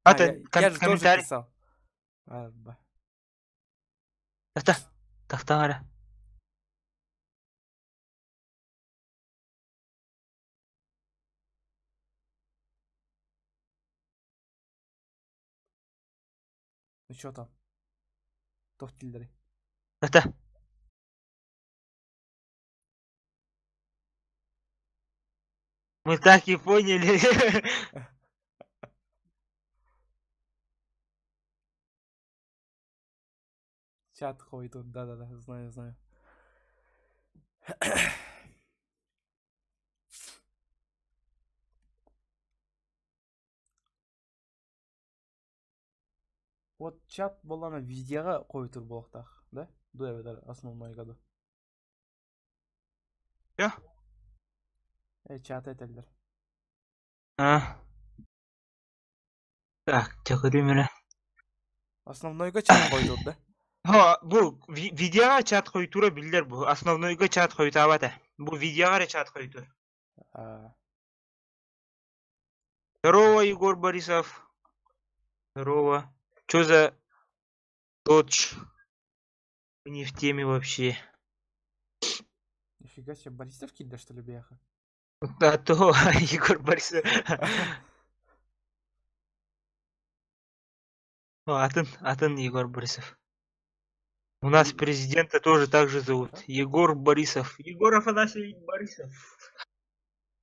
А, я, я же тоже комментарий. писал. А, ба. Та, тахтара. Ну что там? Туох дииллэрий. Та. Мы так и поняли. Чат ходит тут, да-да-да, знаю, знаю. Вот чат буоллаҕына видеоҕа хойутуур буолуохтаах, да? Ду эбэтэр основнойга ду. Чё? Чаты этэллэр. А. Так, чакырым Основнойга чат хойутуур, да? Ха, бу видеоҕа чат хойутуура биллэр бу. Основнойга чат хойутаабат. Бу видеоҕа эрэ чат хойутуур. А, Здорово, Егор Борисов. Здорово. Чё за додж? Не в теме вообще. Нифига себе, Борисов киирдэ, что ли, биһиэхэ? А то Егор Борисов. О, атын, атын Егор Борисов. У нас президента тоже так же зовут. Егор Борисов. Егор Афанасьевич Борисов.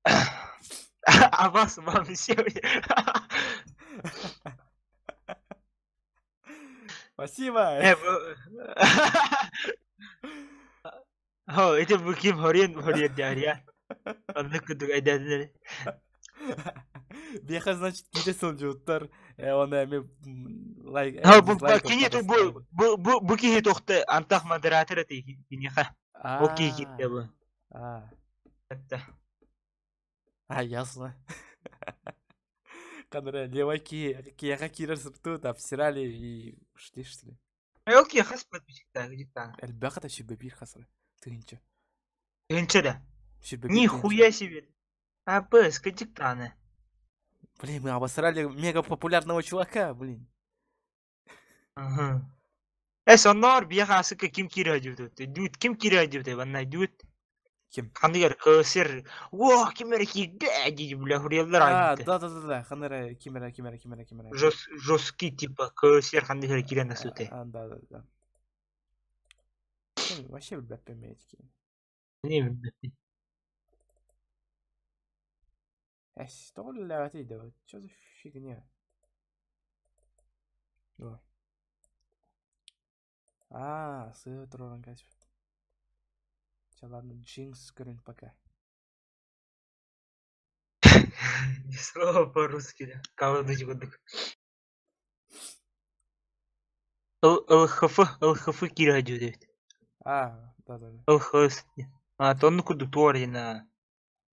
А вас вам сегодня. Спасибо! О, это бу ким хорен хорен дяря. Оннук курдук айдадылар. Биһиэхэ, значит, киирэ сылдьыбыттар. Оны эми лайк, Ха, бу дизлайк кини оттар бу бу бу бу киһи тохты антах модератор эти киниха. Ол киһи киирдэ бу. А, Это. а, ясно. Кадра, левай киһиэхэ киирэр сырту, обсирали и ушли, что ли? Ол киһи хас подписчик где-то. Элбэх это 21 хасыры. Тыһыынча. Тыһыынча да. 21 Нихуя себе. А, Б, скадиктаны. Блин, мы обосрали мега популярного чувака, блин. Ага. Э, сонноор биһиэхэ асыка ким киирэ дьүт. Дүт ким киирэ дьүт банна дүт. Ким? Ханныгар кысыр. О, ким эрэ киирдэ дии бля хурияллар А, айбыт. да-да-да-да, ханара, кимера, кимера, кимера, кимера. Жёс жесткий типа кысыр ханныгар киирэн асуте. А, да-да-да. Вообще, ребят, пометки. Не билбэппин. Эс, что ли, да? Что за фигня? О. А, сыр туран кась. Все, ладно, Джинкс көрүн пока. Ни слова по-русски, да. Калыныч курдук. ЛХФ, ЛХФ киирэ дьүт. А, да-да-да. ЛХС. А, то оннук курдук туор диэн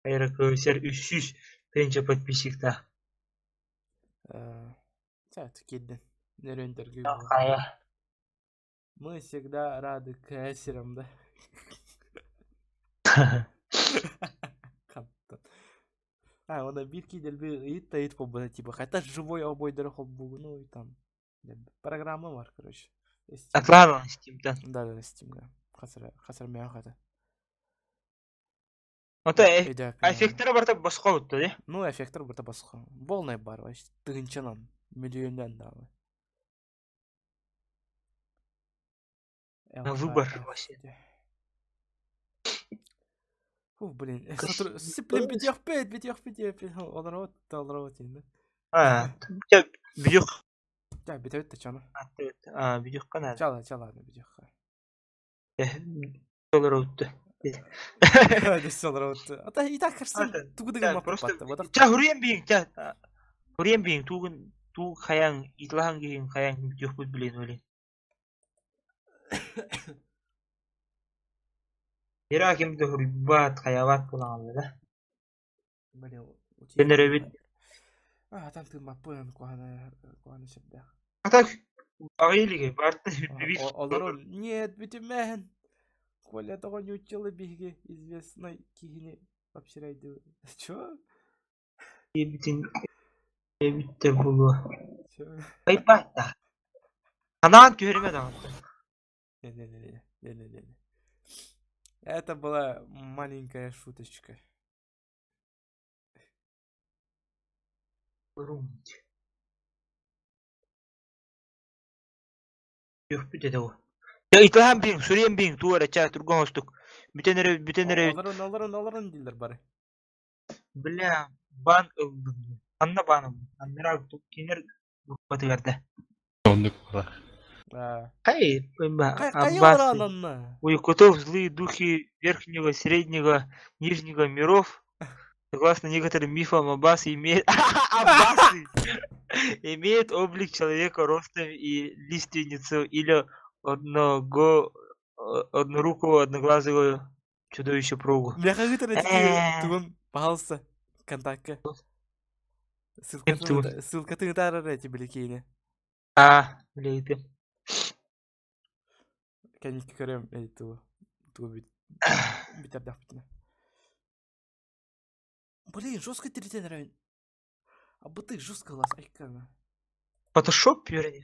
Аэрокрейсер 300 тыһыынча подписчиктаах. Чэ, киирдин. Нөрүндөргүй Хайа. Мы всегда рады кассерам, да? Хантан. А, она бирки дельби ыйыт да ыйыт холбуна, типа, хотя живой обойдары холбугу, ну и там. Программа бар, короче. Атлан Steam'тан. Да, да, Steam'га. Хасыр, хасыр мя хата. Ото эффекттері барта босқо бутты, де? Ну, эффекттер барта босқо. Полный бар, вообще, тыгынчанан, миллионнан да. На выбор вообще. Фу, блин, блин, битях пять, битях пять, олар вот, да. А, битях. Да, битях ты чана. А, битях кана. Чала, чала, битях. Олар өттү. Олар өттү. Ата и так кажется, тугу Просто ча хуриен биң, ча хуриен биң тугун ту хаян итлахан киһин хаян битях блин олин. Ира ким де хурибат хаябат булаҕалла да. Блин, Тенеребит. А, там ты маппын куана куана сепдэх. А так аҕыйлыгы барта бит. Олор нет, битимен. Коля того не учила биги известной кихини вообще райды. Чё? Битин эбиттер булуа. Айбат да. Анаан түһэрмэ даҕаны. Не-не-не, не-не-не. Это была маленькая шуточка. Yok dedi o. Ya итахан биң, сүрен биң, туара ча турган остук. Бүтен бүтен Олорун, олорун, олорун дилер бары. Бля, бан ылдым. Анна бан ылдым. Аннара кинер группатыгарда. Ондук була. Хай, Аббас. У якутов злые духи верхнего, среднего, нижнего миров. Согласно некоторым мифам, Аббасы имеют... Аббасы имеют облик человека ростом и лиственницу или одного однорукого одноглазого чудовище прогу. Бляха тугун, пожалуйста, контактка. Ссылка, ссылка ты эти были А, блядь. Кәники көрөм, эй, ту, ту бит, битердах битне. Блин, жестко третий район. А бы ты жестко лаз, айкана. Фотошоп верни.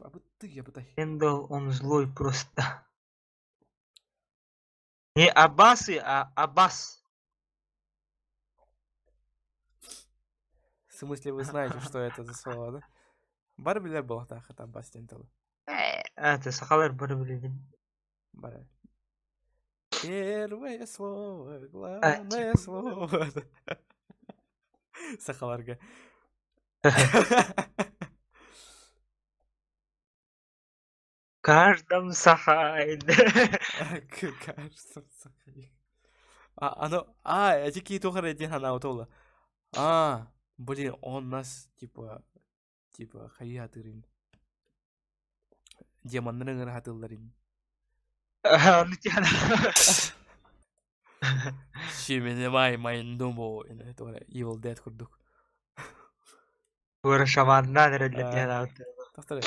А бы ты, я бы Эндал, он злой просто. Не Аббасы, а Аббас. В смысле, вы знаете, что это за слово, да? Барбилер был так, это Аббас тенталы. Это сахалар барбилер. Бар. Первое слово, главное слово. Сахаларга. Каждом сахай. Каждом сахай. А, оно... А, эти какие-то один она утола. А, блин, он нас, типа... Типа, хаятырын. Демоннарын хатылларын. Ну тебя. Шименемай майндумбо. Это Evil Dead курдук. Тура шаманнан для Повторяй.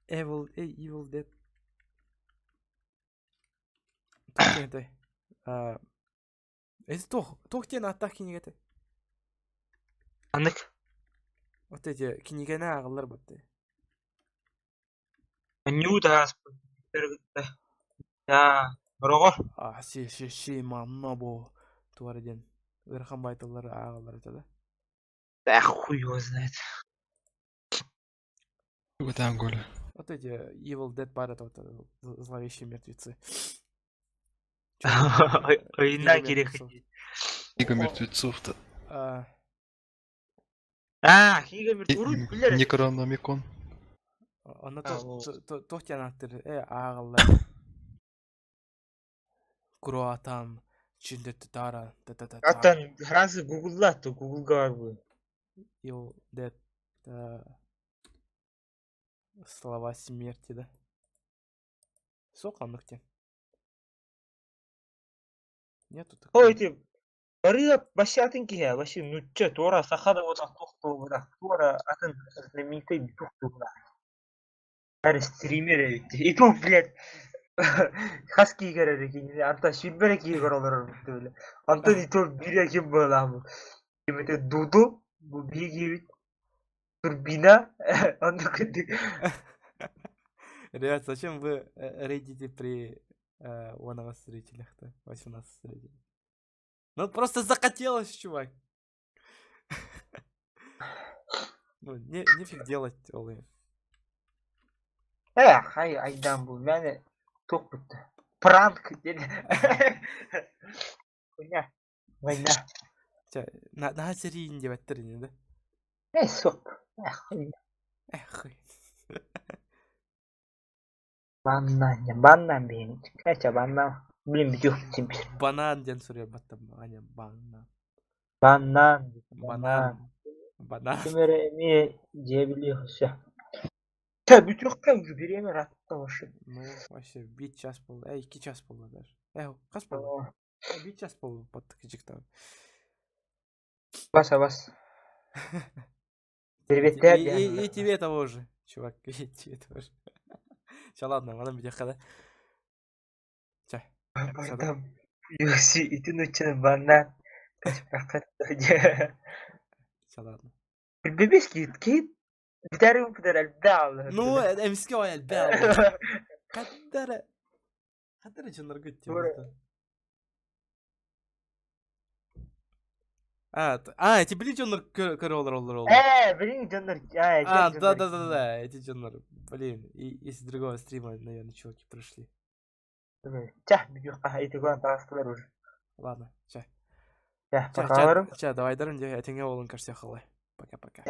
Evil, эй, Evil Dead. Тух Это тох, тох тен аттах кинигете. Анык. Вот эти кинигене ағылар бутты. Нюда Да, рого. А, си, си, си, мамна бо. Туар ден. Верхан байтылар ағылар это, да? Да хуй его знает. Там Коля. Вот эти Evil Dead пара, вот зловещие мертвецы. Война Книга мертвецов-то. А, книга мертвецов. Некрономикон. Она то тянаттыр, ағылар. Круатан, Чиндетара, та-та-та. Аттан хрансы Гуглда, то Гуглга бар бу. Evil Dead. Слова смерти, да? Суох оннук диэн. Нету такого. Ой, эти Барыа вообще атын киһи, вообще нучча, туора саха да буолбатах, туох да буолбатах, туора атын знаменитый туох да буолбатах. Бары стример эбит. И то, блядь, хас киһи көрөр кинини, антон сүүрбэ эрэ киһи көрө олорор били. Антон и то биирэ ким буолаамы. Кимите Дуду, бу биир киһибит, Турбина, оннук курдук. Ребят, зачем вы рейдите при 18 зрителях-то? 18 зрителей. Ну просто захотелось, чувак. Ну, не, нефиг делать, ол. Эх, ай, айдан бу, мээнэ туох бүттэ. Пранк диэн. Хуйня. Война. Чэ, на наһаа сэриин диэбэттэр ини да? Э, суох. Эх, хуйня. Эх, хуй. Баннан, баннан биһин. Кача баннан. Блин, бүтүөх симпир. Банан диэн суруйар Аня, банан. Баннан. Банан. Банан. Ким эрэ эмиэ дьиэ билиэх өссө. Чэ, бүтүөххэ уже бириэмэ ыраатта вообще. Ну, вообще, биир час буолла. Э, 2 час буолла даже. Э, хас буолла? Э, биир час буолла, баттык там. Бас, бас. И, Привет, и тебе того же, чувак, и тебе тоже. Чэ, ладно, манан бүтүөххэ да. Чэ. Бардам. Юси, ити нучча баннан. Чэ, ладно. Бибис кит кит. Бүтәри бүтәр элбэ Ну, эмискэ ой элбэ. Хаттара. Хаттара дьоннорго Тура. А, а, эти били дьоннор көрө олороллор. Э, блин, дьоннор. А, да, эти дьоннор. Блин, и из другого стрима, наверное, чуваки пришли. Чэ, бүтүөххэ ити гон таастылар уже. Ладно, чэ. Чэ, Чэ, пока чэ, чэ, давай дарым, этэҥҥэ буолуҥ көрсүөххэ. Пока-пока.